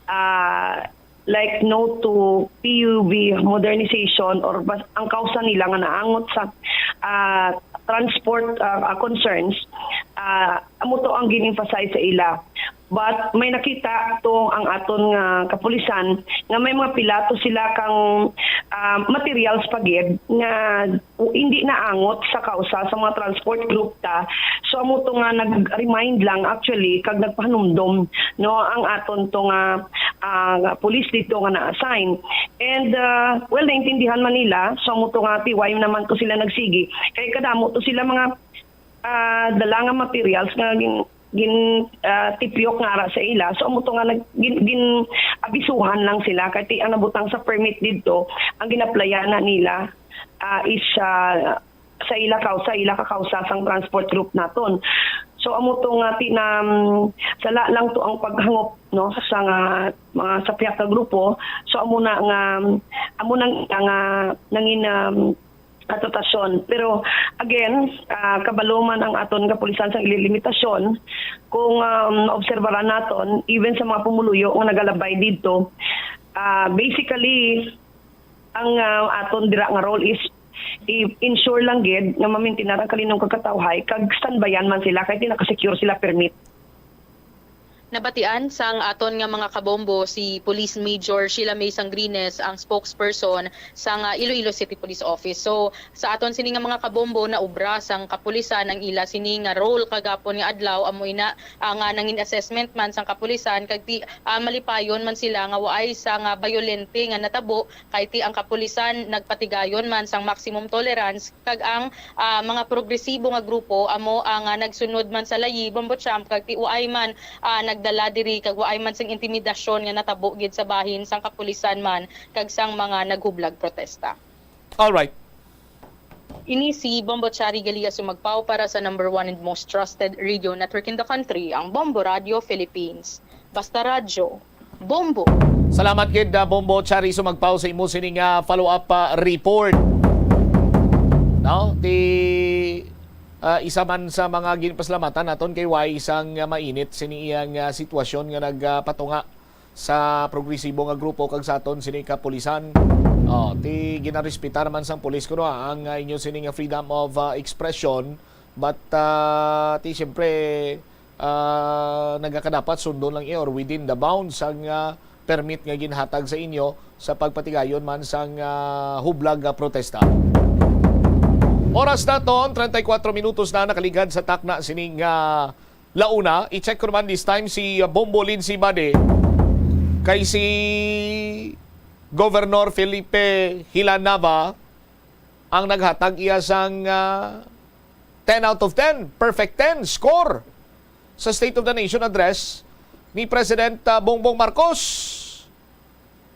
ah, like no to P U B modernization, or bas-, ang kausa nila nga naangot sa, ah, transport, ah, ah, concerns, ah, amo to ang gin-emphasize sa ila. But may nakita to ang aton nga kapulisan nga may mga pila to sila kang, ah, materials pa gid nga hindi naangot sa kausa sa mga transport group ta. So, amo to nga nag-remind lang actually kag nagpahanumdom, no, ang aton to nga, ah, nga pulis dito nga na-assign. And, ah, well, naintindihan man nila. So, amo to nga tiway naman ko sila nagsigi. Kay kadamo to sila mga, ah, dala nga materials nga gin-, gin, ah, tipyok nga ara sa ila. So, amo to nga nag-, gin-, gin-abisuhan lang sila. Kay ti ang nabutang sa permit didto, ang ginaplayan na nila, ah, is, ah, sa ila kausa, ila ka kausa sang transport group naton. So, amo to nga ti-, na, mm, sala lang to ang paghangop, no, sa nga mga sa pihak nga grupo. So, amo na nga, amo nang, nga nangin, um, atutasyon. Pero again, ah, kabalo man ang aton kapulisan sa ilang limitasyon. Kung, um, obserbaran naton, even sa mga pumuluyo nga nagalabay didto, ah, basically, ang, ah, aton dira nga role is i-ensure lang gid nga mamintinar ang kalinong kag katawhay, kag standbyan man sila kay ti naka-secure sila permit. Nabatian sang aton nga mga kabombo si Police Major Sheila May Sangrines, ang spokesperson sang, ah, Iloilo City Police Office. So, sa aton sini nga mga kabombo, naubra sang kapulisan ang ila sini nga role kagapon nga adlaw, amo ina ang, ah, nangin assessment man sang kapulisan, kag ti, ah, malipayon man sila nga waay sang, ah, bayolente nga natabo, kay ti ang kapulisan nagpatigayon man sang maximum tolerance, kag ang, ah, mga progresibo nga grupo amo ang, ah, nagsunod man sa layi, Bombo Champ, kag ti waay man, ah, nagdala diri kag waay man sing intimidasyon nga natabo gid sa bahin sang kapulisan man kag sang mga naghublag protesta. All right. Ini si Bombo Chari Galia Sumagpao para sa number one and most trusted radio network in the country, ang Bombo Radio Philippines. Basta Radyo, Bombo! Salamat gid, ah, Bombo Chari Sumagpao, sa imo sini nga follow-up, ah, report. No? Ti, ah, isa man sa mga ginpasalamatan naton kay waay sang, ah, mainit sini iyang, ah, sitwasyon nga nagpatunga sa progresibo nga grupo kag sa aton sini kapulisan. Oh, ti ginarespetar man sang pulis kuno, ah, ang, ah, inyo sini nga freedom of, ah, expression, but, ah, ti siyempre, ah, nagakadapat sundon lang, eh, or within the bounds ang, ah, permit nga ginhatag sa inyo sa pagpatigayon man sang, ah, hublag nga protesta. Oras naton, treinta y cuatro minutos na nakaligad sa takna sining, ah, launa. I-check ko naman this time si, ah, Bombo Lindsay Bade kay si Governor Felipe Hilanava ang naghatag iya sang, ah, ten out of ten, perfect ten score sa State of the Nation Address ni President, ah, Bongbong Marcos.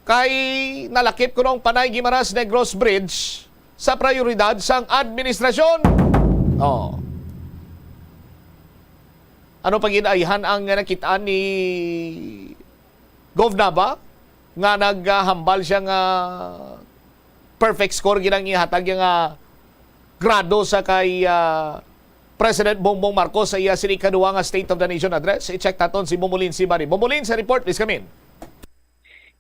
Kay nalakip kuno ang Panay Guimaras Negros Bridge sa prioridad sang administrasyon. Oh. Ano pa gid ayhan ang nakit-an ni Gov Nava nga naghambal siya nga perfect score gid ang ihatag niya nga grado sa kay, ah, President Bongbong Marcos sa iya sini ikaduha nga State of the Nation Address? I-check naton si Bombo Lindsay Bade. Bombo Lindsay, report, please come in.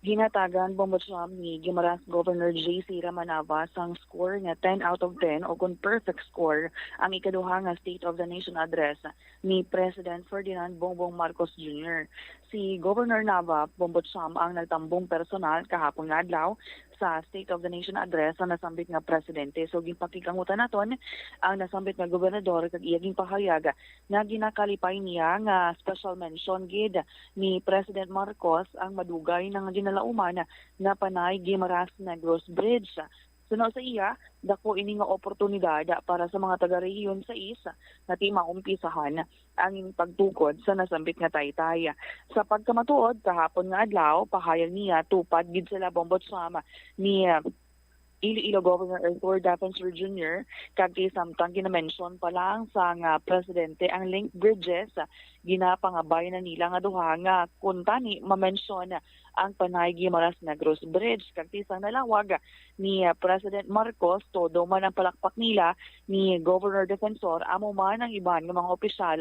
Ginhatagan, Bombo Cham, ni Guimaras Governor J C Ramanava sang score nga ten out of ten, o kon perfect score, ang ikaduha nga State of the Nation Address ni President Ferdinand Bongbong Marcos Junior. Si Governor Nava, Bombo Cham, ang nagtambong personal kahapon nga adlaw sa State of the Nation Address sa nasambit nga presidente. So, ginpakikangutan naton ang nasambit nga gobernador kag iya ginpahayag nga ginakalipay niya nga special mention gid ni President Marcos ang madugay na nga ginalauman nga Panay Guimaras Negros Bridge. Suno sa iya, dako ini nga oportunidad para sa mga taga-rehiyon sais nga ti maumpisahan ang pagtukod sa nasambit nga taytay. Sa pagkamatuod, kahapon nga adlaw, pahayag niya, tupad gid sila, Bombo Cham, ni, uh, Iloilo Governor Arthur Defensor Junior, kag ti samtang ginamensyon pa lang sang, uh, presidente ang link bridges, ginapangabay na nila nga duha nga kuntani mamensyon ang Panay Guimaras Negros Bridge, kag ti sang nalawag ni, uh, President Marcos, todo man ang palakpak nila ni Governor Defensor, amo man ang iban nga mga opisyal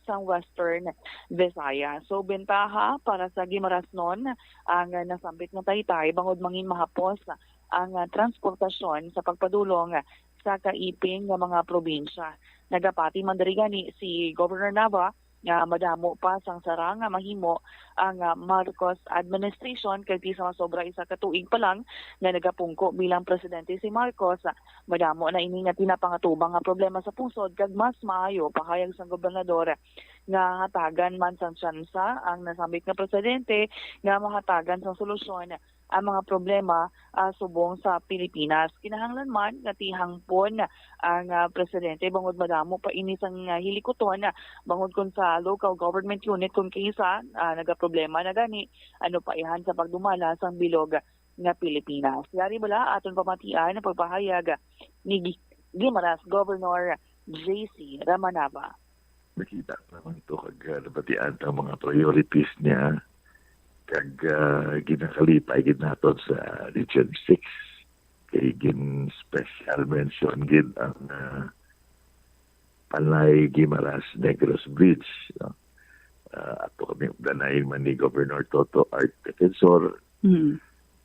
sang Western Visayas. So, bentaha para sa Guimarasnon ang, uh, nasambit nga taytay bangod mangin mahapos ang, uh, transportasyon sa pagpadulong sa kaiping nga mga probinsya. Nagapati man diri gani si Governor Nava nga madamo pa sang sarang nga mahimo ang, ah, Marcos administration, kay ti sa masobra isa ka tuig pa lang nga nagapungko bilang presidente si Marcos, madamo na ini nga tinapangatubang nga problema sa pusod, kag mas maayo, pahayag sang gobernador, nga hatagan man sang tsansa ang nasambit nga presidente nga mahatagan sang solusyon ang mga problema, ah, subong sa Pilipinas. Kinahanglan man nga tihangpon ang, ah, presidente bangod madamo pa ini sang, ah, hilikuton, ah, bangod kon sa local government unit kon kaisa, ah, nagaproblema na gani, ano pa ihan sa pagdumala sang bilog nga Pilipinas. Yari bala aton pamatian ang pagpahayag ni Gi-, Guimaras Governor J C Ramanava. Nakita ko naman ito kag, ah, nabatian ang mga priorities niya, kag, ah, ginakalipay gid naton sa Region six. Kay gin-special mention gid ang, ah, Panay Guimaras Negros Bridge, no? Ah, ato kami ugdanay man ni Governor Toto Art Defensor, Mm.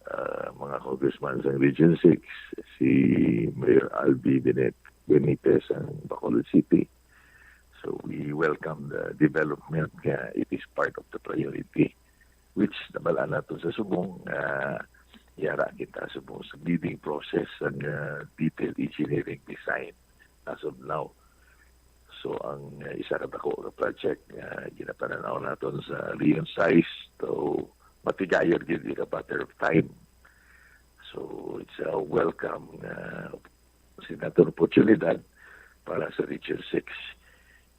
ah, mga congressman sa Region six, si Mayor Albi Bene-, Benitez ang Bacolod City. So we welcome the development nga it is part of the priority, which nabal-an nato sa subong, ah, yara kita subong sa bidding process ang, ah, detailed engineering design as of now. So ang, ah, isa ka dako nga project nga ginapananaw naton sa Leon size, so matigayon gid in a matter of time. So it's a welcome nga sinaton oportunidad para sa Region six.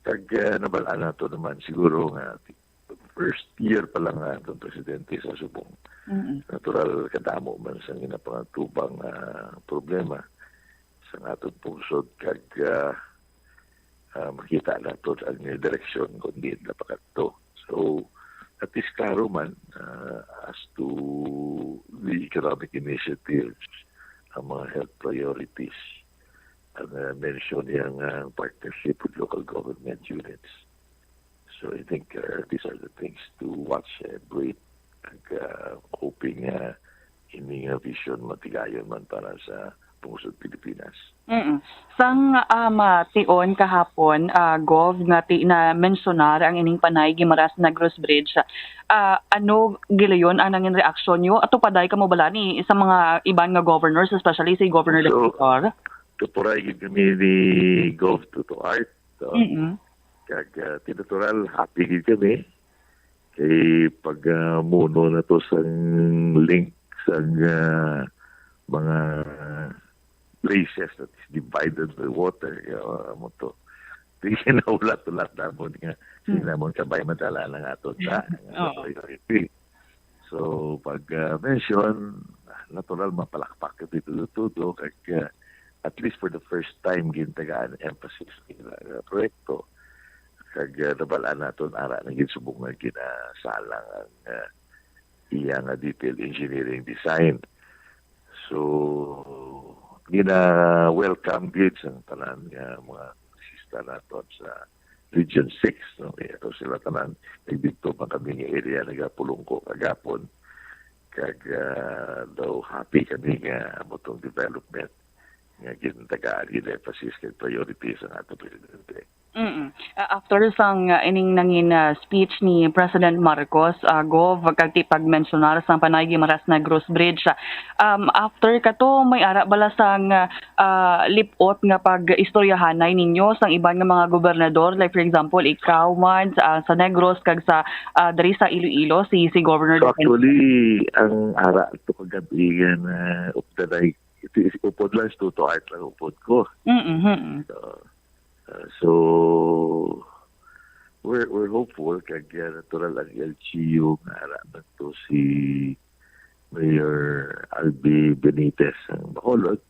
Kag, ah, nabal-an nato naman siguro nga first year pa lang nga atong presidente sa subong. Mm-mm. Natural, kadamo man sa ginapangatubang, ah, problema sa atong pungsod kag, ah, ah, makita nato ang direksyon kung diin na pakadto. So, at least klaro man, ah, as to the economic initiatives, ang mga health priorities, ang, ah, mention niya nga partnership with local government units. So, I think, uh, these are the things to watch and wait. Ag, uh, hoping nga ini nga vision matigayon man para sa Pusod Pilipinas. Mm. Sang, ah, mation kahapon, ah, Gov, nga ti-, na-mensionar ang ining Panay Guimaras Negros Bridge, ah, ano gilayon ang nangin reaksyon nyo? Ato pa day kamo bala ni sa mga iban nga governors, especially si Governor So, David Cor? Tuturay gid kami ni Gov Toto Art. So, Mm-mm. Kag uh, natural, happy gid kami. Kay pag uh, muno na to sang link sang uh, mga places that is divided by water, uh, mo to. Di na ulat-ulat namon nga, Hmm. Sinamon kabay madala na nga to sa Oo. priority. So, pag uh, mention, natural mapalakpak dito todo kag uh, at least for the first time gintagaan emphasis nila nga proyekto. Kag uh, nabalaan naton ara na gid subong nga ginasalang ang uh, iya nga detail engineering design. So, gina-welcome gid sang tanan nga mga kongresista naton sa Region six, no? Kaya to sila tanan, nagdito pa kami nga area nagapulungko kagapon. Kag ah, daw happy kami nga amo tong development nga gintagaan gid emphasis kag priority sa ato presidente. Mm. Ah, after sang, ah, ining nangin, ah, speech ni President Marcos, ah, Gov, kag ti pagmensionar sang Panay Guimaras Negros Bridge, ah, um, after kato, may ara bala sang, ah, ah, lip-ot nga pag-istoryahanay ninyo sang iban nga mga gobernador, like for example, ikaw man sa, sa Negros kag sa, ah, diri sa Iloilo, si, si Governor So Defense. Actually, ang ara to kagabi nga na updaday, ito is upod lang, ito to art lang upod ko. Mm-hmm. So, uh, so we're we're hopeful kag uh, natural ang L G U nga ara man to si Mayor Albi Benitez ang Bacolod.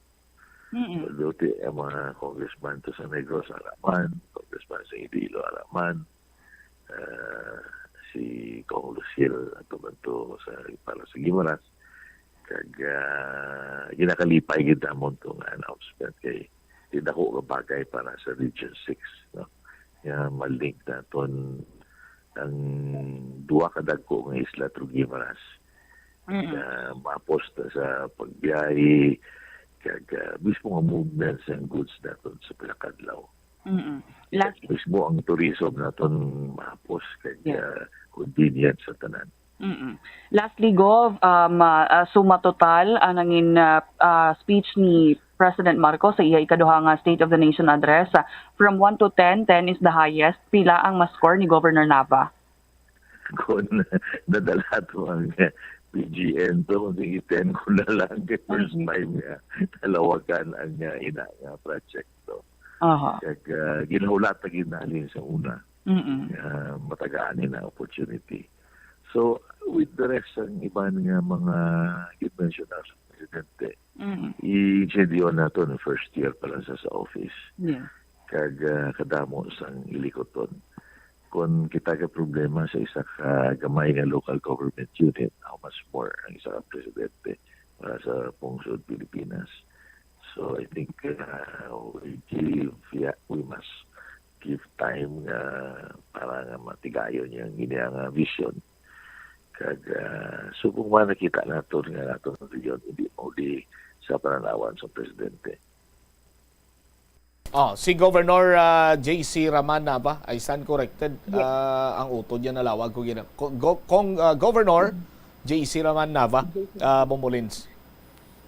Mm-mm. Although ti ang mga congressman to sa Negros ara man, congressman sa Iloilo ara man, uh, si Cong Lucille ato man to sa para sa Guimaras. Kag uh, ginakalipay gid namon to nga announcement kay di dako nga bagay para sa Region six, no? Nga malink naton ang duha ka dagko nga isla through Guimaras. Mm-mm. Nga maapos ta sa pagbiyahe kag ah, mismo nga movement sang goods naton sa pila ka adlaw. Mm-mm. Last Mismo ang tourism naton maapos kag Yeah. ah, convenient sa tanan. Mm-mm. Lastly, Gov, um, ah, ah, suma total ang nangin ah, ah, speech ni President Marcos sa iya ikaduha nga State of the Nation Address. Ah, from one to ten, ten is the highest. Pila ang ma-score ni Governor Nava? Kung nadala to ang P G N to, kung sige ten ko na lang kay first Mhm. time nga nalawagan ang uh, ina nga project to. Aha. Kag uh, ginahulata ginalin sa una Mm-mm. uh, matagaan ni na opportunity. So with the rest ang iban nga mga gid-mention na sa presidente, Mm-mm. i-intindihan nato ni first year pa lang sa sa office. Yeah. Kag uh, kadamo sang ilikoton. Kung kita ka problema sa isa ka gamay nga local government unit, how much more ang isa ka presidente para sa pungsod Pilipinas. So I think uh, we give, yeah, we must give time nga para nga matigayon yung ini nga vision. Kag uh, subong man nakita naton nga naton region hindi mauli sa pananawan sa presidente. Oh, si Governor ah, J C Raman Nava, I stand corrected. Yes. Ah, ang utod niya nalawag ko gina. Ko- go- Kong ah, Governor J C Raman Nava, ah, Bombolins.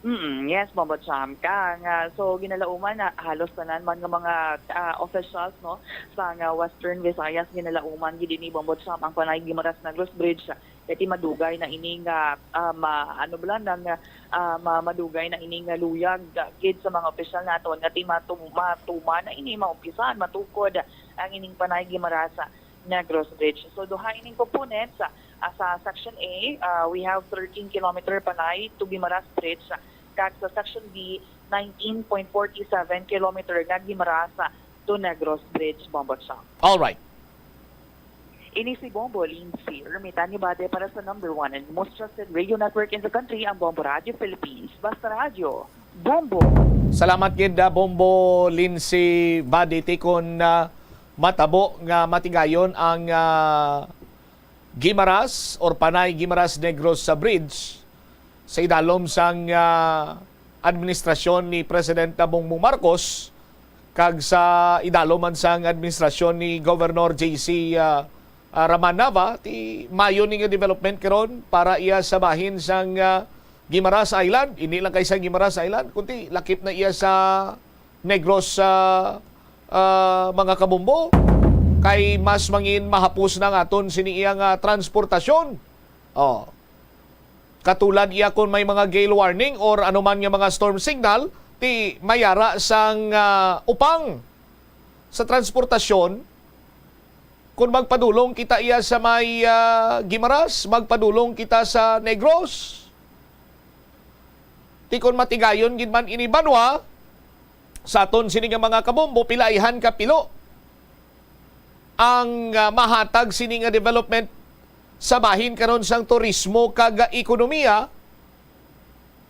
Mm, yes, Bombo Cham. Ka nga, so ginalauman na halos tanan man nga mga ah, officials, no, sa nga Western Visayas, ginalauman gid ni Bombo Cham ang Panay Guimaras Negros Bridge. Kay madugay na ini nga ah, ma, ano bala nang ah, ma, madugay na ini nga luyag ah, gid sa mga opisyal naton nga ti matu, matuman na ini maumpisan matukod ang ining Panay Guimaras Negros Bridge. So duha ining components. Ah, sa Section A, ah, we have thirteen kilometer Panay to Guimaras Bridge, ah, kag sa Section B, nineteen point four seven kilometer nga Guimaras, ah, to Negros Bridge, Bombo Cham. All right. Ini si Bombo Lindsay Ermitan Ibade para sa number one and most trusted radio network in the country, ang Bombo Radio Philippines. Basta Radio, Bombo! Salamat gid ah, Bombo Lindsay Badi, tikon na matabo nga matigayon ang ah, Guimaras or Panay Guimaras Negros sa bridge sa idalom sang ah, administrasyon ni Presidente Bongbong Marcos kag sa idalom man sang administrasyon ni Governor J C, ah, ah, Raman Nava, ti mayo ni nga development karon para iya sa bahin sang, ah, Guimaras Island, hindi lang kay sa Guimaras Island, kundi lakip na iya sa Negros, ah, ah, mga kabombo, kay mas mangin mahapos na ang aton sini iya nga transportasyon. Oh. Katulad iya kung may mga gale warning or anuman nga mga storm signal, ti mayara sang, ah, upang sa transportasyon. Kung magpadulong kita iya sa may, ah, Guimaras, magpadulong kita sa Negros. Ti kon matigayon gid man ini banwa, sa aton sini nga mga kabombo, pilaihan ka pilo ang, ah, mahatag sini nga development sa bahin karon sang turismo kag, ah, ekonomiya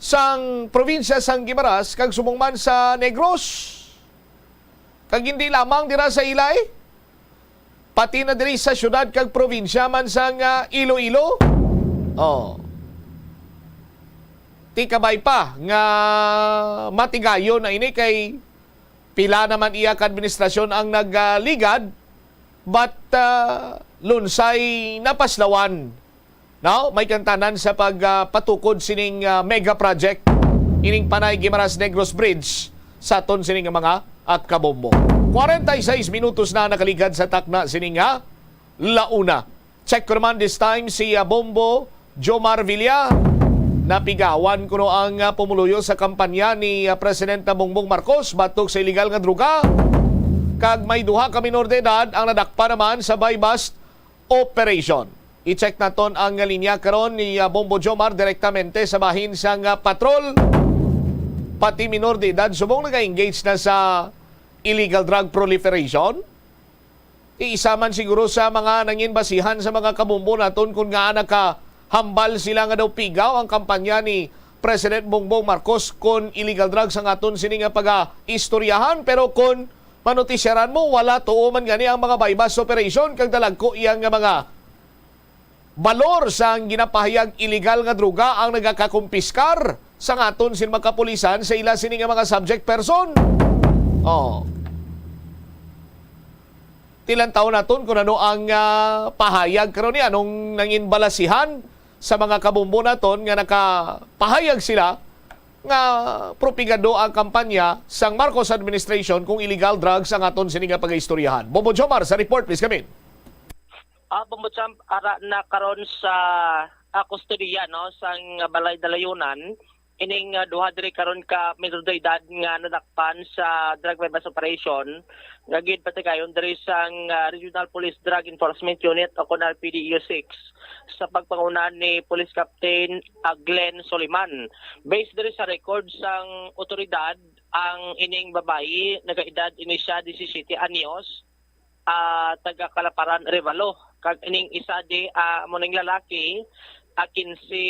sang probinsya sang Guimaras kag subong man sa Negros. Kag hindi lamang dira sa Ilay, pati na diri sa syudad kag probinsya man sang, ah, Iloilo. Oh. Ti kabay pa nga matigayon na ini kay pila naman iya ka administrasyon ang nagligad, but, ah, lunsay napaslawan. Now, may kantanan sa pag, ah, patukod sining, ah, mega project, ining Panay Guimaras Negros Bridge sa aton sining mga, ah, kabombo. Kwarenta y seis minutos na nakaligad sa takna sining, ah, launa. Check ko naman this time si, ah, Bombo Jomar Villa. Napigawan kuno ang, ah, pumuluyo sa kampanya ni, ah, Presidente Bongbong Marcos batok sa iligal nga droga. Kag may duha ka minor de edad ang nadakpan naman sa buy-bust operation. I-check naton ang linya karon ni, ah, Bombo Jomar direktamente sa bahin sang, ah, patrol. Pati minor de edad subong nag-engage na sa illegal drug proliferation. Ti isa man siguro sa mga nangin basihan sa mga kabombo naton kung ngaa nakahambal sila nga daw pigaw ang kampanya ni President Bongbong Marcos kon illegal drugs ang aton sini nga pagaistoryahan. Pero kon manotisyaran mo, wala tuo man gani ang mga buy-bust operation kag dalagko iya nga mga balor sang ginapahayag illegal nga droga ang nagakakumpiskar sang aton sin mga kapulisan sa ila sini nga mga subject person. Oh. Tilantaw naton kung ano ang, ah, pahayag karon ni anong nangin balasihan sa mga kabombo naton nga nakapahayag sila nga propagado ang kampanya sang Marcos administration kung illegal drugs ang aton sini nga pagaistoryahan. Bobo Jomar sa report, please come in. Ah, Bombo Champ, ara na karon sa, ah, kustodiya, no, sang Balay Dalayunan, ining, ah, duha diri karon ka minor de edad nga nadakpan sa drug buy-bust operation nga ginpatigayon diri sang, ah, Regional Police Drug Enforcement Unit o kon R P D E U six sa pagpanguna ni Police Captain, ah, Glenn Soliman. Based diri sa record sang otoridad, ang ining babayi nagaedad ini siya disisiyete anyos, ah, taga Kalaparan, Revalo. Kag ining isa di, ah, amo ning lalaki, ah, quince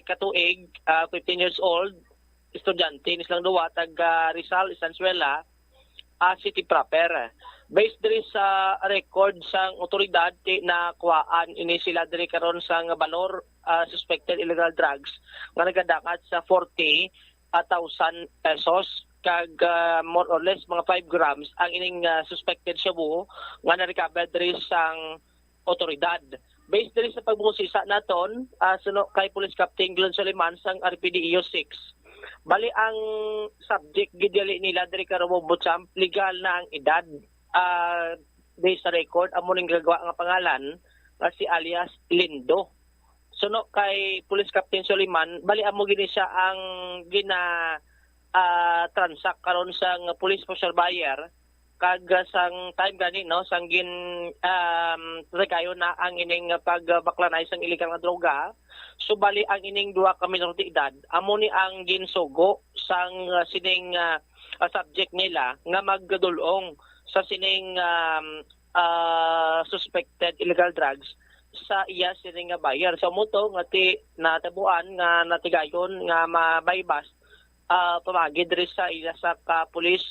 ka tuig, ah, fifteen years old, estudyante ni silang duwa, taga Rizal, Estanzuela, ah, City proper. Based diri sa record sang otoridad, ti nakuhaan ini sila diri karon sang balor, ah, suspected illegal drugs nga nagadakat sa forty, ah, thousand pesos, kag, ah, more or less mga five grams ang ining, ah, suspected shabu nga na-recover diri sang otoridad. Based diri sa pagpangusisa naton, ah, suno kay Police Captain Glenn Soliman sang R P D E U six, bali ang subject gid gali nila diri karon, Bombo Champ, legal na ang edad. Ah, based sa record, amo ning gagwa nga pangalan nga si alias Lindo. Suno kay Police Captain Soliman, bali amo gini siya ang gina, ah, transact karon sang police for sale buyer, kag, ah, sang time gani, no, sang gin, um, regayo na ang ining pagbaklanay sang illegal nga droga. So bali ang ining duha ka minor de edad amo ni ang ginsugo sang, ah, sining, ah, ah, subject nila nga magdul-ong sa sining, um, ah, suspected illegal drugs sa iya sini nga buyer. So, amo to nga ti natabuan nga natigayon nga ma-buy bust, ah, pamagi diri sa ila sa ka police,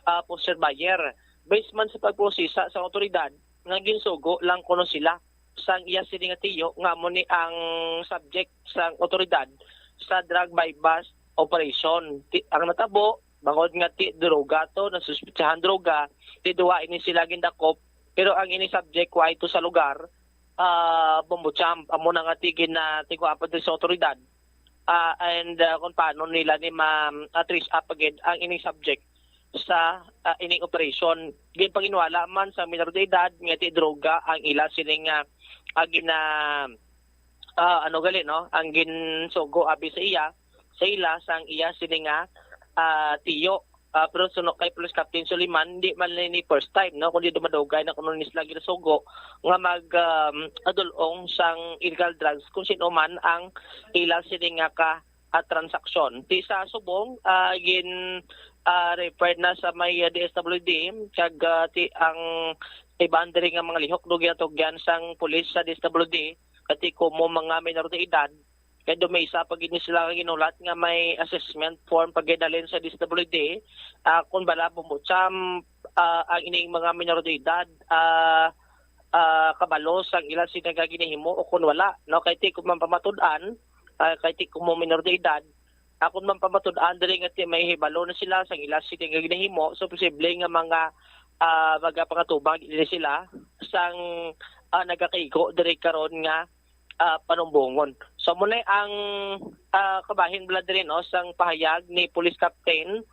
ah, for sale buyer. Based man sa pagprosesa sa otoridad nga ginsugo lang kuno sila sang iya sini nga tiyo nga amo ni ang subject sang otoridad sa drug buy bust operation. Ti-, ang natabo, bangod nga ti droga to, nasuspetsahan droga, ti duwa ini sila gindakop, pero ang ini subject wa ito sa lugar, ah, bombo champ, amo na nga ti gin-, ah, tigwa pa diri sa otoridad. Ah, and, ah, kung paano nila ni ma-, ah, trace up again ang ining subject sa, ah, ining operation. Ginpanginwala man sa minor de edad nga ti droga ang ila sining, ah, ah, gina-, ah, ano gali, no? Ang ginsugo abi sa iya, sa ila sang iya sini nga, ah, tiyo. Ah, pero suno kay Police Captain Suliman, hindi man ni first time, no, kundi dumadugay na kuno ni sila ginasugo nga mag, um, adulong sang illegal drugs kung sino man ang ila sini nga ka, ah, transaksyon. Ti sa subong, ah, gin, ah, refer na sa may, ah, D S W D, kag, ah, ti ang iban diri nga mga lihok do ginatugyan sang pulis sa D S W D, kati kumo mga minor de edad, kay do may isa pa gid ni sila nga ginulat nga may assessment form pa gid halin sa D S W D, ah, kung bala bumbo champ, ah, ang ining mga minor de edad, ah, ah, kabalo sang ila sini nga ginahimo o kung wala, no? Kay ti kung man pamatud-an, ah, kay ti kung mo minor de edad, ah, kung man pamatud-an diri nga ti may hibalo na sila sang ila sini nga ginahimo, so posible nga mga, ah, magapangatubang ini sila sang, ah, nagakaigo diri karon nga, ah, panumbongon. So, amo na ang, ah, kabahin bala diri, no, sang pahayag ni Police Captain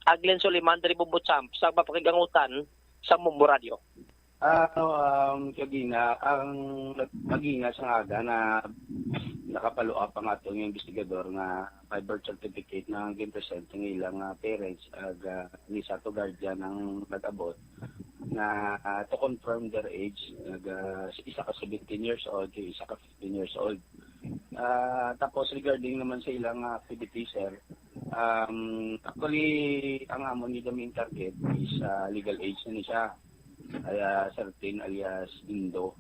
Aglen Soliman diri Bumbo Champ sa mapakig-angutan sa Bumbo Radio. Ah, ano, um, kagina, ang nag-, kagina sa aga na nakapalo-up ang atong investigador nga may birth certificate na gin-present ang ilang, ah, parents ag, ah, ni sa to guardian ang nag-abot na, ah, to confirm their age, nag, ah, isa ka seventeen years old, isa ka fifteen years old. Ah, tapos regarding naman sa ilang, ah, activity, sir, um, actually, ang amon ni the main target is, ah, legal age na ni siya. Ay, ah, Sir Tin alias Indo.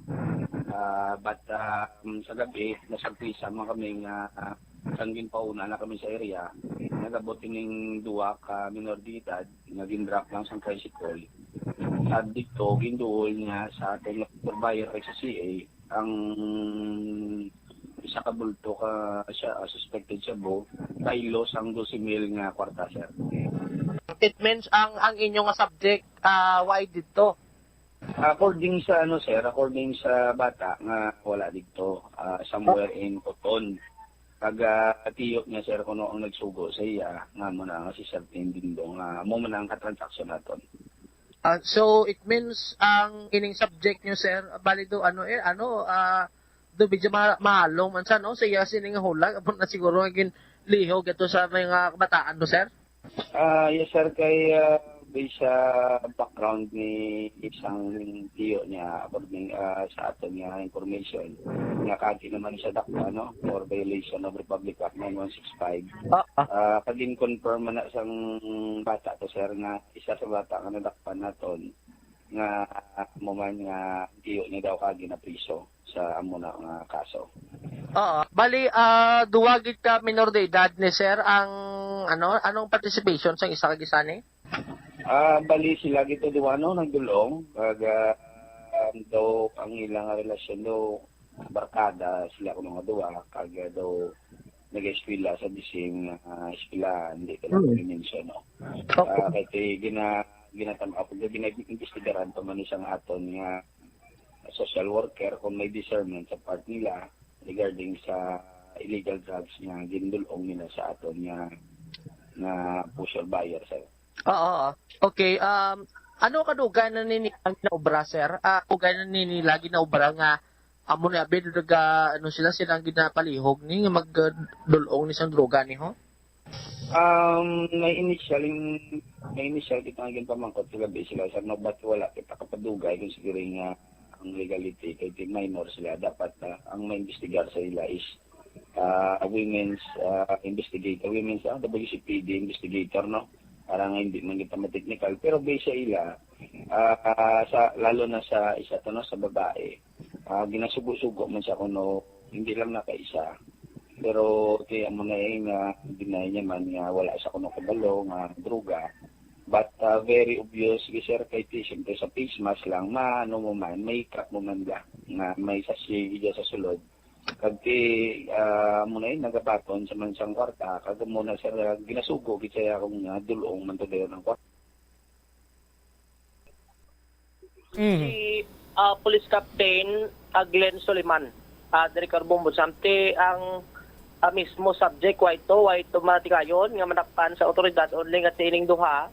Ah, but, ah, um, sa gabi, nasurpresa man kami nga, ah, sang ginpauna na kami sa area, nagabot ining duwa ka minor de edad nga gin-drop lang sa tricycle. At dito, ginduol niya sa ating purveyor sa C A, ang isa ka bulto ka siya, ah, suspected shabu, kilo sang dose mil nga kwarta, sir. It means ang, ang inyo nga subject, ah, why didto? According sa, ano, sir, according sa bata nga wala didto, ah, somewhere in Coton. Kag, ah, tiyo niya, sir, kuno ang nagsugo sa iya, nga mo na nga si Sir Tin Dingdong, nga mo man ang katransaksyon naton. Ah, so it means ang ining subject nyo, sir, bali do, ano, eh, ano, ah, do medyo ma-, mahalong man sa, no? Sa iya sini nga hulag, amo na siguro nga ginlihog ato sa mga kabataan, no, sir? Ah, yes, sir, kay, ah, based sa background ni isang tiyo niya, according, ah, sa aton nga information, nga kagi naman siya dakpa, no, for violation of Republic Act nine one six five. Ah, ah. Ah, kag gin-confirm man na sang bata to, sir, nga isa sa bata nga nadakpan naton nga, ah, mo man nga tiyo niya daw kagi na priso sa amo na nga kaso. Oo. Bali, ah, duwa gid ka minor de edad ni sir ang, ano, anong participation sang isa kag isa ni? Ah, bali sila gid to duwa, no, nagdulong, kag, ah, um, daw ang ilang relasyon daw barkada sila kuno nga duwa, kag, ah, daw nag-eskwela sa the same, ah, eskwela, hindi ko lang Mm. i-mention, no? Okay. Ah, kay ti gina-, ginatan-, ako, gina-, imbestigaran pa man ni sang aton nga social worker kung may discernment sa part nila regarding sa illegal drugs nga gindulong nila sa aton nga, nga pusher buyer, sir. Oo, oo. Okay, um, ano kadugay na nini ang ginaobra, sir? Ah, kadugay na nini lagi na obra nga amo ni abi do naga, ano sila, silang ginapalihog ni nga magdulong ni sang droga ni ho? Um, may initial, may initial kita nga ginpamangkot sa gabi sila, sir, no, but wala kita kapadugay kung siguro nga ang legality kay ti minor sila. Dapat, ah, ang maimbestigar sa ila is, ah, women's, ah, investigator, women's, ah, W C P D investigator, no? Para nga hindi man kita ma-technical, pero based sa ila, ah, sa, lalo na sa isa to, no, sa babae, ah, ginasugo-sugo man siya kuno, hindi lang nakaisa. Pero ti amo na, eh, nga deny niya man nga wala siya kuno kabalo nga droga. But, ah, very obvious, sige, sir, kay ti, siyempre, sa face mask lang, maano mo man, may cut mo man ga, nga may sachet diya sa sulod. Kag ti, ah, amo na yun, nagabaton sa man sang kwarta, kag amo na, sir, ah, ginasugo gid siya akong, ah, dulong man to dayon ang kwarta. Mhm. Si, ah, Police Captain, ah, Glenn Soliman, ah, diri kang Bombo Champ, ti ang, ah, mismo subject, wa ito, wa ito matigayon nga madakpan sa otoridad, only nga ti ining duha,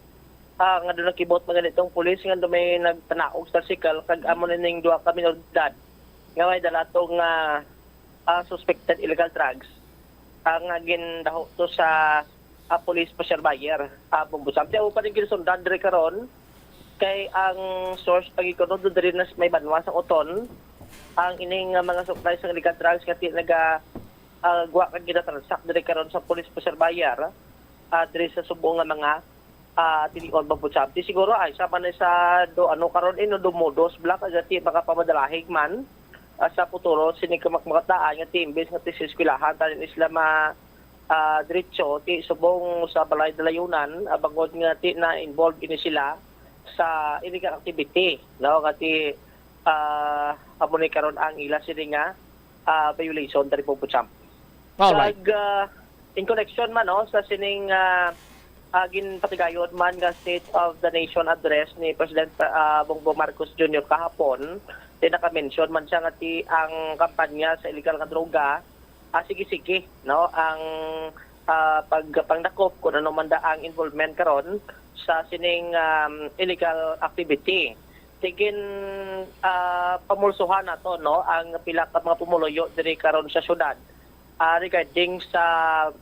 ah, nga doon nakibot man ganitong pulis nga doon may nagpanaog sa tricycle, kag amo na ning duha ka minor de edad nga may dala to nga, ah, suspected illegal drugs, ang, ah, gindaho to sa, ah, police passer buyer, ah, Bombo Champ. Ti amo pa ning ginsundan diri karon, kay ang source pagikuno do diri na sa may banwa sa Oton, ang ining, ah, mga supply sa illegal drugs nga ti naga, ah, gwa kag ginatransak diri karon sa police passer buyer, ah, diri sa subong nga mga, ah, tinion, Bombo Champ. Ti siguro ay sa man sa do ano karon ino do modus bla kag ti makapamadalahig man, ah, sa puturo sini ka makmataan nga ti imbes nga ti sa eskwelahan tani sila ma, ah, diretso ti subong sa balay dalayunan, ah, bangod nga ti na involved ini sila sa illegal activity, no, nga ti, ah, amo ni karon ang ila sini nga, ah, violation diri, Bombo Champ. Alright. Kag, ah, in connection man, no, sa sining, ah, ah, ginpatigayon man nga State of the Nation Address ni President, ah, Bongbong Marcos Junior kahapon, ti naka-mention man siya nga ti ang kampanya sa illegal nga droga, ah, sige-sige, no, ang, ah, pag pangdakop kung ano man da ang involvement karon sa sining, um, illegal activity. Ti gin, ah, pamulsuhan nato, no, ang pila ka mga pumuluyo diri karon sa syudad, ah, regarding sa,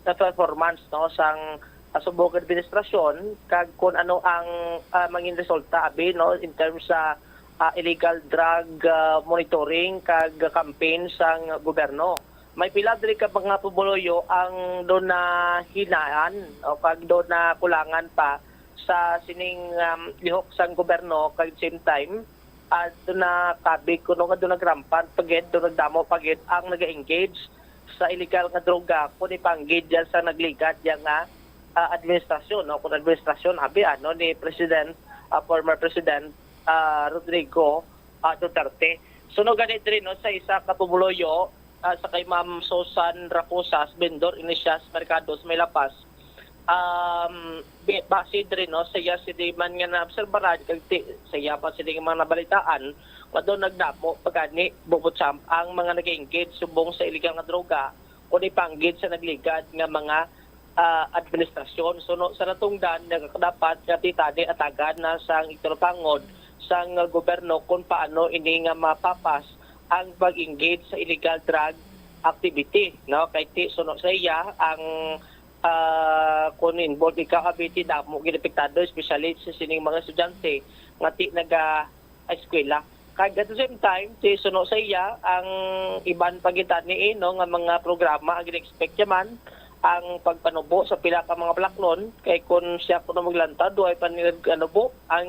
sa performance, no, sang, ah, subong administrasyon kag kung ano ang, ah, mangin resulta abi, no, in terms sa, ah, illegal drug, ah, monitoring kag campaign sang gobyerno. May pila diri ka mga pumuluyo ang do na hinaan o kag do na kulangan pa sa sining, um, lihok sang gobyerno, kag same time, ah, do na kabig kuno nga do nagrampant pa gid, do nagdamo pa gid ang naga-engage sa illegal nga droga, kung ipanggid diyan sa nagligad diyan nga, ah, administrasyon, no? Kung administrasyon, abi, ano, ni President, ah, former President, ah, Rodrigo, ah, Duterte. Suno gani diri, no, sa isa ka pumuluyo, ah, sa kay Ma'am Susan Raposas, vendor ini siya sa merkado sa may La Paz. Um, bi-, base diri, no, sa iya sini man nga naobserbaran, kag ti-, sa iya pa sini nga mga nabalitaan, nga daw nagdamo pa gani, Bombo Champ, ang mga nag-engage subong sa illegal nga droga, kung ipanggid sa nagligad nga mga, ah, administrasyon. So, no, sa natungdan, nagkadapat nga ti tani atagan na sang igtarupangod sang gobyerno kung paano ini nga mapapas ang pag-engage sa illegal drug activity, no? Kay ti, suno sa iya, ang, ah, kung involved ikaw, abi, ti damo gid apektado, especially sa sining mga estudyante nga ti naga-eskwela. Kag at the same time, ti suno sa iya, ang iban pa gid tani, eh, no, nga mga programa ang gin-expect niya man, ang pagpanubo sa pila ka mga balaklon, kay kung siya kuno maglantaw, duay pa ni ano po, ang,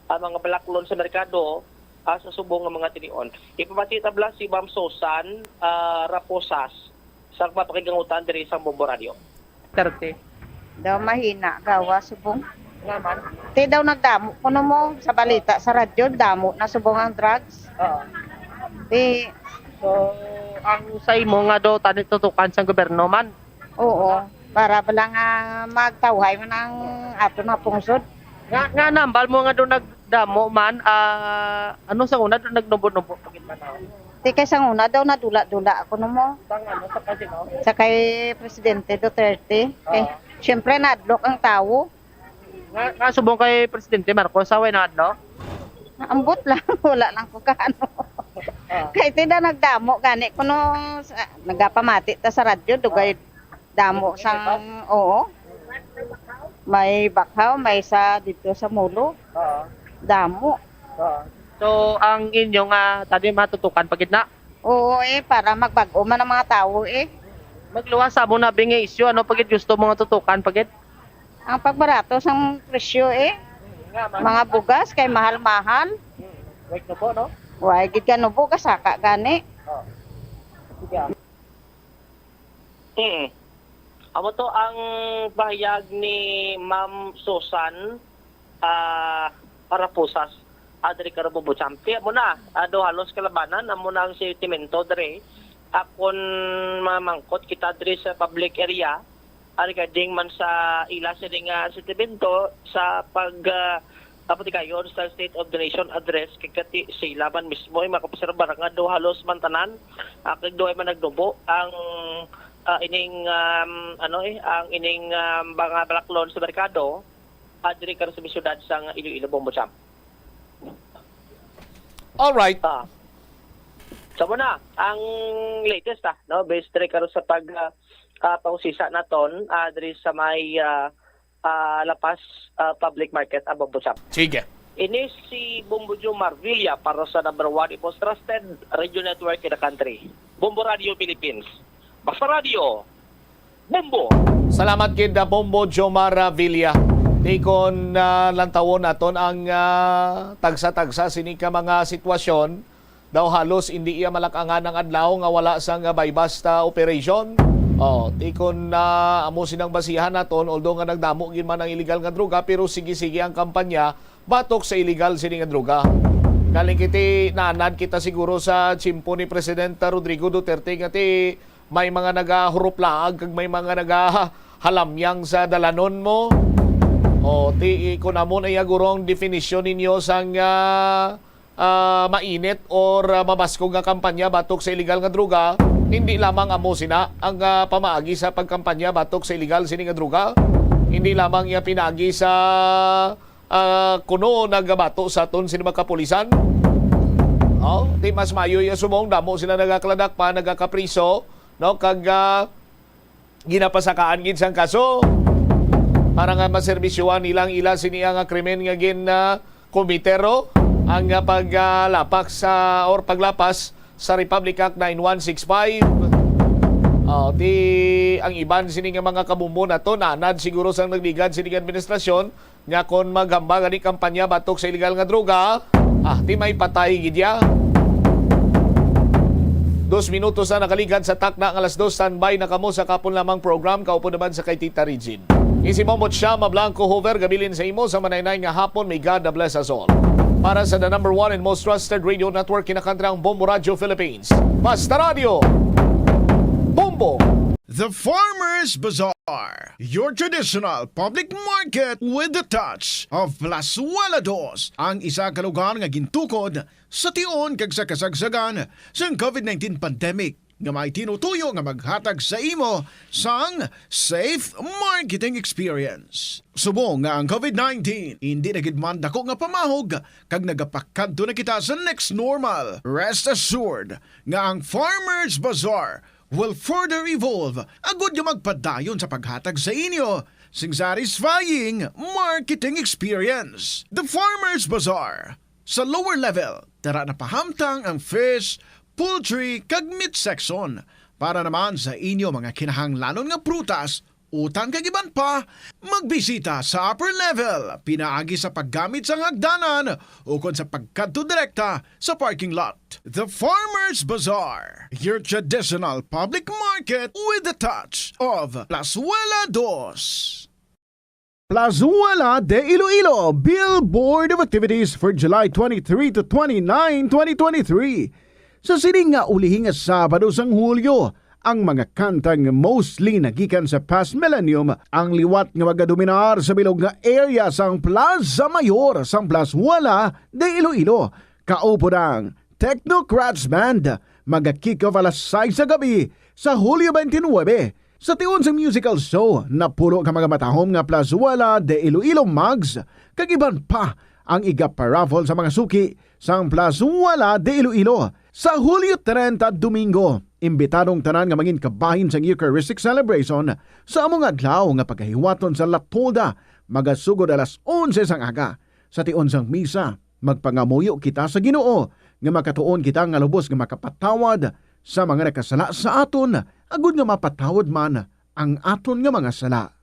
ang mga balaklon sa merkado, ah, sa subong nga mga tinion. Ipamati tabla si Ma'am Susan, ah, Raposas sa mapakigangutan diri sa Bombo Radio. Thirty. Daw mahina, gawa, subong. Naman. Ti daw nagdamo kuno mo sa balita sa radyo, damo na subong ang drugs. Oo. Ti, So, ang sa imo nga do tani tutukan sang gobyerno man. Oo, para bala nga magtawhay man ang ato na pungsod. Nga, nga nambal mo nga do nagdamo man, ah, ano sa una do nagnubo-nubo pa gid man, oh. Ti kay sang una daw nadula-dula kuno mo Sang ano sa kasino? sa kay Presidente Duterte. Kay, Oo. syempre, nadlok ang tawo. Nga, nga subong kay Presidente Marcos, sa way na adlaw? Ambot lang, wala lang ko kaano. Ah. Kay ti daw nagdamo gani kuno sa, nagapamati ta sa radyo, dugay damo sang, oo. May bakhaw, may sa dito sa Mulo. Oo. Damo. Oo. So, ang inyo nga tani matutukan pa gid na? Oo, eh, para magbag-o man ang mga tawo, eh. Magluwas sa mo na bing isyu, ano pa gid gusto mo nga tutukan pa gid? Ang pagbarato sang presyo, eh. Nga man. Mga bugas kay mahal-mahal. Wait na po, no? Way gid ka nubo ka saka gani. Oo. Sige, ah. Mm. Amo to ang pahayag ni Ma'am Susan, ah, Raposas, ah, diri kang Bombo Champ. Ti amo na, ah, do halos kalabanan, amo na ang sentimento diri Akon mamangkot kita diri sa public area, ah, regarding man sa ila sini nga sentimento sa pag, ah, kapatigayon sa State of the Nation Address, kay kati sila man mismo ay makaobserbar nga daw halos man tanan, ah, kag daw ay man nagnubo ang, ah, ining, um, ano, eh, ang ining, um, mga balaklon sa merkado, ah, diri karon sa may siyudad sang Iloilo, Bombo Champ. Alright. Ah. Sa muna, ang latest, ah, no, based diri karon sa pag, ah, ah, pangusisa naton, ah, diri sa may, ah, ah, La Paz, ah, Public Market, ah, Bombo Champ. Sige. Ini si Bombo Joe Marvilla para sa number one, the most trusted radio network in the country, Bombo Radio Philippines. Basta Radio, Bombo! Salamat kid, ah, Bombo Jomar, ah, Villa. Tikon, ah, lantawon naton ang, ah, tagsa-tagsa sini ka mga sitwasyon. Daw halos indi iya malak-angan ang adlaw nga wala sang, ah, buy-bust, ah, operation. Oh, tikon na amo sinang basihan naton, although nga nagdamo gid man ang illegal nga droga, pero sige-sige ang kampanya batok sa illegal sini nga droga. Galing kiti, naanad kita siguro sa tiyempo ni Presidente Rodrigo Duterte nga ti may mga nagahuruplaag kag may mga nagahalamyang sa dalanon mo. O, ti, kung amo na iya gurong definisyon ninyo sang, ah, ah, mainit or, ah, mabaskog nga kampanya batok sa illegal nga droga, hindi lamang amo sina ang, ah, pamaagi sa pagkampanya batok sa illegal sini nga droga. Hindi lamang iya pinaagi sa, ah, kuno nagabato sa aton sini mga kapulisan. Oh, di mas maayo iya subong, damo sila nagakaladak pa, nagakapriso, no? Kag, ah, ginapasakaan gid sang kaso para nga maserbisyohan nilang ila sini nga krimen nga gin, ah, komitero ang, ah, paglapak sa or paglapas sa Republic Act nine one six five. Oh, di ang iban sini nga mga kabumbo nato nanad siguro sang nagligad sini nga administrasyon nga kon maghambal gani kampanya batok sa illegal nga droga, ah, ti may patay gid ya. Dos minutos na nakaligad sa takna nga alas dos, standby na kamo sa kapon lamang program, kaupod naman sa kay Tita Regine. Isi mo mo siya, Mablanco Hover, gabilin sa imo sa manaynay nga hapon. May God bless us all. Para sa the number one and most trusted radio network, kinakanta ang Bombo Radio Philippines. Basta Radio, Bombo! The Farmers Bazaar, your traditional public market with the touch of Plazuela Dos, ang isa ka lugar nga gintukod sa tion kag sa kasagsagan sang COVID nineteen pandemic, nga may tinutuyo nga maghatag sa imo sang safe marketing experience. Subong nga ang COVID nineteen hindi na gid man dako nga pamahog kag nagapakadto na kita sa next normal, rest assured nga ang Farmers Bazaar will further evolve agud nga magpadayon sa paghatag sa inyo sing satisfying marketing experience. The Farmers Bazaar, sa lower level, tara na pahamtang ang fish, poultry, kag meat section. Para naman sa inyo mga kinahanglanon nga prutas, utan kag iban pa, magbisita sa upper level pinaagi sa paggamit sang hagdanan ukon sa pagkadto direkta sa parking lot. The Farmers Bazaar, your traditional public market with the touch of Plazuela Dos. Plazuela de Iloilo, Billboard of Activities for July twenty-three to twenty-nine, twenty twenty-three. Sa sining nga ulihi nga Sabado sang Hulyo, ang mga kantang mostly nagikan sa past millennium ang liwat nga magadominar sa bilog nga area sang Plaza Mayor sang Plazuela de Iloilo. Kaupod ang Technocrats Band, maga-kick off alas sais sa gabi sa Hulyo twenty-nine. Sa tion sang musical show, napulo ka mga matahom nga Plazuela de Iloilo mugs kag iban pa ang igaparaffle sa mga suki sang Plazuela de Iloilo. Sa Hulyo treinta, Domingo, imbitado ang tanan nga mangin kabahin sang Eucharistic celebration sa amo nga adlaw nga pagahiwaton sa La Tolda, magasugod alas onse sang aga. Sa tion sang misa, magpangamuyo kita sa Ginoo nga makatuon kita nga lubos nga makapatawad sa mga nakasala sa aton, agud nga mapatawad man ang aton nga mga sala.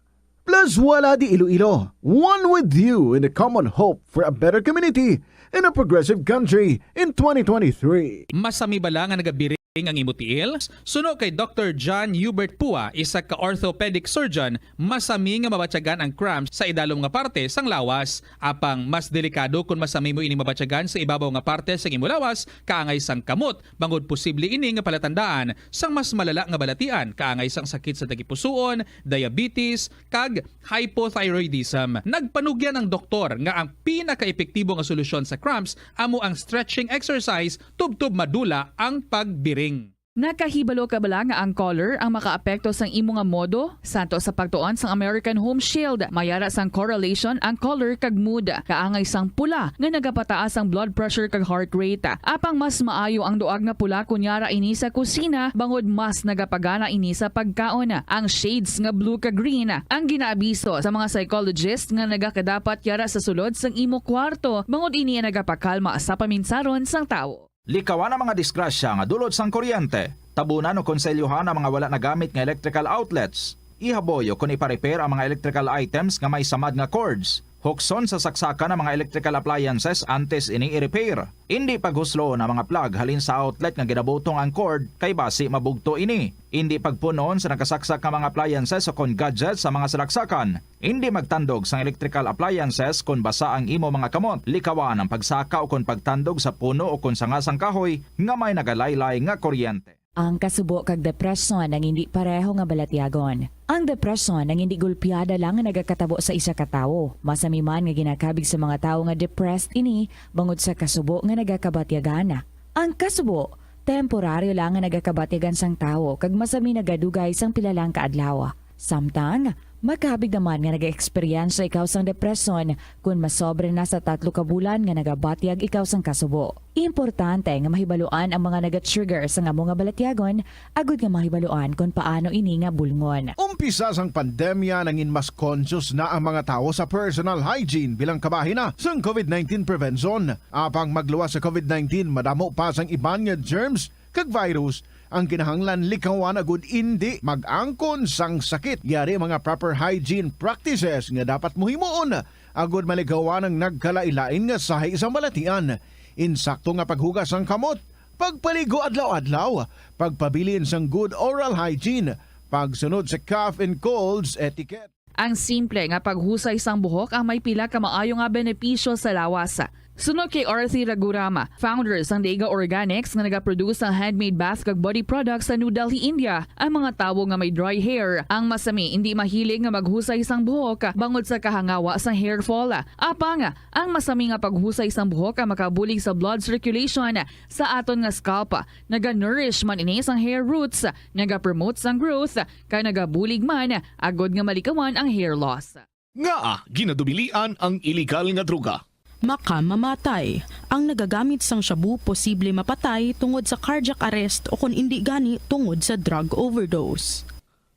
Plazuela de Iloilo, one with you in the common hope for a better community and a progressive country in twenty twenty-three. Masami bala nga nagabiri Ang imo tiil? Suno kay Doktor John Hubert Pua, isa ka orthopedic surgeon, masami nga mabatyagan ang cramps sa idalom nga parte sang lawas. Apang mas delikado kon masami mo ini mabatyagan sa ibabaw nga parte sang imo lawas, kaangay sang kamot, bangod posible ini nga palatandaan sang mas malala nga balatian, kaangay sang sakit sa tagipusoon, diabetes, kag hypothyroidism. Nagpanugyan ang doktor nga ang pinakaepektibo nga solusyon sa cramps amo ang stretching exercise tubtob madula ang pagbiring. Nakahibalo ka bala nga ang color ang makaapekto sang imo nga modo? Santo sa pagtuon sang American Home Shield, may ara sang correlation ang color kag mood. Kaangay sang pula nga nagapataas ang blood pressure kag heart rate. Apang mas maayo ang duag nga pula kon yara ini sa kusina, bangod mas nagapagana ini sa pagkaon. Ang shades nga blue kag green ang ginaabiso sa mga psychologist nga nagakadapat yara sa sulod sang imo kwarto, bangod ini ang nagapakalma sa paminsaron sang tawo. Likawan ang mga disgrasya nga dulot sang kuryente. Tabunan o konselyuhan ang mga wala nagamit nga electrical outlets. Ihaboy o kon ipa-repair ang mga electrical items nga may samad nga cords. Hukson sa saksakan ang mga electrical appliances antes ini i-repair. Indi paghusloon ang mga plug halin sa outlet nga ginabutong ang cord, kay basi mabugto ini. Indi pagpunon sa nakasaksak nga mga appliances o kon gadgets sa mga salaksakan. Indi magtandog sang electrical appliances kon basa ang imo mga kamot. Likawan ang pagsaka o kon pagtandog sa puno o kon sanga sang kahoy nga may nagalaylay nga kuryente. Ang kasubo kag depresyon ang indi pareho nga balatyagon. Ang depresyon ang indi gulpiada lang nga nagakatabo sa isa ka tawo. Masami man nga ginakabig sa mga tawo nga depressed ini bangod sa kasubo nga nagakabatyagan. Ang kasubo, temporaryo lang nga nagakabatyagan sang tawo kag masami nagadugay sang pila lang ka adlaw. Samtang, makabig naman nga nag-eksperyensya ikaw sang depresyon kon masobra na sa tatlo ka bulan nga nagabatyag ikaw sang kasubo. Importante nga mahibaluan ang mga naga-trigger sang amo nga balatyagon agud nga mahibaluan kon paano ini nga bulngon. Umpisa sang pandemya, nangin mas conscious na ang mga tawo sa personal hygiene bilang kabahin na sang covid nineteen prevention. Apang magluwas sa covid nineteen, madamo pa sang iban nga germs kag virus ang kinahanglan likawan agud indi mag-angkon sang sakit. Yari mga proper hygiene practices nga dapat mo himuon agud malikawan ang nagkalain-lain nga sahi sang balatian. Insakto nga paghugas sang kamot, pagpaligo adlaw-adlaw, pagpabilin sang good oral hygiene, pagsunod sa cough and colds etiquette. Ang simple nga paghusay sang buhok ang may pila ka maayo nga benepisyo sa lawas. Suno kay Arthi Raghuram, founder sang Dega Organics nga nagaproduce sang handmade bath kag body products sa New Delhi, India, ang mga tawo nga may dry hair ang masami indi mahilig nga maghusay sang buhok bangod sa kahangawa sang hair fall. Apang, ang masami nga paghusay sang buhok ang makabulig sa blood circulation sa aton nga scalp. Naga-nourish man ini sang hair roots, naga-promote sang growth, kag nagabulig man agud nga malikawan ang hair loss. Ngaa ginadubilian ang iligal nga droga? Makamamatay. Ang nagagamit sang shabu posible mapatay tungod sa cardiac arrest o kon indi gani tungod sa drug overdose.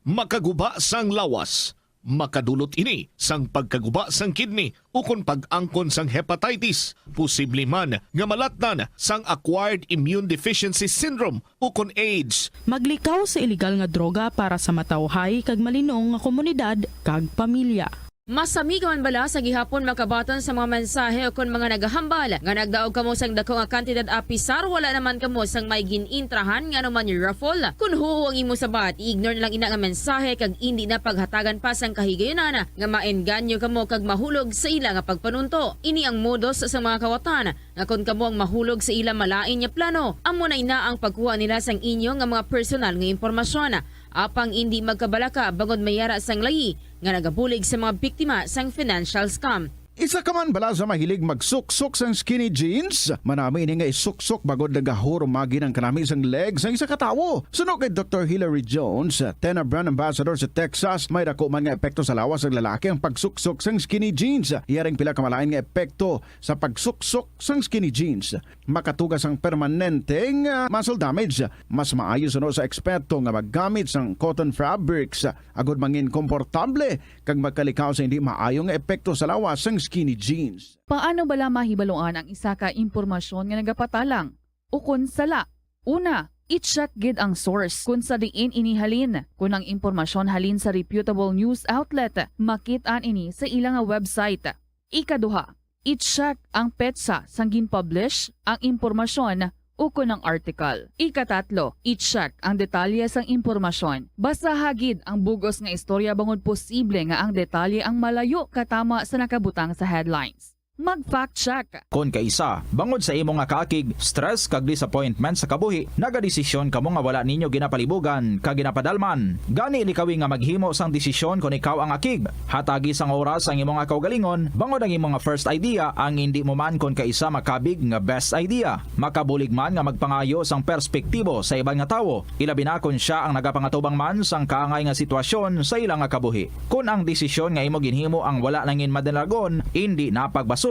Makaguba sang lawas. Makadulot ini sang pagkaguba sang kidney ukon pag-angkon sang hepatitis, posible man nga malatnan sang acquired immune deficiency syndrome ukon AIDS. Maglikaw sa iligal nga droga para sa matawhay kag malinong nga komunidad kag pamilya. Masami ka man bala sa gihapon makabaton sa mga mensahe ukon mga nagahambal nga nagdaog kamo sang dako nga kantidad apisar wala naman kamo sang may gin-intrahan nga anuman nga raffle? Kon huo ang imo sabat, i-ignore na lang ina nga mensahe kag indi na paghatagan pa sang kahigayunan nga maengganyo kamo kag mahulog sa ila nga pagpanunto. Ini ang modus sa mga kawatan nga kon kamo ang mahulog sa ila malain nga plano, amo na ina ang pagkuha nila sang inyo nga mga personal nga impormasyon. Apang indi magkabalaka bangod may ara sang layi nga nagabulig sa mga biktima sang financial scam. Isa ka man bala sa mahilig magsuksok sang skinny jeans? Manami ini nga isuksok bangod nagahurumagi ang kanami sang leg sang isa ka tawo. Suno kay Doktor Hilary Jones, Tena Brand Ambassador sa Texas, may dako man nga epekto sa lawas sang lalaki ang pagsuksok sang skinny jeans. Yari ang pila ka malain nga epekto sa pagsuksok sang skinny jeans. Makatuga sang permanente nga muscle damage. Mas maayo suno sa eksperto nga maggamit sang cotton fabrics agud mangin komportable kag magkalikaw sa hindi maayo nga epekto sa lawas sang skinny jeans. Paano bala mahibaluan ang isa ka impormasyon nga nagapatalang ukon sala? Una, i-check gid ang source kon sa diin ini halin. Kon ang impormasyon halin sa reputable news outlet, makit-an ini sa ila nga website. Ikaduha, i-check ang petsa sang gin-publish ang impormasyon ukon ang article. Ikatatlo, i-check ang detalye sang impormasyon. Basaha gid ang bug-os nga istorya bangod posible nga ang detalye ang malayo katama sa nakabutang sa headlines. Mag-fact check. Kon kaisa, bangod sa imo nga kaakig, stress kag disappointment sa kabuhi, nagadesisyon kamo nga wala ninyo ginapalibugan kag ginapadalman. Gani, likawi nga maghimo sang desisyon kon ikaw ang akig. Hatagi sang oras ang imo nga kaugalingon, bangod ang imo nga first idea ang indi mo man kon kaisa makabig nga best idea. Makabulig man nga magpangayo sang perspektibo sa iban nga tawo, ilabi na kon sia ang nagapangatubang man sang kaangay nga sitwasyon sa ila nga kabuhi. Kon ang desisyon nga imo ginhimo ang wala nangin madalagon, indi na pagbasulon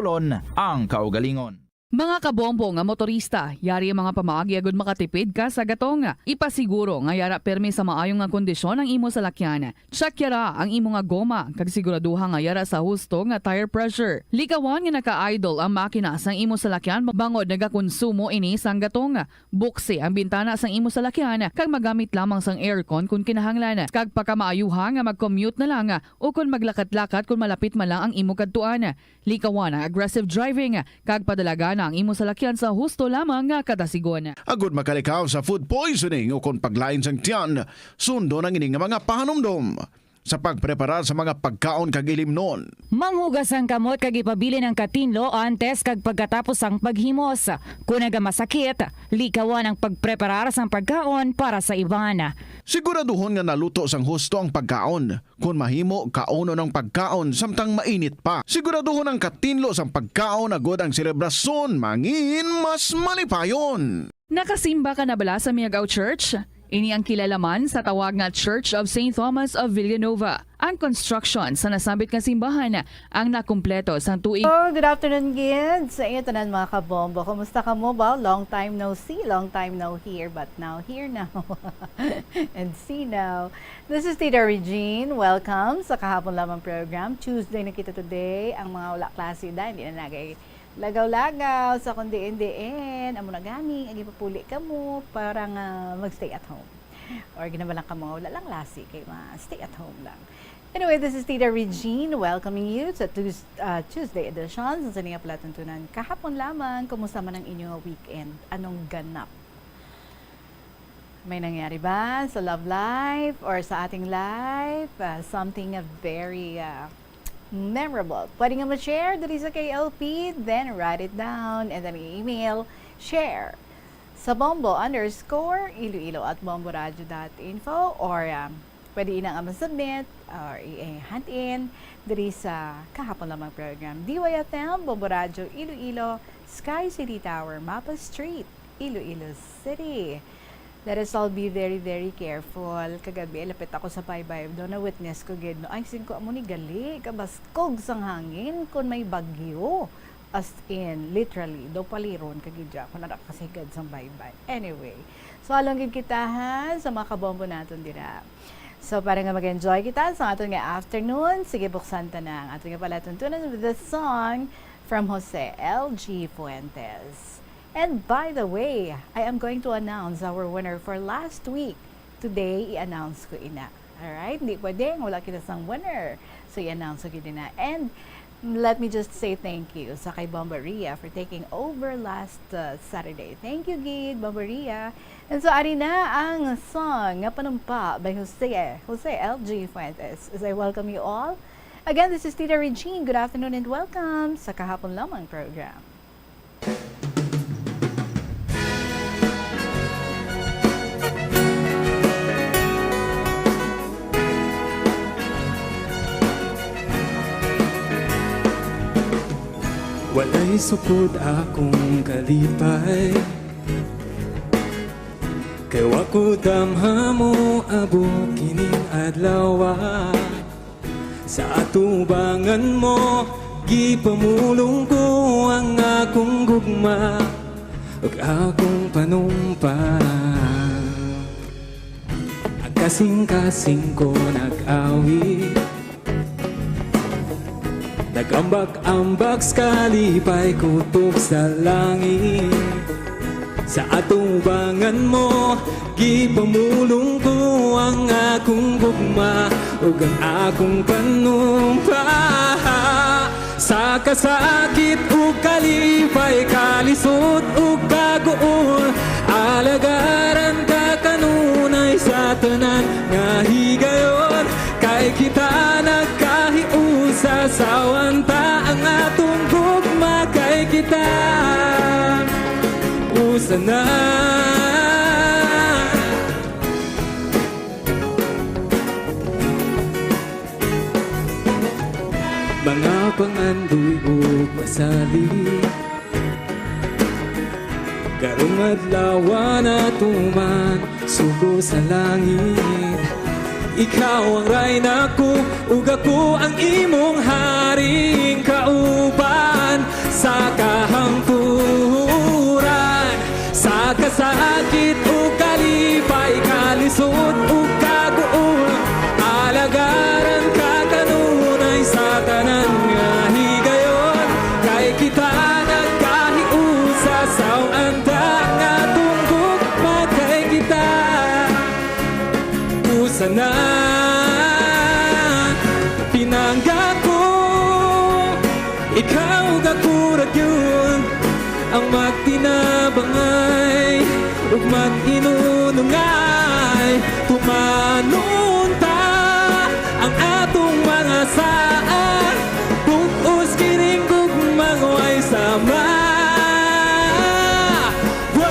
ang kaugalingon. Mga kabombo nga motorista, yari ang mga pamaagi agud makatipid ka sa gatong. Ipasiguro nga yara pirmi sa maayo nga kondisyon ang imo salakyan. Check yara ang imo nga goma, kag siguraduha nga yara sa husto nga tire pressure. Likawan nga naka-idle ang makina sang imo salakyan bangod nagakonsumo ini sang gatong. Buksi ang bintana sang imo salakyan kag magamit lamang sang aircon kon kinahanglan, kag pakamaayuha nga mag-commute na lang o kon maglakat-lakat kon malapit man lang ang imo kadtuan. Likawan ang aggressive driving kag padalagana ang imo salakyan sa husto lamang nga kadasigon. Agud makalikaw sa food poisoning o kon paglain sang tiyan, sundon ang ini nga mga pahanumdom sa pagpreparar sa mga pagkaon kag ilimnon. Manghugas ang kamot kag ipabilin ang katinlo antes kag pagkatapos sang paghimos. Kon nagamasakit, likawan ang pagpreparar sang pagkaon para sa iban. Siguraduhon nga naluto sang husto ang pagkaon. Kon mahimo, kaunon ang pagkaon samtang mainit pa. Siguraduhon ang katinlo sang pagkaon agud ang selebrasyon mangin mas malipayon. Nakasimba ka na bala sa Miagao Church? Ini ang kilala man sa tawag nga Church of Saint Thomas of Villanova. Ang construction sa nasambit nga simbahan ang nakumpleto sang tuig. Oh, good afternoon gid sa inyo tanan, mga kabombo. Kumusta kamo ba? Long time no see, long time no hear, but now here now. And see now. This is Tita Regine. Welcome sa Kahapon Lamang program. Tuesday na kita today. Ang mga wala klase da, hindi na nagay lagaw-lagaw sa kung diin-diin. Amo na gani, agi papuli kamo para nga mag-stay at home. Or ginabalang kamo, wala lang lasi, kay ma-stay at home lang. Anyway, this is Tita Regine welcoming you sa Tues-, uh, Tuesday edition sa sini nga palatuntunan. Kahapon lamang, kumusta man ang inyong weekend? Anong ganap? May nangyari ba sa love life or sa ating life? Uh, something a very uh, memorable. Pwede nga ma-share dali sa K L P, then write it down and then i-email, share sa bombo underscore iloilo at bomboradio dot info, or um, pwede ina nga ma-submit or i-hand in diri sa Kahapon Lamang program. D Y F M, Bombo Radio, Iloilo, Sky City Tower, Mapa Street, Iloilo City. Let us all be very, very careful. Kagabi, lapit ako sa baybay. Daw na-witness ko gid, no? Ay, singko amo ni gali, kabaskog sang hangin kon may bagyo. As in, literally, daw paliron ka gid ako, nakakasigad sang baybay. Anyway, so along gid kita, ha, sa mga kabombo naton dira. So, para nga mag-enjoy kita sa aton nga afternoon, sige, buksan ta na ang aton nga palatuntunan with the song from Jose L G Fuentes. And by the way, I am going to announce our winner for last week. Today, i-announce ko ina. Alright? Hindi pwede nga wala kita sang winner. So, i-announce ko gid ina. And let me just say thank you sa kay Bomba Ria for taking over last uh, Saturday. Thank you gid, Bomba Ria. And so, ari na ang song nga panumpa by Jose, Jose L G Fuentes. As I welcome you all. Again, this is Tita Regine. Good afternoon and welcome sa Kahapon Lamang program. Walay sukod akong kalipay, kay wa ko damha mo abot kining adlaw. Sa atubangan mo, gipamulong ko ang akong gugma ug akong panumpa. Ang kasing-kasing ko nag-awit, nag-ambak-ambak sa kalipay kutob sa langit. Sa atubangan mo, gipamulong ko ang akong gugma ug ang akong panumpa. Sa kasakit ug kalipay, kalisod ug kaguol, alagaran ka kanunay sa tanan nga higayon. Kay kita nagkahiusa, sawan ta ang atong gugma, kay kita usa na. Mga pangandoy ug masalig, karong adlaw natuman sugo sa langit. Ikaw ang rayna ko, ug ako ang imong haring kauban sa kahangturan. Sa kasakit ug kalipay, kalisod ug kaguol, alagaran ka kanunay sa tanan nga higayon. Kay kita nagkahiusa, saw-an ta nga tunggog, magkay kita usa na. Pinangga ko, ikaw ug ako ra gyud ang magtinabangay ug mag-inunungay. Tumanon ta ang atong mga saa, pugos kining gugmang way sama. Wow!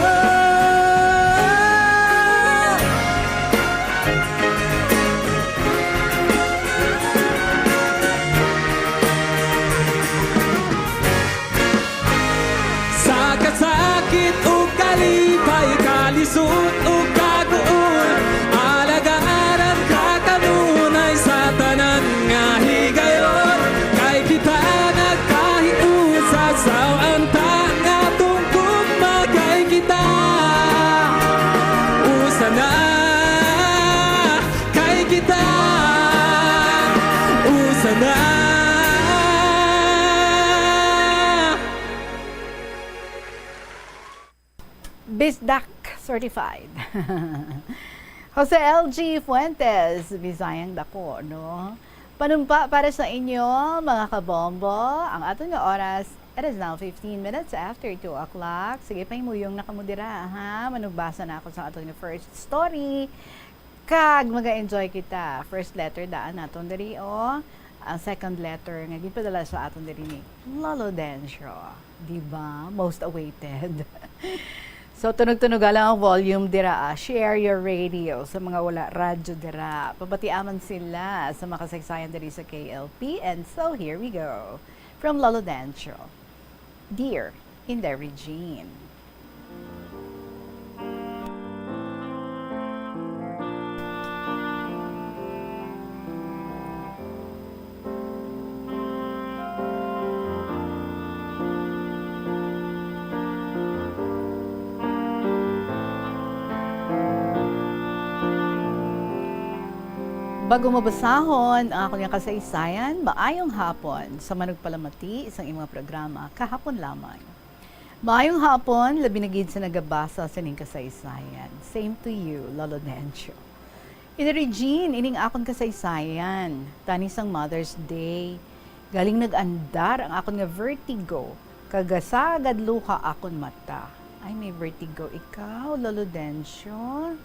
Sa kasakit ug kalipay, kalisod ug kaguol, alagaran ka kanunay sa tanan nga higayon. Kay kita nagkahiusa, saw-an ta nga atong gugma, kay kita usa na. Kay kita usa na. Bisdak certified. Jose L G Fuentes, Bisayang dako, no? Panumpa para sa inyo, mga kabombo. Ang aton nga oras, it is now fifteen minutes after two o'clock. Sige, pahimuyong na kamo dira, ha? Manugbasa na ako sa aton nga first story. Kag maga-enjoy kita. First letter daan naton diri, oh. Ang second letter nga ginpadala sa aton diri ni Lolo Dencio. Di ba? Most awaited. So, tunog-tunog lang ang volume dira, ah. Share your radio sa mga wala radyo dira. Pabatiaman sila sa makasaysayan diri sa K L P. And so, here we go. From Lolo Dencio. Dear Inday Regine. Bago mabasahon ang akon nga kasaysayan, maayong hapon sa manugpalamati sang imong programa, Kahapon Lamang. Maayong hapon, labi na gid sa nagabasa sining kasaysayan. Same to you, Lolo Dencio. Inday Regine, ining akon kasaysayan, tani sang Mother's Day. Galing nag-andar ang akon nga vertigo, kag gasagad luha akon mata. Ay, may vertigo ikaw, Lolo Dencio?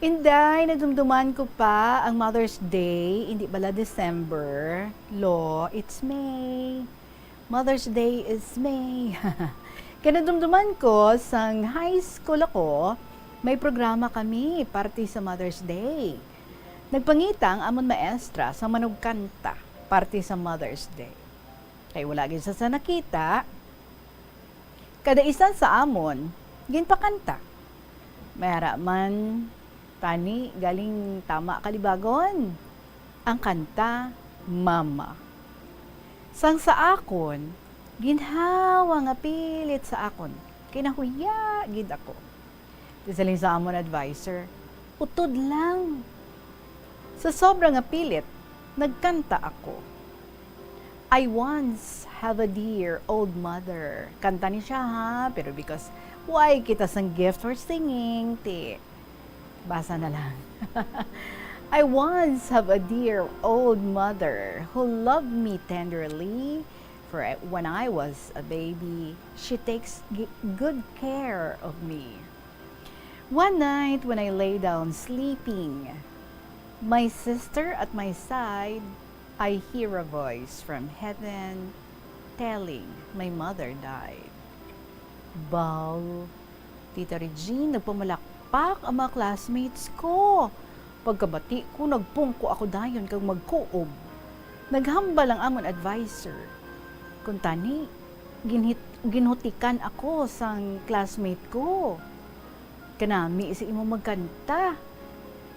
Inday, nadumduman ko pa ang Mother's Day, hindi bala December. Lo, it's May. Mother's Day is May. Kay nadumduman ko, sang high school ako, may programa kami parte sa Mother's Day. Nagpangita ang amon maestra sa manugkanta parte sa Mother's Day. Kay wala gid sa, sa nakita, kada isa sa amon ginpakanta. May ara man tani galing tama kalibagon. Ang kanta, Mama. Sang sa akon, ginhawa nga pilit sa akon, kay nahuya gid ako. Ti siling sa amon adviser, "Utod lang." Sa sobra nga pilit, nagkanta ako. "I once have a dear old mother." Kanta ni siya, ha, pero because why kita sang gift for singing, ti basa na lang. I once have a dear old mother who loved me tenderly, for I- when I was a baby, she takes g- good care of me. One night when I lay down sleeping, my sister at my side, I hear a voice from heaven telling my mother died. Baw, Tita Regine, nagpamalakpak ang mga classmates ko. Pagkabati ko, nagpungko ako dayon kag magkuob. Naghambal ang amon adviser. Kuntani, ginhit-, ginhutikan ako sang classmate ko. "Kanami sa imo magkanta.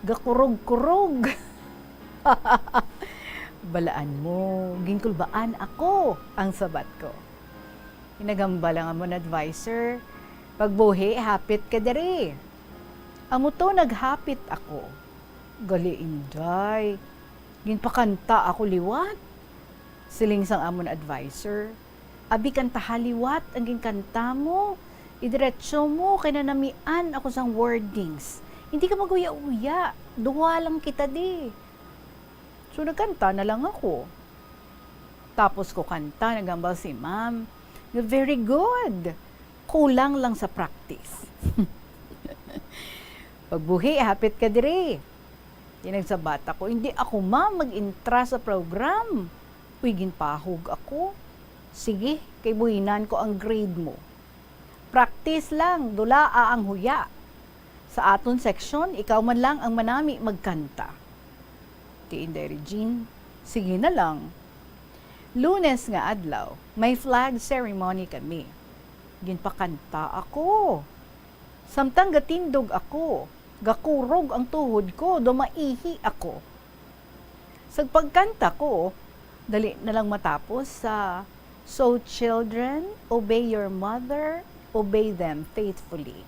Gakurog-kurog." Balaan mo, ginkulbaan ako, ang sabat ko. Naghambal ang amon adviser, "Pagbuhi, hapit ka diri." Amo to, naghapit ako. Gali, Inday, ginpakanta ako liwat. Siling sang amon adviser, "Abi, kantaha liwat ang ginkanta mo. Idiretso mo kay nanamian ako sang wordings. Hindi ka mag-uya-uya. Duha lang kita di." So, nagkanta na lang ako. Tapos ko kanta, naghambal si ma'am nga, "Very good. Kulang lang sa practice." "Pagbuhi, hapit ka diri." Di nagsabat ako, "Hindi ako, ma'am, mag-intra sa program." Uy, ginpahog ako. "Sige, kay buhinan ko ang grade mo. Practice lang, dulaa ang huya. Sa aton seksyon, ikaw man lang ang manami magkanta." Ti Inday Regine, "Sige na lang." Lunes nga adlaw, may flag ceremony kami. Ginpakanta ako. Samtang gatindog ako, gakurog ang tuhod ko, daw maihi ako. Sa pagkanta ko, dali na lang matapos sa, "So children, obey your mother, obey them faithfully."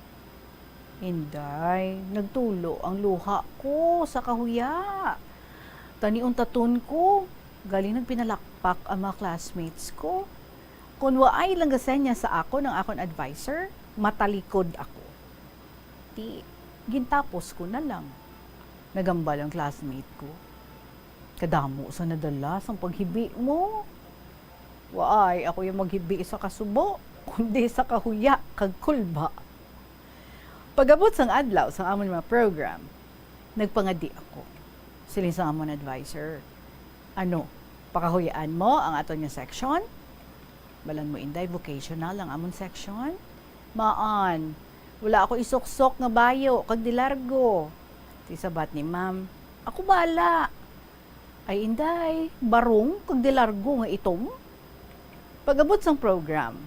Inday, nagtulo ang luha ko sa kahuya. Tani untaton ko, gali nagpinalakpak ang mga classmates ko. Kon waay lang gasenyas sa akon ang akon adviser, matalikod ako. Ti, gintapos ko na lang. Naghambal ang classmate ko, "Kadamo sa nadala sang paghibi mo." Waay ako yung maghibi sa kasubo, kundi sa kahuya kag kulba. Pag-abot sang adlaw sang amon mga program, nagpangadi ako. Siling sang amon adviser, "Ano, pakahuyaan mo ang aton nga section?" Balaan mo, Inday, vocational ang amon section. "Maan, wala ako isuksok nga bayo kag dilargo." Ti sabat ni ma'am, "Ako bala." Ay, Inday, barong kag dilargo nga itom. Pag-abot sang program,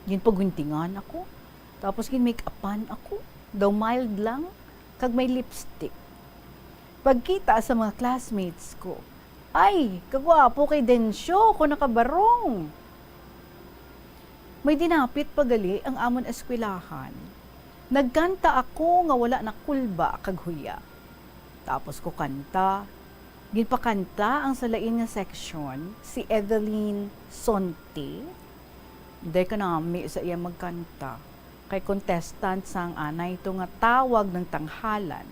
ginpaguntingan ako. Tapos gin-make-upan ako. Daw mild lang, kag may lipstick. Pagkita sa mga classmates ko, "Ay, kagwapo kay Dencio ko nakabarong." May dinapit pa gali ang amon eskwelahan. Nagkanta ako nga wala nakulba kag huya. Tapos ko kanta, ginpakanta ang sa lain nga seksyon, si Evelyn Sonte. Inday, kanami sa iya magkanta, kay contestant sang anay to nga Tawag ng Tanghalan.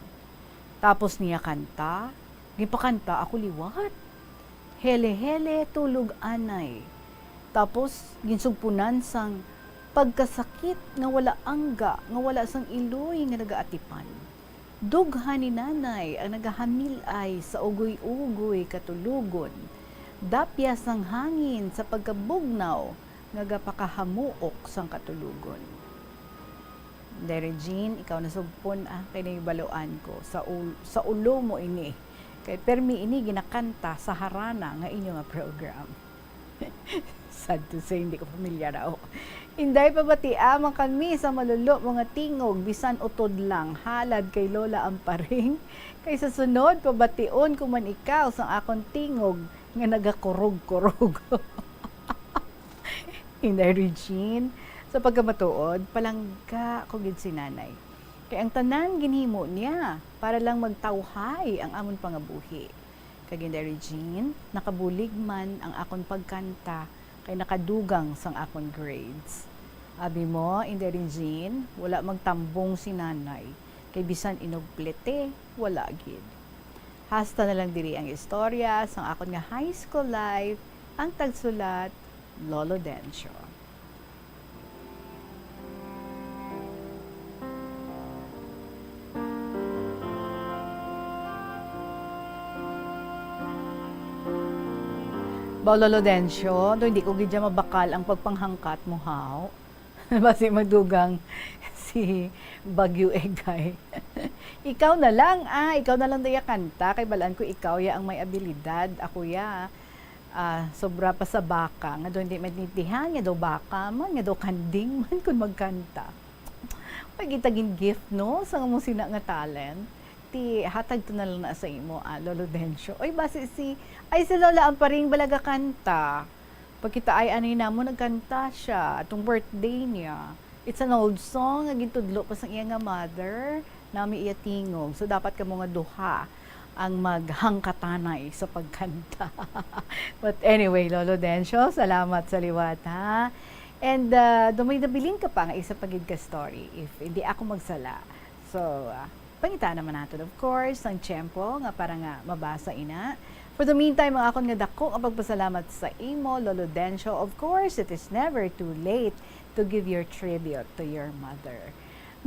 Tapos niya kanta, ginpakanta ako liwat. "Hele, hele, tulog anay." Tapos ginsugpunan sang, "Pagkasakit nga wala angga, nga wala sang iloy nga nagaatipan. Dughan ni nanay ang nagahamil-ay sa ugoy-ugoy katulogon, dapya sang hangin sa pagkabugnaw nga gapakahamuok sang katulogon." Inday Regine, ikaw na sugpon, ah, kay nahibaluan ko. Sa ul-, sa ulo mo ini. Kay permi ini ginakanta sa harana nga inyo nga program. Sad to say, hindi ko pamilyar ako. Inday, pabatia man kami sa malulo mo nga tingog, bisan utod lang, halad kay Lola Amparing. Kay sa sunod, pabation ko man ikaw sang akon tingog nga nagakurog-kurog. Inday Regine, sa pagkamatuod, palangga ko gid si Nanay. Kay ang tanan ginhimo niya para lang magtawhay ang amon pangabuhi. Kag, Inday Regine, nakabulig man ang akon pagkanta kay nakadugang sang akon grades. Abi mo, Inday Regine, wala magtambong si Nanay, kay bisan inugplete, wala gid. Hasta na lang diri ang istorya sang akon nga high school life, ang tagsulat, Lolo Dencio. Ba, Lolo Dencio, do hindi ko gid siya mabakal ang pagpanghangkat mo, haw? Basi madugang si Bagyo Egay. Ikaw na lang, ah, ikaw na lang diya kanta, kay balaan ko ikaw ya ang may abilidad. Ako ya, ah, sobra pa sa baka, nga daw hindi maintindihan, nga daw baka man, nga daw kanding man kun magkanta. Pagitagin gift, no, sa among sina nga talent. Ti, hatag to na lang na sa imo, ah, Lolo Dencio. Oy, basi si, ay, si Lola Amparing balaga kanta. Pagkita ay anay namo nagkanta siya atong birthday niya. It's an old song nga gintudlo pa sang iya nga mother, nami iya tingog. So, dapat kamo nga duha ang maghangkatanay sa pagkanta. But anyway, Lolo Dencio, salamat sa liwat, ha? And, uh, do may nabilin ka pa nga isa pa gid ka story, if hindi ako magsala. So, uh, pangita naman natin, of course, ang tiyempo nga para nga mabasa ina. For the meantime, ang akon nga dako nga pagpasalamat sa imo, Lolo Dencio. Of course, it is never too late to give your tribute to your mother.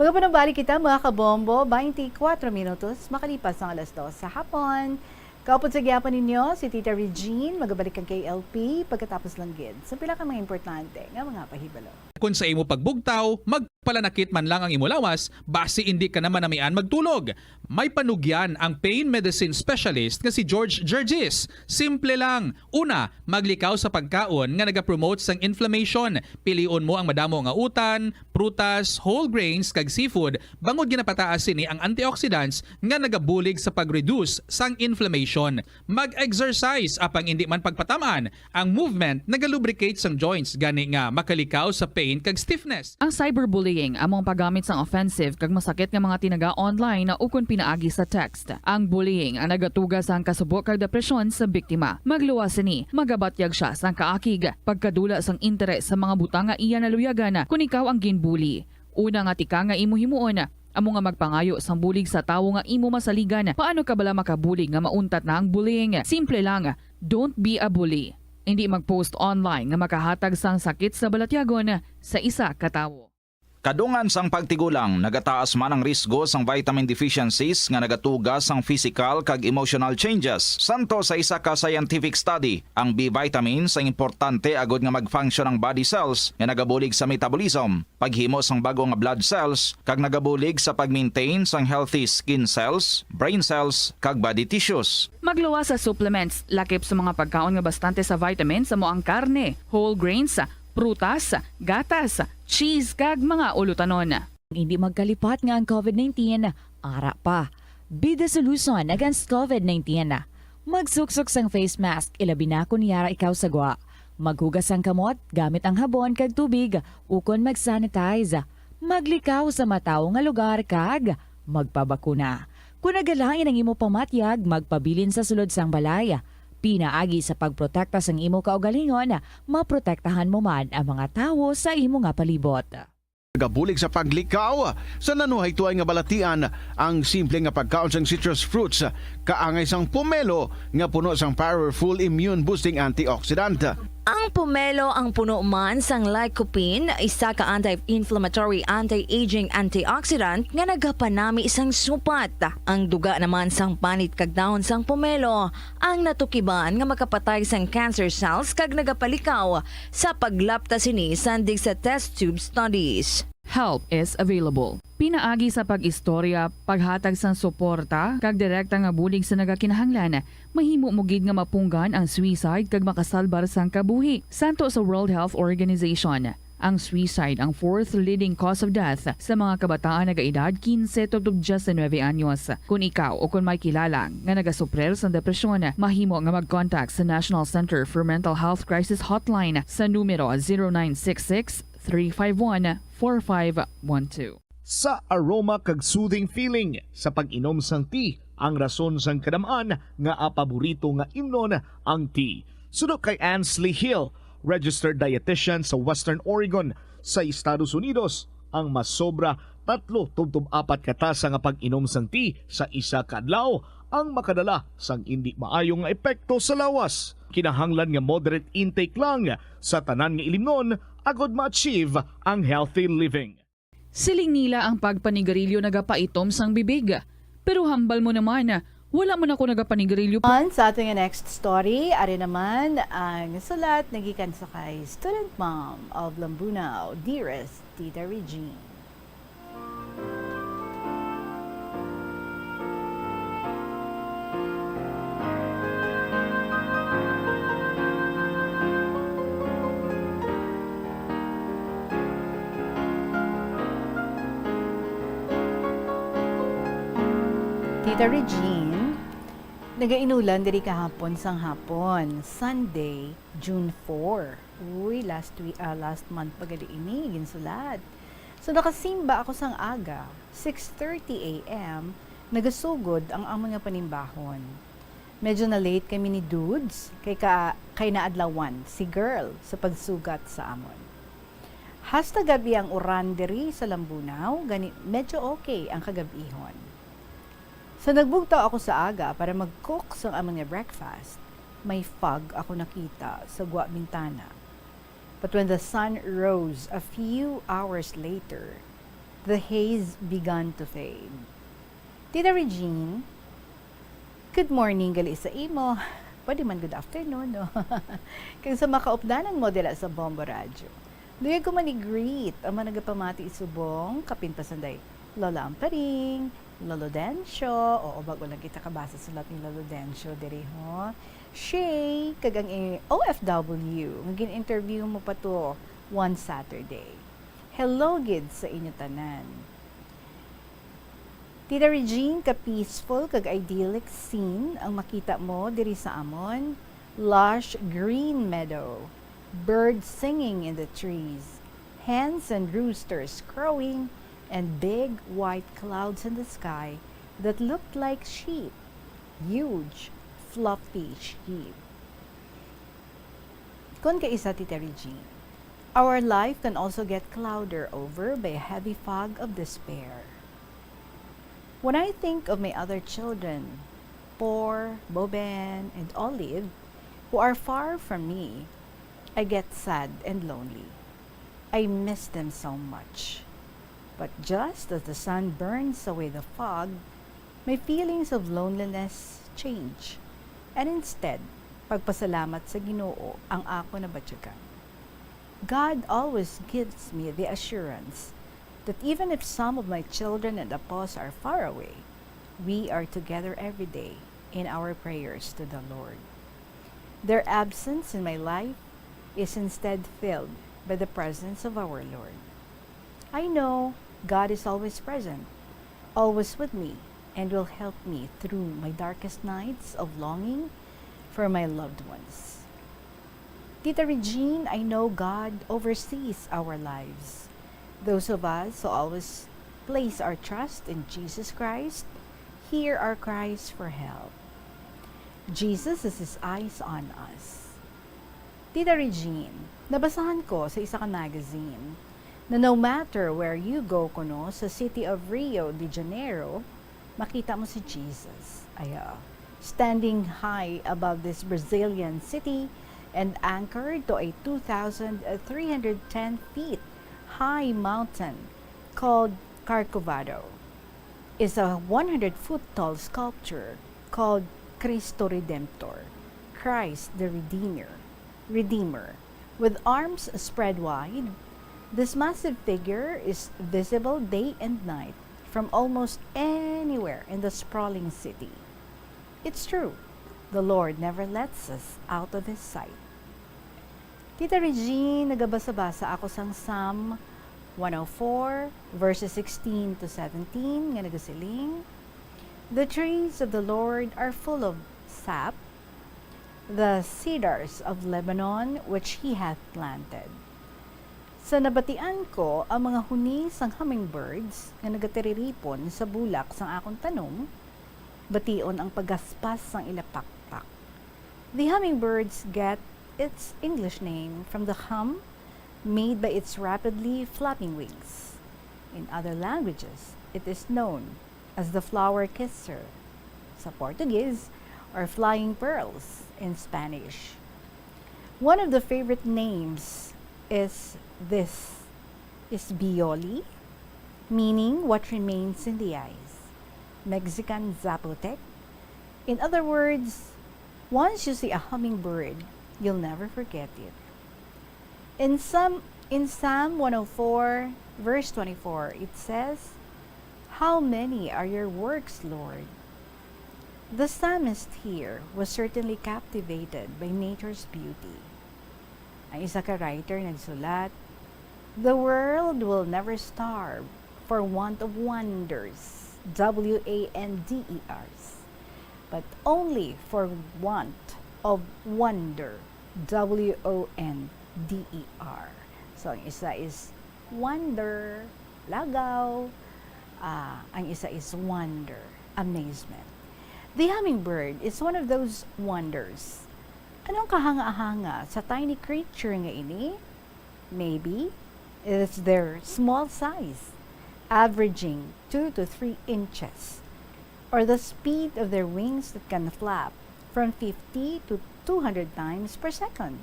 Magapanumbalik kita, mga kabombo, twenty-four minutos makalipas ang alas dos sa hapon. Kaupod sa gihapon ninyo, si Tita Regine, magabalik ang K L P pagkatapos lang gid sa pila ka mga importante nga mga pahibalo. Kon sa imo pagbugtaw, magpalanakit man lang ang imo lawas, basi indi ka na manamian magtulog. May panugyan ang pain medicine specialist nga si George Gergis. Simple lang. Una, maglikaw sa pagkaon nga nagapromote sang inflammation. Pilion mo ang madamo nga utan, prutas, whole grains, kag seafood, bangod ginapataas sini ang antioxidants nga nagabulig sa pag-reduce sang inflammation. Mag-exercise, apang indi man pagpatam-an, ang movement nagalubricate sang joints, gani nga makalikaw sa pain kag stiffness. Ang cyberbullying amo ang paggamit sang offensive kag masakit nga mga tinaga online ukon pinaagi sa text. Ang bullying ang nagatuga sang kasubo kag depresyon sa biktima. Magluwas sini, magabatyag siya sang kaakig, pagkadula sang interes sa mga butang nga iya naluyagan kon ikaw ang ginbully. Una nga tika nga imo himuon, amo nga magpangayo sang bulig sa tawo nga imo masaligan. Paano ka bala makabulig nga mauntat na ang bullying? Simple lang, don't be a bully. Indi mag-post online nga makahatag sang sakit sa balatyagon sa isa ka tawo. Kadungan sang pagtigulang, nagataas man ang risgo sang vitamin deficiencies nga nagatuga sang physical kag emotional changes. Santo sa isa ka scientific study, ang B vitamins ang importante agod nga mag-function ang body cells nga nagabulig sa metabolism, paghimo sang bag-o nga blood cells, kag nagabulig sa pag-maintain sang healthy skin cells, brain cells, kag body tissues. Magluwas sa supplements, lakip sa mga pagkaon nga bastante sa vitamins, amo ang karne, whole grains, prutas, gatas, cheese, kag mga ulutanon. Hindi magkalipat nga ang covid nineteen ara pa. Be the solution against covid nineteen. Magsuksok sang face mask, ilabi na kon yara ikaw sa gwa. Maghugas sang kamot gamit ang habon kag tubig, ukon mag-sanitize. Maglikaw sa matawo nga lugar kag magpabakuna. Kon nagalain ang imo pamatyag, magpabilin sa sulod sang balay. Pinaagi sa pagprotekta sang imo kaugalingon, maprotektahan mo man ang mga tawo sa imo nga palibot. Nagabulig sa paglikaw sa nanuhaytoy nga balatian ang simple nga pagkaon sang citrus fruits, kaangay sang pomelo nga puno sang powerful immune boosting antioxidant. Ang pomelo ang puno man sang lycopene, isa ka anti-inflammatory, anti-aging antioxidant nga nagapanami sang supat. Ang duga naman sang panit kag dahon sang pomelo ang natukiban nga makapatay sang cancer cells kag nagapalikaw sa paglapta sini sandig sa test tube studies. Help is available. Pinaagi sa pag-istorya, paghatag sang suporta, kag direkta nga bulig sa nagakinahanglan, mahimo mo gid nga mapunggan ang suicide kag makasalbar sang kabuhi. Santo sa World Health Organization, ang suicide ang fourth leading cause of death sa mga kabataan nagaedad quince tubtob diecinuebe anyos. Kon ikaw o kon may kilala nga nagasuprir sang depresyon, mahimo nga mag-contact sa National Center for Mental Health Crisis Hotline sa numero zero nine six six, three five one, four five one two. Sa aroma kag soothing feeling sa pag-inom sang tea, ang rason sang kadam-an nga paborito nga imnon ang tea. Suno kay Ansley Hill, registered dietitian sa Western Oregon sa Estados Unidos, ang masobra tatlo tubtob apat ka tasa nga pag-inom sang tea sa isa ka adlaw ang makadala sang indi maayo nga epekto sa lawas. Kinahanglan nga moderate intake lang sa tanan nga ilimnon agod ma-achieve ang healthy living. Siling nila ang pagpanigarilyo nagapaitom sang bibig. Pero hambal mo naman, wala man ako nagapanigarilyo. On sa ato nga next story, ari naman ang sulat nagikan sa kay student mom of Lambunao, dearest Tita Regine. Tita Regine, nagainulan diri kahapon sang hapon, Sunday, June four. Uy, last week, ah, last month pa gali ini ginsulat. So, nakasimba ako sang aga, six thirty A M, nagasugod ang amon nga panimbahon. Medyo na-late kami ni Dudes, kay ka, kay naadlawan si Girl sa pagsugat sa amon. Hasta gab-i ang uran diri sa Lambunao, gani medyo okay ang kagab-ihon. Sa nagbugtaw ako sa aga para mag-cook sang amon nga breakfast, may fog ako nakita sa gwa bintana. But when the sun rose a few hours later, the haze began to fade. Tita Regine, good morning gali sa imo. Pwede man good afternoon, no? Kag sa makaupdanan mo dira sa Bombo Radyo. Luyag ko man i-greet ang mga nagapamati subong, kapin pa sanday Lola Amparing, Lolo Dencio, oo, bag-o lang kita kabasa sulat ni Lolo Dencio diri, ho. Shay, kag ang i-, O F W, nga gin-interview mo pa to one Saturday. Hello gid sa inyo tanan. Tita Regine, ka-peaceful kag idyllic scene ang makita mo diri sa amon. Lush green meadow, birds singing in the trees, hens and roosters crowing, and big white clouds in the sky that looked like sheep, huge, fluffy sheep. Kon kaisa, Tita Regine, our life can also get clouded over by a heavy fog of despair. When I think of my other children, Por, Boben, and Olive, who are far from me, I get sad and lonely. I miss them so much. But just as the sun burns away the fog, my feelings of loneliness change. And instead, pagpasalamat sa Ginoo ang akon nabatyagan. God always gives me the assurance that even if some of my children and apos are far away, we are together every day in our prayers to the Lord. Their absence in my life is instead filled by the presence of our Lord. I know God is always present, always with me, and will help me through my darkest nights of longing for my loved ones. Tita Regine, I know God oversees our lives. Those of us who always place our trust in Jesus Christ hear our cries for help. Jesus has His eyes on us. Tita Regine, nabasahan ko sa isa ka magazine na no matter where you go kuno sa city of Rio de Janeiro, makita mo si Jesus. Ay, ah, standing high above this Brazilian city and anchored to a two thousand three hundred ten feet high mountain called Corcovado is a one hundred foot tall sculpture called Cristo Redemptor, Christ the Redeemer, Redeemer. With arms spread wide, this massive figure is visible day and night from almost anywhere in the sprawling city. It's true, the Lord never lets us out of His sight. Tita Regine, nagabasa-basa ako sang Psalm one oh four, verses sixteen to seventeen, nga nagasiling, "The trees of the Lord are full of sap, the cedars of Lebanon which He hath planted." Sa nabatian ko ang mga huni sang hummingbirds nga nagatiriripon sa bulak sang akon tanom, bation ang paggaspas sang ila pakpak. The hummingbirds get its English name from the hum made by its rapidly flapping wings. In other languages, it is known as the flower kisser. Sa Portuguese, or flying pearls in Spanish. One of the favorite names is this, is bioli, meaning what remains in the eyes. Mexican Zapotec. In other words, once you see a hummingbird, you'll never forget it. In Psalm, in Psalm one oh four, verse twenty-four, it says, "How many are your works, Lord?" The psalmist here was certainly captivated by nature's beauty. Ang isa ka writer nagsulat, "The world will never starve for want of wonders, W A N D E Rs, but only for want of wonder, W O N D E R." So, ang isa is wonder, lagaw. Ah, ang isa is wonder, amazement. The hummingbird is one of those wonders. Ano ang kahanga-hanga sa tiny creature nga ini? Maybe it is their small size, averaging two to three inches, or the speed of their wings that can flap from fifty to two hundred times per second.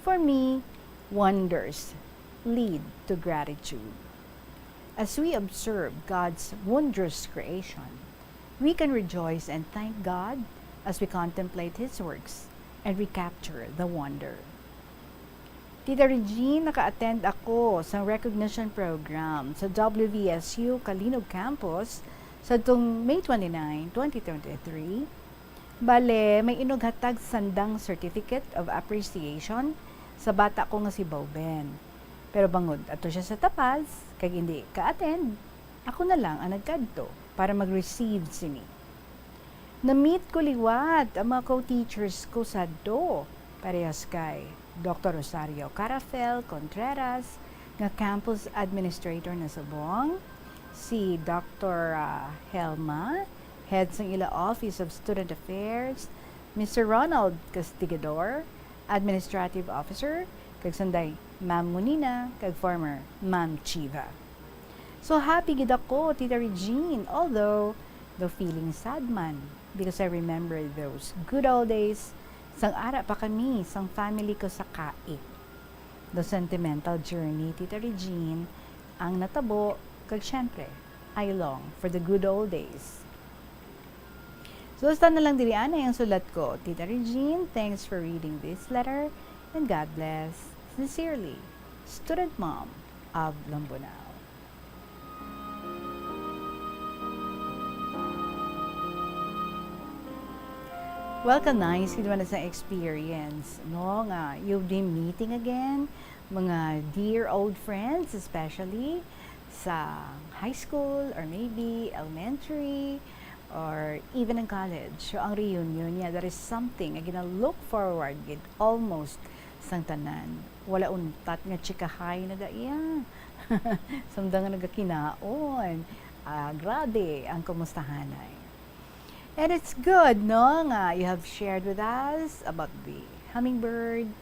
For me, wonders lead to gratitude. As we observe God's wondrous creation, we can rejoice and thank God as we contemplate His works and recapture the wonder. Tita Regine, naka-attend ako sa recognition program sa W V S U Calinog Campus sa tung May twenty-nine, twenty twenty-three. Bale, may inughatag sandang Certificate of Appreciation sa bata ko nga si Boben. Pero bangod ato siya sa Tapaz, kag hindi ka-attend, ako na lang ang nagkadto para mag-receive sini. Na-meet ko liwat ang mga co-teachers ko sadto, parehas kay Doktor Rosario Carafel Contreras, nga campus administrator na subong, si Doktor, ah, Helma, head sang ila Office of Student Affairs, Mister Ronald Castigador, administrative officer, kag sanday Ma'am Munina, kag former Ma'am Chiva. So happy gid ako, Tita Regine, although the feeling sad man, because I remember those good old days sang ara pa kami sang family ko sa Kai. The sentimental journey, Tita Regine, ang natabo, kag syempre, I long for the good old days. So, hasta na lang diri anay ang sulat ko. Tita Regine, thanks for reading this letter, and God bless. Sincerely, Student Mom of Lambunao. Well, kanay, sino man sa experience, no, nga you'll be meeting again, mga dear old friends, especially sa high school or maybe elementary or even in college. So, ang reunion niya, that is something nga gina-look forward gid almost sang tanan. Wala untat nga chikahay na daiya. Samtang nga nagakinaon, ah, grabe ang kumustahanay. And it's good, no, nga you have shared with us about the hummingbird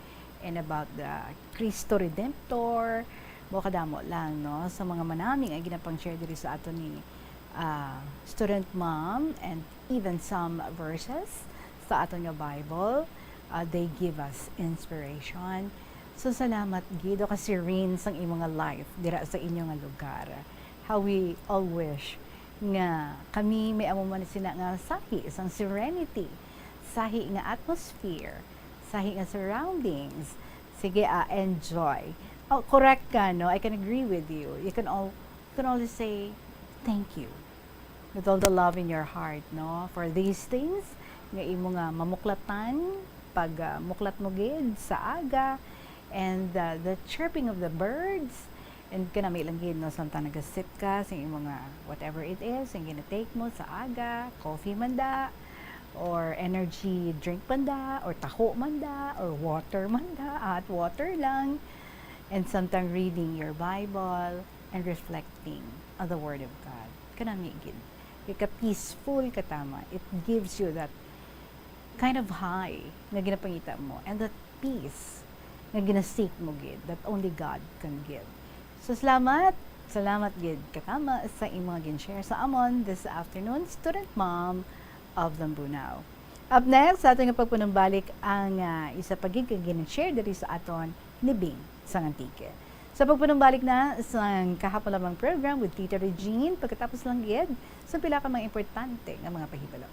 and about the Cristo Redentor. Mo kadamo lang, no, sa mga manami nga ginapang-share diri sa aton ni, ah, student mom, and even some verses sa aton nga Bible, ah, they give us inspiration. So, salamat gid, o ka Serene, sang imo nga life dira sa inyo nga lugar. How we all wish nga kami may amo man sina nga sahi sang serenity, sahi nga atmosphere, sahi nga surroundings. Sige, ah, enjoy. Oh, correct ka, no? I can agree with you. You can all, you can always say, "Thank you." With all the love in your heart, no? For these things, nga imo nga mamuklatan, pag, ah, muklat mo gid sa aga, and, ah, the chirping of the birds, and kanami lang gid, no, samtang nagasip ka sa imo nga whatever it is, ang ginatake mo sa aga, coffee man da, or energy drink man da, or taho man da, or water man da, hot water lang, and samtang reading your Bible and reflecting on the Word of God. Kanami gid. Ika-peaceful ka tama. It gives you that kind of high nga ginapangita mo and that peace nga gina-seek mo gid that only God can give. So, salamat. Salamat gid katama sa imo nga gin-share sa amon this afternoon, student mom of Lambunao. Up next, sa aton nga pagpanumbalik ang, ah, isa pa gid ka gin-share diri sa aton ni Bing sang Antique. Sa pagpanumbalik na sang kahapon lamang program with Tita Regine, pagkatapos lang gid sa pila ka mga importante nga mga pahibalo.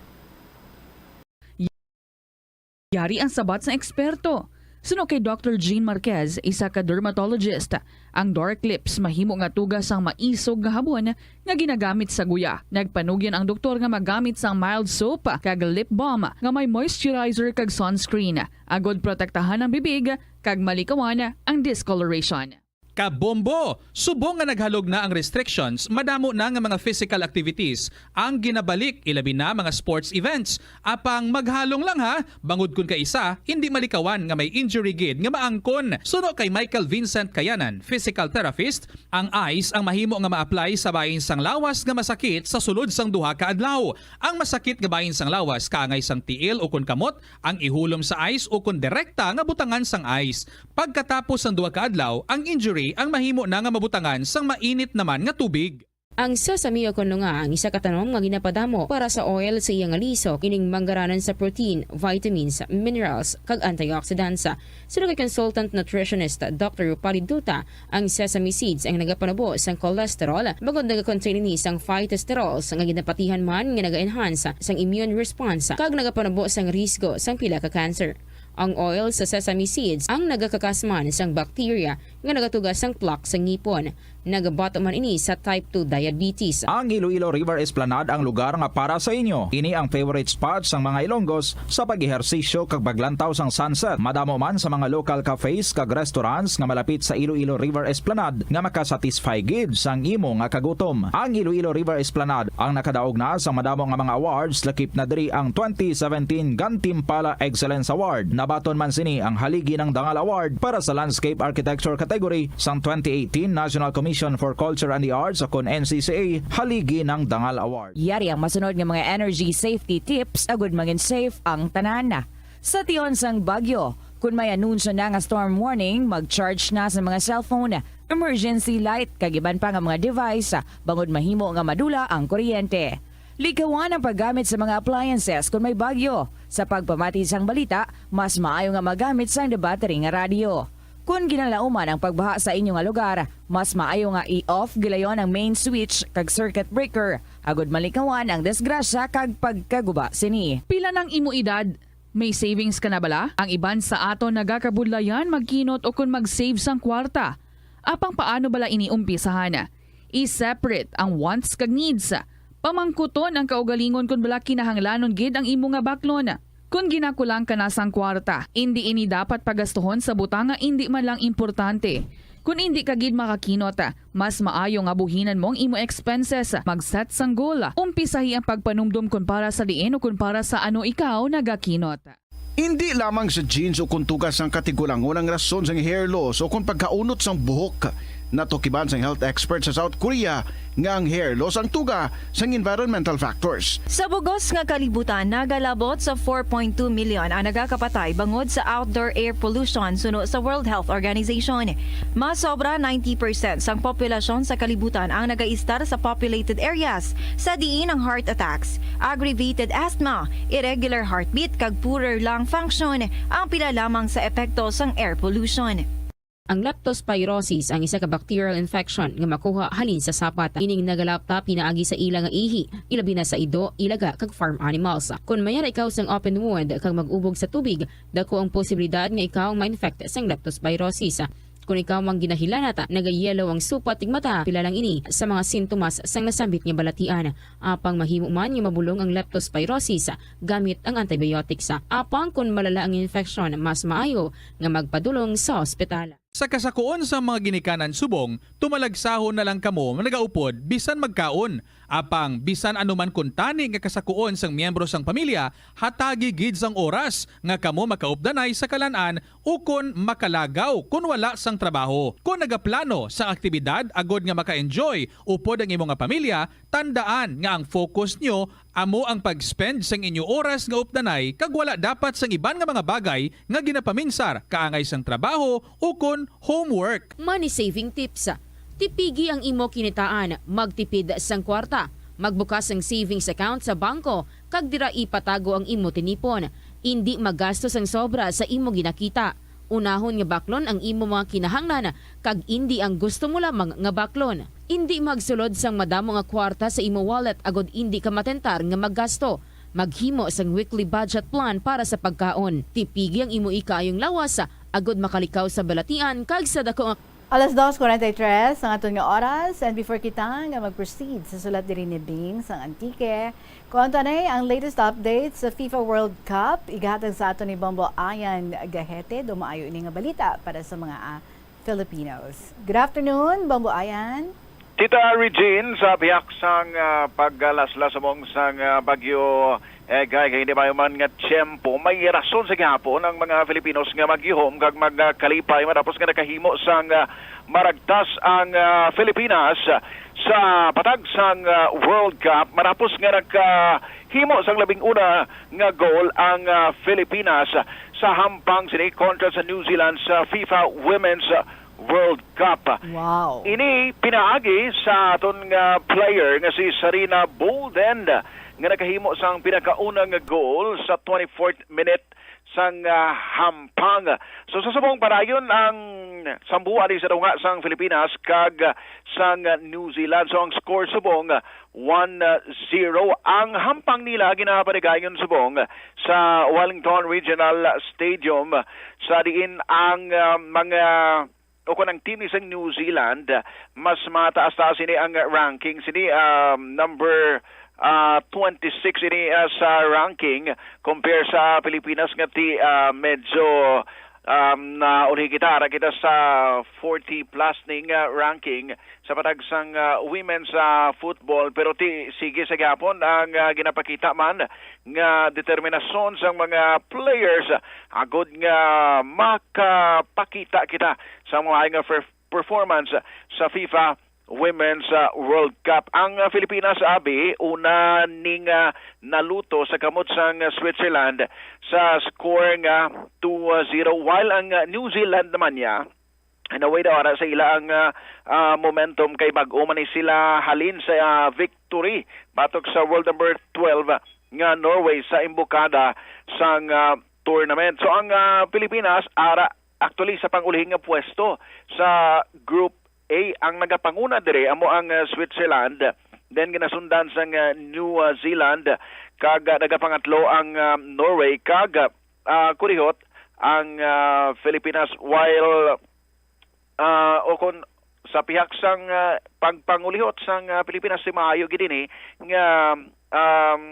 Yari ang sabat sang eksperto. Suno kay Doctor Jean Marquez, isa ka dermatologist, ang dark lips mahimo nga tuga sang maisog nga habon nga ginagamit sa guya. Nagpanugyan ang doktor nga magamit sang mild soap kag lip balm nga may moisturizer kag sunscreen, agod protektahan ang bibig kag malikawan ang discoloration. Kabombo! Subong nga naghalog na ang restrictions, madamo na nga mga physical activities ang ginabalik, ilabi na mga sports events. Apang maghalong lang ha, bangod kun kaisa, hindi malikawan nga may injury gid nga maangkon. Suno kay Michael Vincent Kayanan, physical therapist, ang ice ang mahimo nga ma-apply sa bahin sang lawas nga masakit sa sulod sang duha ka adlaw. Ang masakit nga bahin sang lawas kaangay sang tiil ukon kamot ang ihulom sa ice ukon direkta nga butangan sang ice. Pagkatapos sang duha ka adlaw, ang injury ang mahimo na nga mabutangan sang mainit naman nga tubig. Ang sesame o kon lunga ang isa ka tanom nga ginapadamo para sa oil sa iya nga lisok, ining manggaranan sa protein, vitamins, minerals, kag antioxidants. Suno kay consultant nutritionist Doctor Rupali Duta, ang sesame seeds ang nagapanubo sang cholesterol, bangod nagakontain ini sang phytosterols nga ginapatihan man nga naga-enhance sang immune response kag nagapanubo sang risgo sang pila ka cancer. Ang oil sa sesame seeds ang nagakakas man sang bacteria nga nagatuga sang plaque sa ngipon. Nagabato man ini sa type two diabetes. Ang Iloilo River Esplanade ang lugar nga para sa inyo. Ini ang favorite spot sang mga Ilonggos sa pag-ehersisyo kag paglantaw sang sunset. Madamo man sa mga local cafes kag restaurants nga malapit sa Iloilo River Esplanade nga makasatisfy gid sang imo nga kagutom. Ang Iloilo River Esplanade ang nakadaog na sa madamo nga mga awards, lakip na diri ang twenty seventeen Gantimpala Excellence Award. Nabaton man sini ang Haligi ng Dangal Award para sa Landscape Architecture category sang twenty eighteen National Commission for Culture and the Arts o kon N C C A Haligi ng Dangal Award. Yari ang masunod nga mga energy safety tips agud mangin safe ang tanan. Sa tion sang bagyo, kun may anunsyo na nga storm warning, mag-charge na sa mga cellphone, emergency light, kag iban pa nga mga device, bangod mahimo nga madula ang kuryente. Likawan ang paggamit sa mga appliances kun may bagyo. Sa pagpamati sang balita, mas maayo nga magamit sang battery nga radyo. Kun ginalauman ang pagbaha sa inyo nga lugar, mas maayo nga i-off gilayon ang main switch kag circuit breaker, agud malikawan ang disgrasya kag pagkaguba sini. Pila nang imo edad? May savings ka na bala? Ang iban sa aton nagakabudlayan magkinot ukon mag-save sang kwarta. Apang paano bala ini umpisahan? I-separate ang wants kag needs. Pamangkuton ang kaugalingon kon bala kinahanglanon gid ang imo nga baklon. Kon ginakulang ka na sang kwarta, indi ini dapat pagastuhon sa butang nga indi man lang importante. Kon indi ka gid makakinot, mas maayo nga buhinan mo ang imo expenses. Mag-set sang goal. Umpisahi ang pagpanumdom kon para sa diin o kon para sa ano ikaw nagakinot. Indi lamang sa genes o kon tuga sang katigulangon ang rason sang hair loss o kon pagkaunot sang buhok. Natukiban sang health expert sa South Korea nga ang hair loss ang tuga sang environmental factors. Sa bug-os nga kalibutan, nagalabot sa four point two million ang nagakapatay bangod sa outdoor air pollution, suno sa World Health Organization. Mas sobra ninety percent sang populasyon sa kalibutan ang nagaistar sa populated areas, sa diin ang heart attacks, aggravated asthma, irregular heartbeat, kag poorer lung function ang pila lamang sa epekto sang air pollution. Ang leptospirosis ang isa ka bacterial infection nga makuha halin sa sapat. Ining nagalapta pinaagi sa ila nga ihi, ilabi na sa ido, ilaga, kag farm animals. Kon mayara ikaw sang open wound kag mag-ubog sa tubig, dako ang posibilidad nga ikaw ang ma-infect sang leptospirosis. Kon ikaw ang ginahilanat, nagayellow ang supat ug mata, pila lang ini sa mga sintomas sang nasambit nga balatian. Apang mahimo man nga mabulong ang leptospirosis gamit ang antibiotics. Apang kon malala ang infection, mas maayo nga magpadulong sa ospital. Sa kasakuon sang mga ginikanan subong, tumalagsahon na lang kamo nga nagaupod bisan magkaon. Apang bisan ano man kuntani nga kasakuon sang miyembro sang pamilya, hatagi gid sang oras nga kamo makaupdanay sa kalan-an ukon makalagaw kon wala sang trabaho. Kon nagaplano sang aktibidad agod nga maka-enjoy upod ang imo nga pamilya, tandaan nga ang focus nyo amo ang pag-spend sang inyo oras nga updanay kag wala dapat sang iban nga mga bagay nga ginapaminsar kaangay sang trabaho ukon homework. Money saving tips. Tipigi ang imo kinitaan, magtipid sang kwarta. Magbukas sang savings account sa bangko kag dira ipatago ang imo tinipon. Indi magastos ang sobra sa imo ginakita. Unahon nga baklon ang imo mga kinahanglan kag indi ang gusto mo lamang nga baklon. Indi magsulod sang madamo nga kwarta sa imo wallet agod indi ka matentar nga maggasto. Maghimo sang weekly budget plan para sa pagkaon. Tipigi ang imo ikaayong lawas agod makalikaw sa balatian kag sa dako nga Alas dos cuarenta y tres ang aton nga oras, and before kita nga mag-proceed sa sulat diri ni Bing sang Antique, kuhaon ta na ang latest updates sa FIFA World Cup. Igahatag sa aton ni Bombo Ayan Gahete. Daw maayo ini nga balita para sa mga, ah, Filipinos. Good afternoon, Bombo Ayan. Tita Regine, sa bihag sang, ah, paglaslas subong sang, ah, bagyo, eh, kay, kay hindi maayo man nga tiyempo, may rason sa gihapon ang mga Filipinos nga maghihom kag magkalipay matapos nga nakahimo sang, ah, maragtas ang, ah, Filipinas sa patag sang, ah, World Cup, matapos nga nakahimo sang labing una nga goal ang, ah, Filipinas sa hampang sini kontra sa New Zealand sa FIFA Women's World Cup. Wow. Ini pinaagi sa aton nga player nga si Sarina Bolden nga nakahimo sang pinakauna nga goal sa twenty-fourth minute sang, ah, hampang. So, sa subong padayon ang sambuan sa tunga sang Filipinas kag sang New Zealand. So, ang score subong, one zero. Ang hampang nila ginapatigayon subong sa Wellington Regional Stadium, sa diin ang, ah, mga, o kon ang team ni sang New Zealand, mas mataas-taas ini ang ranking. Sini, um, number, ah, twenty-six ini, ah, sa ranking, compare sa Pilipinas nga ti, ah, medyo, um, naunhi kita, ara kita sa forty plus ning, ah, ranking sa patag sang, ah, women's, ah, football, pero ti sige sa gihapon ang, ah, ginapakita man nga determinasyon sang mga players, agod nga makapakita kita sa mga nga per-, performance sa FIFA Women's, ah, World Cup. Ang, ah, Filipinas, abi, una ning, ah, naluto sa kamot sang Switzerland sa score nga two zero, while ang, ah, New Zealand naman niya, in a way daw, ara sa ila ang, ah, ah, momentum kay bag-o man ni sila halin sa, ah, victory batok sa world number twelve nga Norway sa imbukada sang, ah, tournament. So ang, ah, Pilipinas ara actually sa pangulihing nga pwesto sa Group A, ang nagapanguna dire amo ang, ah, Switzerland, then ginasundan sang, ah, New, ah, Zealand, kag, ah, nagapangatlo ang, ah, Norway, kag, ah, kurihot ang, ah, Filipinas, while, ah, o kon sa pihak sang, ah, pagpangulihot sang, ah, Pilipinas, si maayo gid ini nga, um,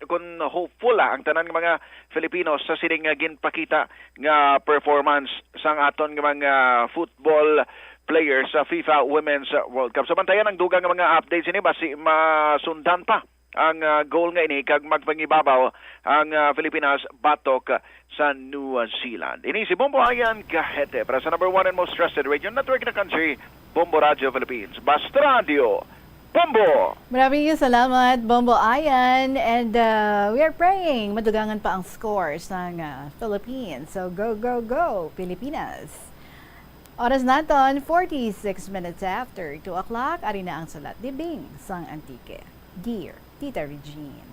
kon hopeful, ah, ang tanan nga mga Filipino sa sining, ah, ginpakita nga performance sang aton nga mga football players sa FIFA Women's World Cup. So, bantayan ang dugang nga mga updates ini, basi masundan pa ang, ah, goal nga ini kag magpangibabaw ang, ah, Filipinas batok sa New Zealand. Ini si Bombo Ayan Gahete para sa number one and most trusted radio network in the country, Bombo Radio Philippines. Basta Radio, Bombo! Maraming salamat, Bombo Ayan. And, uh, we are praying madugangan pa ang score sang, uh, Philippines. So, go, go, go, Pilipinas! Oras naton, forty-six minutes after two o'clock. Ari na ang sulat ni Bing sang Antique. Dear Tita Regine.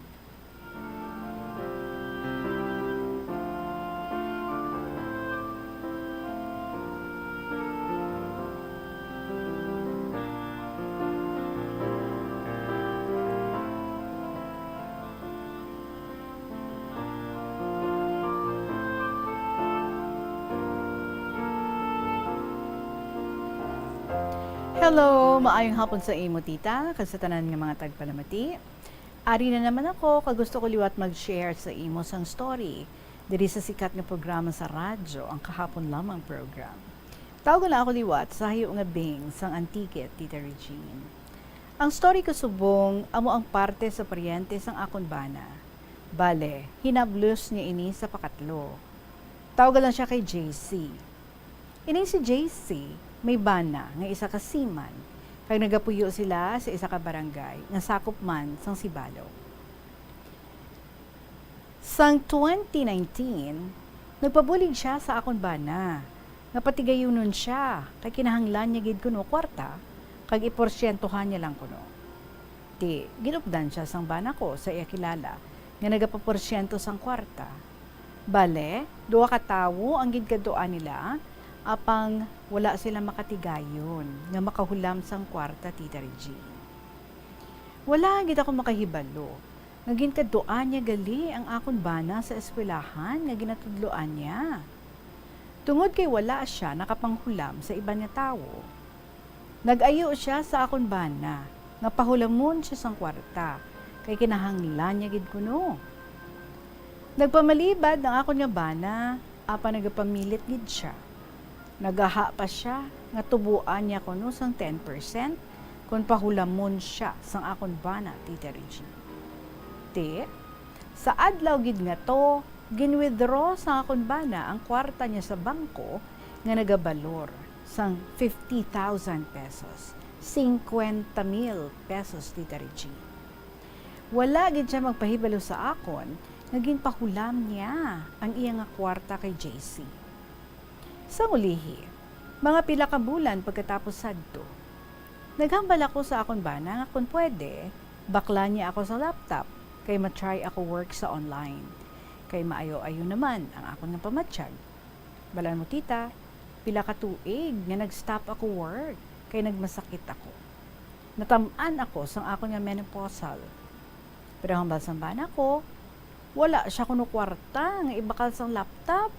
Hello, maayong hapon sa imo, tita, kag sa tanan nga mga tagpalamati. Ari na naman ako, kag gusto ko liwat mag-share sa imo sang story diri sa sikat nga programa sa radyo, ang Kahapon Lamang Program. Tawgon lang ako liwat sa hayo nga Bing sang Antique, Tita Regine. Ang story ko subong amo ang parte sa paryente sang akon bana. Bale, hinablos niya ini sa pakatlo. Tawga lang siya kay J C. Ining si J C may bana nga isa ka seaman, kag nagapuyo sila sa isa ka barangay nga sakop man sang Sibalom. Sang twenty nineteen, nagpabulig sia sa akon bana nga patigayunon sia kay kinahanglan niya gid kuno kwarta kag iporsyentohan niya lang kuno. Ti, ginupdan sia sang bana ko sa iya kilala nga nagapaporsyento sang kwarta. Bale, duha ka tawo ang ginkadtuan nila, apang wala sila makatigayon nga makahulam sang kwarta, Tita Regine. Wala gid ako makahibalo nga ginkadtuan niya gali ang akon bana sa eskwelahan nga ginatudloan niya, tungod kay wala sia nakapanghulam sa iban nga tawo. Nag-ayo sia sa akon bana nga pahulamon sia sang kwarta, kay kinahanglan niya gid kuno. Nagpamalibad ang akon nga bana, apan nagapamilit gid sia. Nagaha pa sia nga tuboan niya kuno sang ten percent kon pahulamon sia sang akon bana, Tita Regine. Ti, sa adlaw gid nga to, gin-withdraw sang akon bana ang kwarta niya sa bangko nga nagabalor sang fifty thousand pesos, singkwenta mil pesos, Tita Regine. Wala gid sia magpahibalo sa akon nga ginpahulam niya ang iya nga kwarta kay J C. Sang ulihi, mga pila ka bulan pagkatapos sadto, naghambal ako sa akon bana nga kon pwede, baklan niya ako sa laptop kay ma-try ako work sa online. Kay maayo-ayo naman ang akon nga pamatyag. Balan mo, tita, pila ka tuig nga nag-stop ako work kay nagmasakit ako. Natam-an ako sang akon nga menopausal. Pero hambal sang bana ko, wala sia kuno kwarta nga ibakal sang laptop.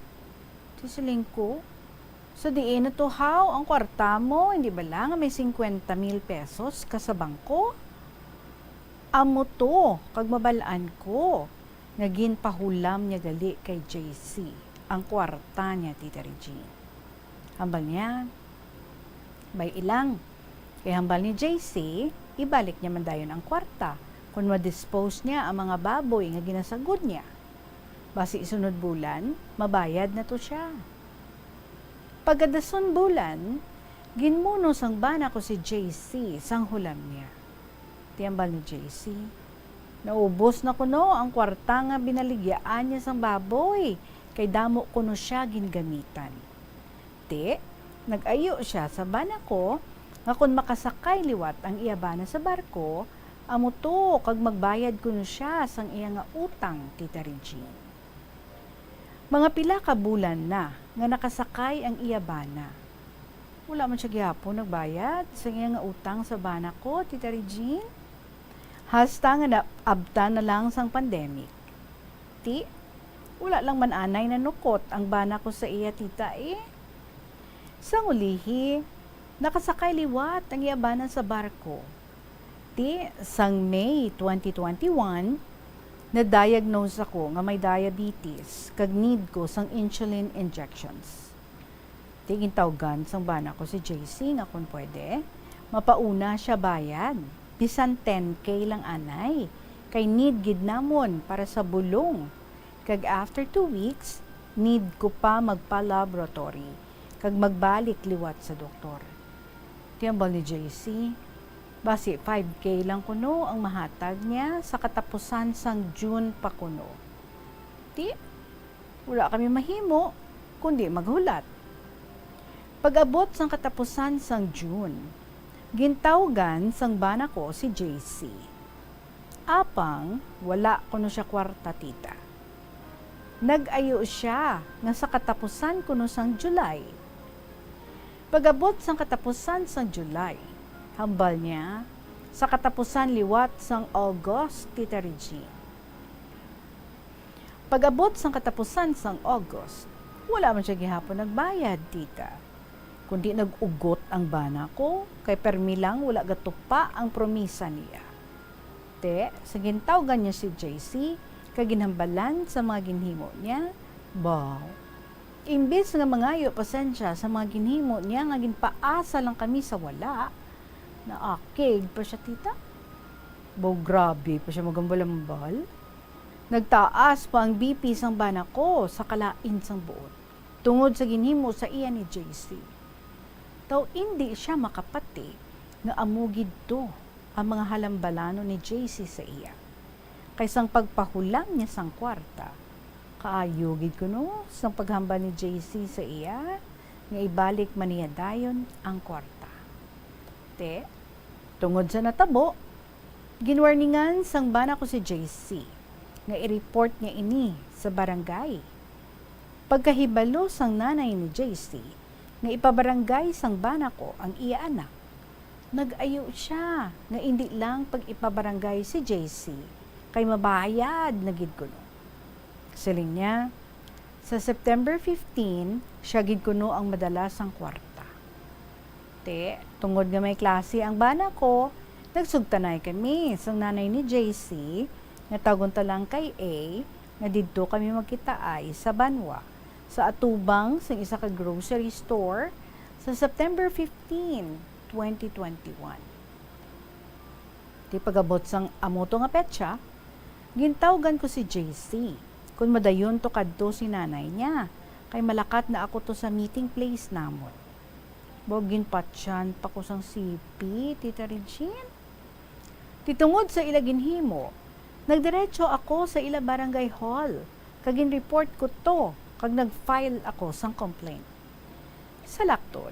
Ti siling ko, "Sa diin na to, haw, ang kwarta mo? Hindi bala nga may singkwenta mil pesos ka sa bangko?" Amo to, kag mabal-an ko nga ginpahulam niya gali kay J C ang kwarta niya, Tita Regine. Hambal niya, "Bay-i lang. Kay hambal ni J C, ibalik niya man dayon ang kwarta kon ma-dispose niya ang mga baboy nga ginasagod niya. Basi sunod bulan, mabayad na to sia." Pagkadason bulan, ginmuno sang bana ko si J C sang hulam niya. Ti hambal ni J C, "Naubos na kuno ang kwarta nga binaligyaan niya sang baboy, kay damo kuno sia gingamitan." Ti, nag-ayo sia sa bana ko nga kon makasakay liwat ang iya bana sa barko, amo to kag magbayad kuno sia sang iya nga utang, Tita Regine. Mga pila ka bulan na nga nakasakay ang iya bana. Wala man sia gihapon nagbayad sang iya nga utang sa bana ko, Tita Regine. Hasta nga naabtan na lang sang pandemic. Ti, wala lang man anay nanukot ang bana ko sa iya, tita, eh. Sang ulihi, nakasakay liwat ang iya bana sa barko. Ti, sang May twenty twenty-one, na-diagnose ako nga may diabetes kag need ko sang insulin injections. Ti, gintawgan sang bana ko si J C nga kon pwede, mapauna sia bayad, bisan ten K lang anay, kay need gid namon para sa bulong. Kag after two weeks, need ko pa magpa-laboratory kag magbalik liwat sa doktor. Ti hambal ni J C, basi five K lang kuno ang mahatag niya sa katapusan sang June pa kuno. Ti, wala kami mahimo kundi maghulat. Pag-abot sang katapusan sang June, gintawgan sang bana ko si J C. Apang wala kuno sia kwarta, tita. Nag-ayo sia nga sa katapusan kuno sang July. Pag-abot sang katapusan sang July, hambal niya, sa katapusan liwat sang August, Tita Regine. Pag-abot sang katapusan sang August, wala man sia gihapon nagbayad, tita. Kundi nag-ugot ang bana ko, kay permi lang wala gatupa ang promisa niya. Te, sa gintawgan niya si J C, kag ginhambalan sa mga ginhimo niya, baw, imbis nga mangayo pasensya sa mga ginhimo niya nga ginpaasa lang kami sa wala, naakig pa sia, tita. Baw, grabe pa sia maghambal-hambal. Nagtaas pa ang B P sang bana ko sa kalain sang buot, tungod sa ginhimo sa iya ni J C. Daw indi sia makapati nga amo gid to ang mga halambalanon ni J C sa iya. Kay sang pagpahulam niya sang kwarta, kaayo gid kuno sang paghambal ni J C sa iya nga ibalik man niya dayon ang kwarta. Te, tungod sa natabo, ginwarningan sang bana ko si J C. nga i-report niya ini sa barangay. Pagkahibalo sang nanay ni J C nga ipabarangay sang bana ko ang iya anak, nag-ayo sia nga indi lang pag-ipabarangay si J C kay mabayad na gid kuno. Siling niya, sa September fifteen, siya gid kuno ang madala sang kwarta. Te, tungod nga may klase ang bana ko, nagsugtanay kami sang nanay ni J C nga tawgon ta lang kay A, nga didto kami magkitaay sa Banwa, sa atubang sang isa ka grocery store, sa September fifteen, twenty twenty-one. Di pag-abot sang amo to nga petsa, gintawgan ko si J C kon madayon to kadto si nanay niya, kay malakat na ako to sa meeting place namon. Baw ginpatyan pa ko sang sipi, Tita Regine. Di tungod sa ila ginhimo, nagdiretso ako sa ila barangay hall, kag gin-report ko to, kag nag-file ako sang complaint. Sa laktod,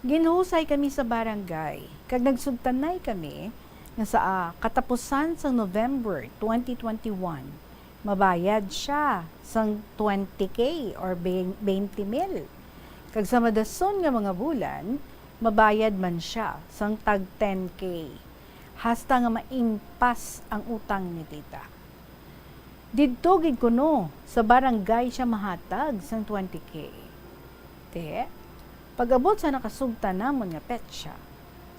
ginhusay kami sa barangay, kag nagsugtanay kami nga sa, ah, katapusan sang November twenty twenty-one, mabayad sia sang twenty K or twenty mil. Kag sa madason nga mga bulan, mabayad man sia sang tag ten K, hasta nga maimpas ang utang ni tita. Didto gid kuno sa barangay sia mahatag sang twenty K. Te, pag-abot sa nakasugta namon nga petsa,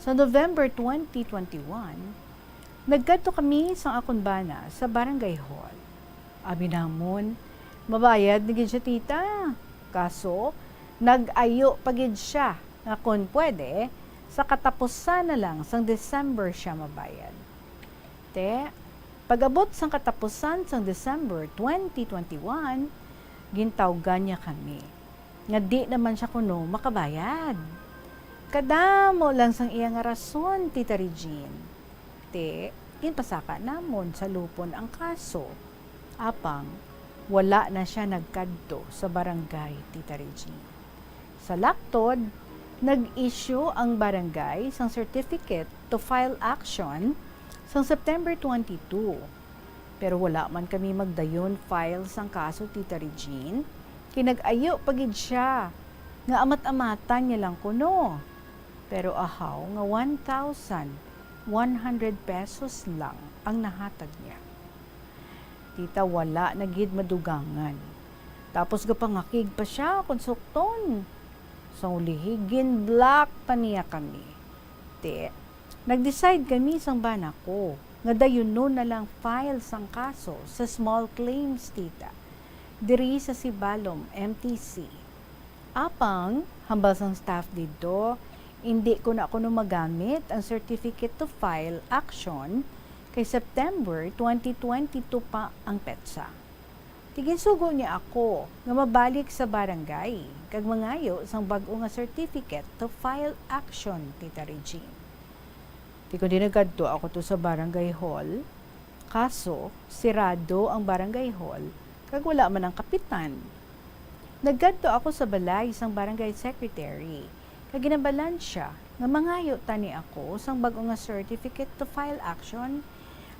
sa November twenty twenty-one, nagkadto kami sang akon bana sa barangay hall. Abi namon, mabayad na gid sia, tita. Kaso, nag-ayo pa gid sia nga kon pwede, sa katapusan na lang sang December sia mabayad. Te, pag-abot sang katapusan sang December twenty twenty-one, gintawgan niya kami nga di naman sia kuno makabayad. Kadamo lang sang iya nga rason, Tita Regine. Te, ginpasaka namon sa lupon ang kaso. Apang, wala na sia nagkadto sa barangay, Tita Regine. Sa laktod, nag-issue ang barangay sang certificate to file action sang September twenty-two. Pero wala man kami magdayon file sang kaso, Tita Regine. Kinag-ayo pa gid sia nga amat-amatan niya lang kuno. Pero ahaw nga one thousand one hundred pesos lang ang nahatag niya. Tita, wala na gid madugangan. Tapos gapangakig pa sia kon sukton. Sa ulihi, gin-block pa niya kami. Te, nag-decide kami sang bana ko nga dayunon na lang file sang kaso sa small claims, tita, diri sa Sibalom M T C. Apang, hambal sang staff didto, indi ko na kuno magamit ang certificate to file action kay September twenty twenty-two pa ang petsa. Ti ginsugo niya ako nga mabalik sa barangay kag mangayo sang bag-o nga certificate to file action, Tita Regine. Ti kundi nagkadto ako to sa barangay hall, kaso sirado ang barangay hall kag wala man ang kapitan. Nagkadto ako sa balay sang barangay secretary kag ginhambalan sia nga mangayo tani ako sang bag-o nga certificate to file action,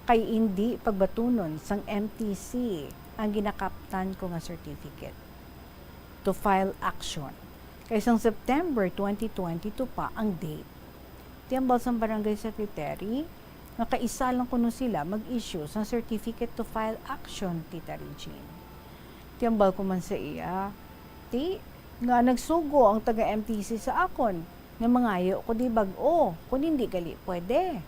kay indi pagbatunon sang M T C ang ginakaptan ko nga certificate to file action, kay sang September twenty twenty-two pa ang date. Ti hambal sang barangay secretary nga kaisa lang kuno sila mag-issue sang certificate to file action, Tita Regine. Ti hambal ko man sa iya, ti, nga nagsugo ang taga M T C sa akon nga mangayo ko di bag-o, kon indi gali pwede.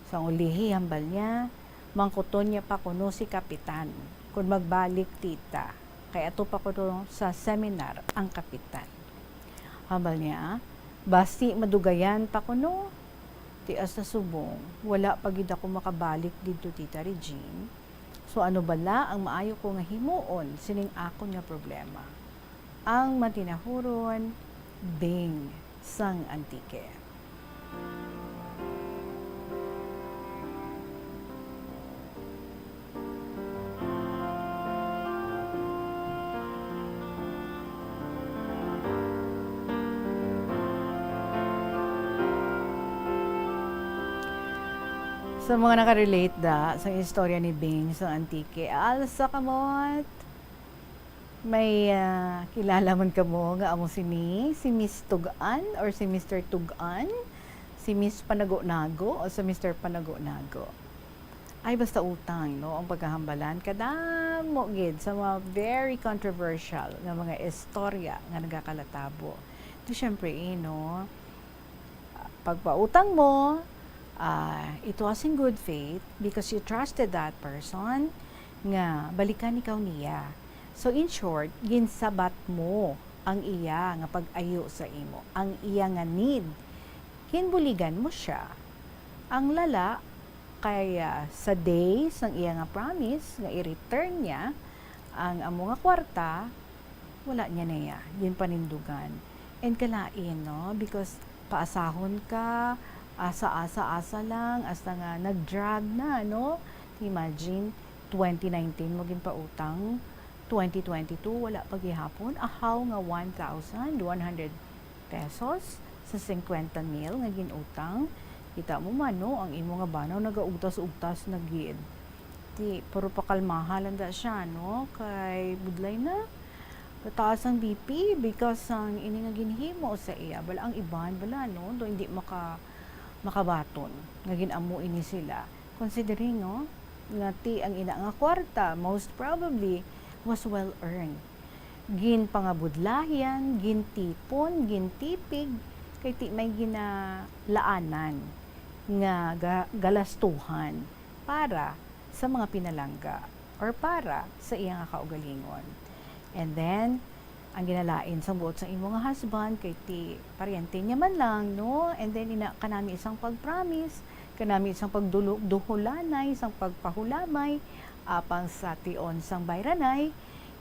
Sang ulihi, hambal niya, mangkuton niya pa kuno si kapitan kon magbalik, tita, kay ato pa kuno sa seminar ang kapitan. Hambal niya, basi madugayan pa kuno. Ti hasta subong, wala pa gid ako makabalik didto, Tita Regine. So, ano bala ang maayo ko nga himuon sining akon nga problema? Ang matinahuron, Bing sang Antique. Sa mga nakarelate da sa istorya ni Bing sa Antique, alsa kamot. May, ah, kilala man kamo nga amo sini, si Miss Tugan or si Mister Tugan, si Miss Panago-nago o si Mister Panago-nago. Ay, basta utang, no? Ang pagkahambalan, kadamo gid sa mga very controversial nga mga istorya nga nagakalatabo. Ito, syempre, eh, no? Pagpautang mo, ah, it was in good faith because you trusted that person nga balikan ikaw niya. So, in short, ginsabat mo ang iya nga pag-ayo sa imo, ang iya nga need. Ginbuligan mo siya. Ang lala, kay, ah, sa day sang iya nga promise nga i-return niya ang amo nga kwarta, wala niya na iya ginpanindugan. And kalain, no? Because paasahon ka, asa-asa-asa lang, hasta nga nag-drag na, no? Imagine, twenty nineteen mo ginpautang, twenty twenty-two, wala pa gihapon, ahaw nga one thousand one hundred pesos sa singkwenta mil nga ginutang. Kita mo man, no, ang imo nga banaw nagaugtas-ugtas na gid. Ti, pero pakalmaha lang da siya, no, kay budlay na. Gataas ang B P because sang ini nga ginhimo sa iya. Bala ang iban, bala, no, do hindi maka-, makabaton nga gin-amo ini sila. Considering, no, nga ti ang ina nga kwarta, most probably, was well earned. Ginpangabudlayan, gintipon, gintipig, kay ti may ginalaanan nga ga-, galastuhan para sa mga pinalangga or para sa iya nga kaugalingon. And then, ang ginalain sang buot sang imo nga husband kay ti paryente niya man lang, no? And then, ina, kanami isang pag-promise, kanami isang pagdulo-, duhulanay, isang pagpahulamay, apang sa tion sang bayranay,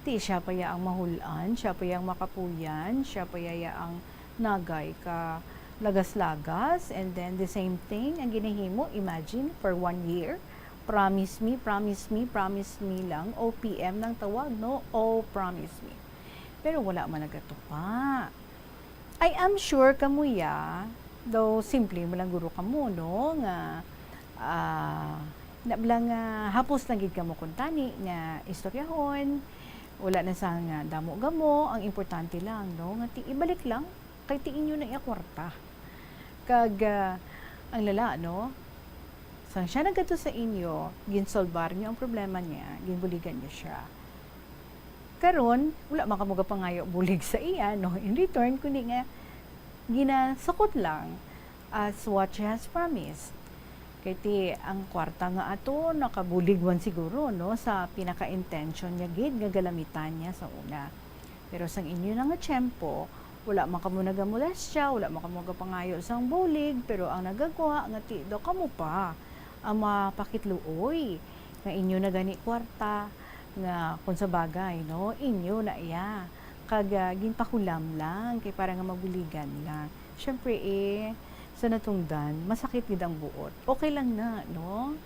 ti siya pa ya ang mahul-an, siya pa ya ang makapuyan, siya pa ya ya ang nagay ka lagas-lagas, and then the same thing ang ginahimo, imagine, for one year, promise me, promise me, promise me lang, O P M lang tawag, no? Oh, promise me. Pero wala man nagatupa. I am sure kamo ya, though simple mo lang guro kamo, no, nga, ah, na lang, ah, hapos lang gid kamo kuntani nga istoryahon, wala na sang, ah, damo-gamo, ang importante lang, no, nga ti-, ibalik lang, kay ti inyo na iya kwarta. Kag, ah, ang lala, no, sang siya nagkadto sa inyo, ginsolbar niyo ang problema niya, ginbuligan niyo siya. Karon, wala man kamo gapangayo bulig sa iya, no? In return, kundi nga ginasukot lang as what she has promised. Kay ti, ang kwarta nga ato, nakabulig man siguro, no, sa pinaka-intention niya gid nga galamitan niya sa una. Pero sang inyo na nga tiyempo, wala man kamo nagamolestya, wala man kamo gapangayo sang bulig, pero ang nagagwa nga ti daw kamo pa ang mapakitluoy nga inyo na gani kwarta, nga kung sa bagay, no, inyo na iya. Kag, ah, ginpahulam lang, kay para nga mabuligan lang. Siyempre, eh, sa natungdan, masakit gid ang buot. Okay lang na, no?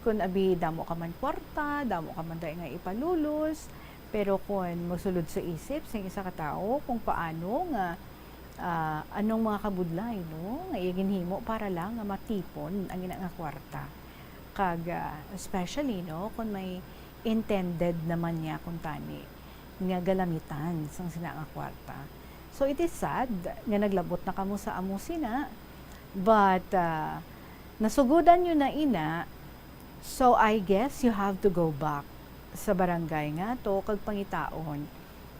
Kung abi, damo ka man kwarta, damo ka man dai nga ipalulos, pero kung magsulod sa isip sang isa ka tawo kung paano nga, ah, anong mga kabudlay, no, nga iya ginhimo para lang nga matipon ang ina nga kwarta. Kag, ah, especially, no, kung may intended naman niya kuntani nga galamitan sang sina nga kwarta. So, it is sad nga naglabot na kamo sa amo sina, but, ah, nasugodan nyo na ina, so I guess you have to go back sa barangay nga to kag pangitaon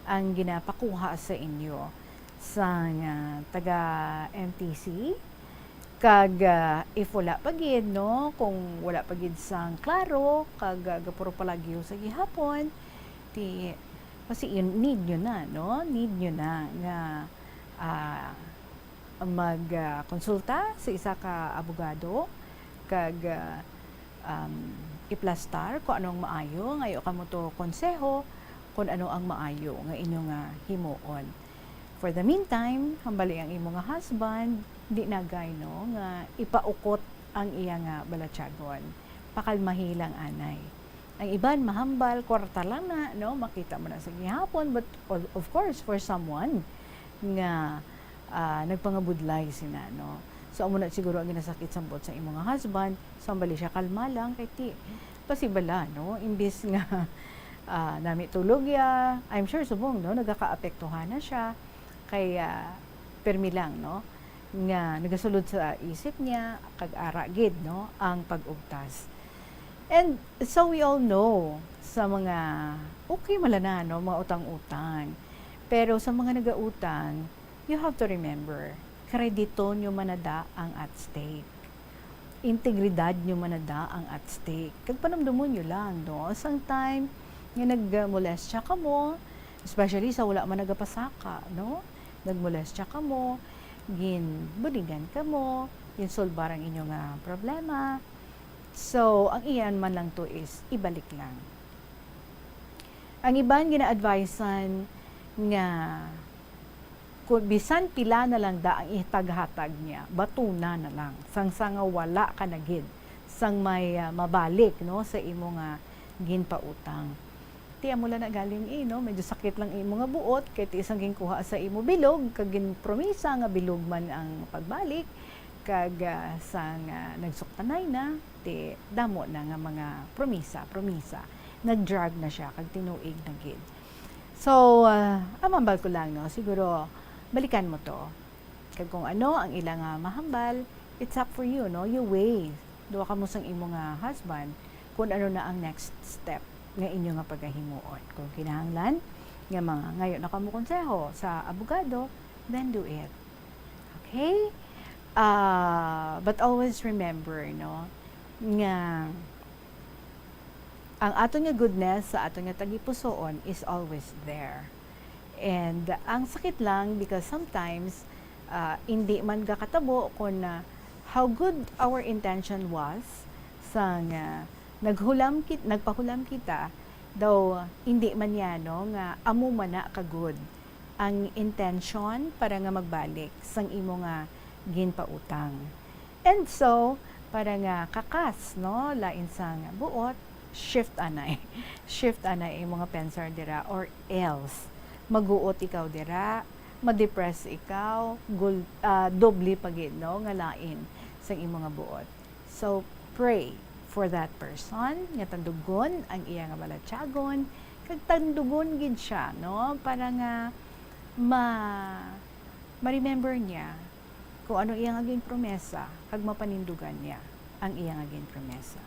ang ginapakuha sa inyo sang, ah, taga M T C. Kag, ah, if wala pa gid, no, kung wala pa gid sang klaro, kag, ah, gapuro palagyo sa gihapon, ti, kasi yun, need nyo na, no? Need nyo na nga, ah, mag, ah, konsulta sa isa ka abogado, kag, ah, um, iplastar kung ano ang maayo, ngayo kamo to konseho kung ano ang maayo nga inyo nga himuon. For the meantime, hambali ang imo nga husband, di nagay, no, nga ipaukot ang iya nga balatyagon. Pakalmahi lang anay. Ang iban mahambal, kwarta lang na, no, makita mo na sa gihapon, but of, of course, for someone nga, ah, nagpangabudlay sina, no, So, amo na siguro ang ginasakit sa buot sa imo nga husband. So, ang bali siya, kalma lang, kay ti, pasibala, no? Imbis nga, ah, nami tulog ya, I'm sure subong, no, nagakaapektuhan na siya. Kay, ah, pirmi lang, no, nga nagasulod sa isip niya, kag ara gid, no, ang pag-ugtas. And so we all know, sa mga, okay man lang na, no, mga utang-utang. Pero sa mga nagautang, you have to remember, kredito nyo man na da ang at stake. Integridad nyo man na da ang at stake. Kag panumdumon nyo lang, no? Sang time nga nagmolestya kamo, especially sa wala man nagapasaka, no? Nagmolestya kamo, ginbuligan kamo, ginsulbar ang inyo nga problema. So, ang iyan man lang to is ibalik lang. Ang iban gina-advisean nga kung bisan pila na lang da ang ihatag-hatag niya, batuna na lang, sang, sang nga wala ka na gid sang may, ah, mabalik, no, sa imo nga ginpautang. Ti, amo lang na galing, eh, no? Medyo sakit lang imo nga buot, kay ti isang ginkuha sa imo bilog, kag ginpromisa nga bilog man ang pagbalik, kag, ah, sang, ah, nagsuktanay na, ti damo na nga mga promisa, promisa. Nag-drag na siya, kag tinuig na gid. So, ah, ang mambal ko lang, no, siguro, balikan mo to. Kag kung ano ang ila nga mahambal, it's up for you, no? You weigh. Duha kamo sang imo nga husband kung ano na ang next step nga inyo nga pagahimuon. Kung kinahanglan nga mangayo na kamo konseho sa abogado, then do it. Okay? Ah, but always remember, no, nga ang aton nga goodness sa aton nga tagipusoon is always there. And ang sakit lang, because sometimes, ah, hindi man gakatabo kung, ah, how good our intention was sang, ah, naghulam kit-, nagpahulam kita, daw hindi man niya, no, nga amo man na ka-good ang intention para nga magbalik sang imo nga ginpautang. And so, para nga kakas, no, lain sang buot, shift anay. Shift anay imo nga pensar dira, or else, maguot ikaw dira, ma-depress ikaw, gul-, ah, doble pa gid, no, nga lain sang imo nga buot. So, pray for that person, nga tandugon ang iya nga balatyagon, kag tandugon gid siya, no, para nga ma-, ma-remember niya kung ano iya nga ginpromesa, kag mapanindugan niya ang iya nga ginpromesa.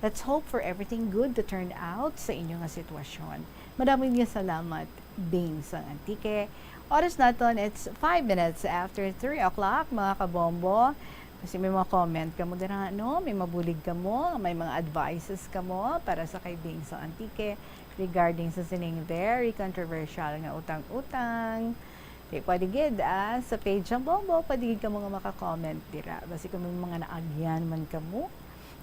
Let's hope for everything good to turn out sa inyo nga sitwasyon. Madamo nga salamat, Bing sang Antique. Oras naton, it's five minutes after three o'clock, mga kabombo. Kasi may mga comment kamo dira, no? May mabulig kamo, may mga advices kamo para sa kay Bing sang Antique regarding sa sining very controversial nga utang-utang. Di, pwede gid, ah, sa page sang Bombo, pwede gid kamo nga maka-comment dira. Basi kung may mga naagyan man kamo,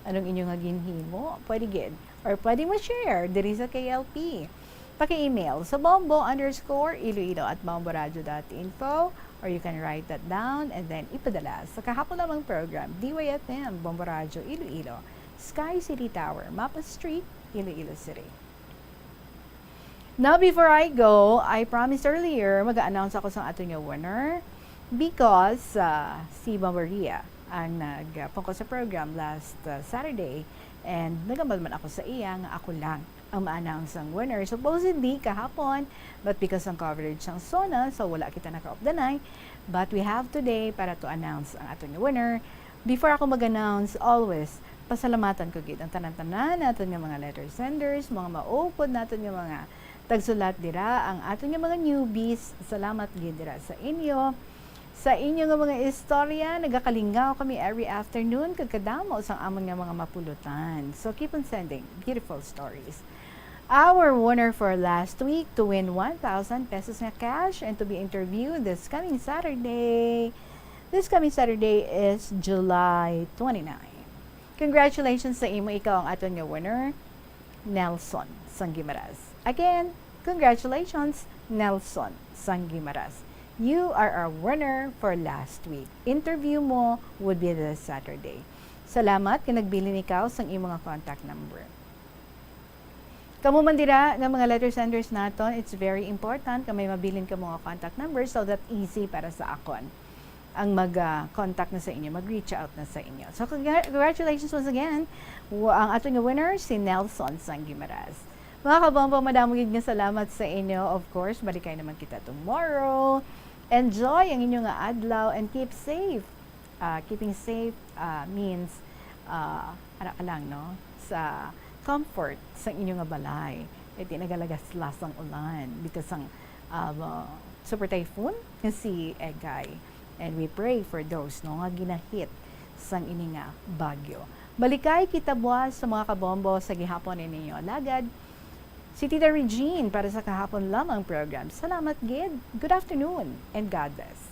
anong inyo nga ginhimo, pwede gid. Or pwede mo share diri sa K L P. Paki-email sa bombo underscore iloilo at bomboradio dot info, or you can write that down and then ipadala sa kahapon lamang program, D Y F M, Bombo Radio Iloilo, Sky City Tower, Mapa Street, Iloilo City. Now, before I go, I promised earlier, mag-announce ako sa aton nga winner because, ah, si Ma'am Maria ang nagpungko sa program last, ah, Saturday, and nagambal man ako sa iya nga ako lang ang ma-announce ang winner. Supposedly, kahapon, but because ang coverage sang SONA, so wala kita naka-updanay. But we have today para to announce ang aton nga winner. Before ako mag-announce, always, pasalamatan ko gid ang tanan-tanan naton nga mga letter senders, mga maupod naton nga mga tagsulat dira, ang aton nga mga newbies. Salamat gid dira sa inyo. Sa inyo nga mga istorya, nagakalingaw kami every afternoon kag kadamo sang amon nga mga mapulutan. So keep on sending beautiful stories. Our winner for last week to win one thousand pesos nga cash and to be interviewed this coming Saturday. This coming Saturday is July twenty-nine. Congratulations sa imo, ikaw ang aton nga winner, Nelson Sanggimaras. Again, congratulations, Nelson Sanggimaras. You are our winner for last week. Interview mo would be this Saturday. Salamat kay nagbilin ikaw sang imo nga contact number. Kamo man dira nga mga letter senders naton, it's very important nga may mabilin kamo nga contact number so that easy para sa akon. ang mag, ah, contact na sa inyo, mag-reach out na sa inyo. So, congratulations once again. Wa-, ang ato nga winner, si Nelson sang Guimaras. Mga kabombo, madamo gid nga salamat sa inyo. Of course, balikay naman kita tomorrow. Enjoy ang inyo nga adlaw and keep safe. Ah, keeping safe, ah, means, ah, ano ka lang, no? Sa comfort sa inyo nga balay. Kay di nagalagaslas ang ulan because sang, ah, super typhoon nga si Egay. And we pray for those, no, nga ginahit sang ini nga bagyo. Balikay kita buwas sa mga kabombo sa gihapon ninyo. Lagad, si Tita Regine para sa kahapon lamang program. Salamat gid. Good afternoon and God bless.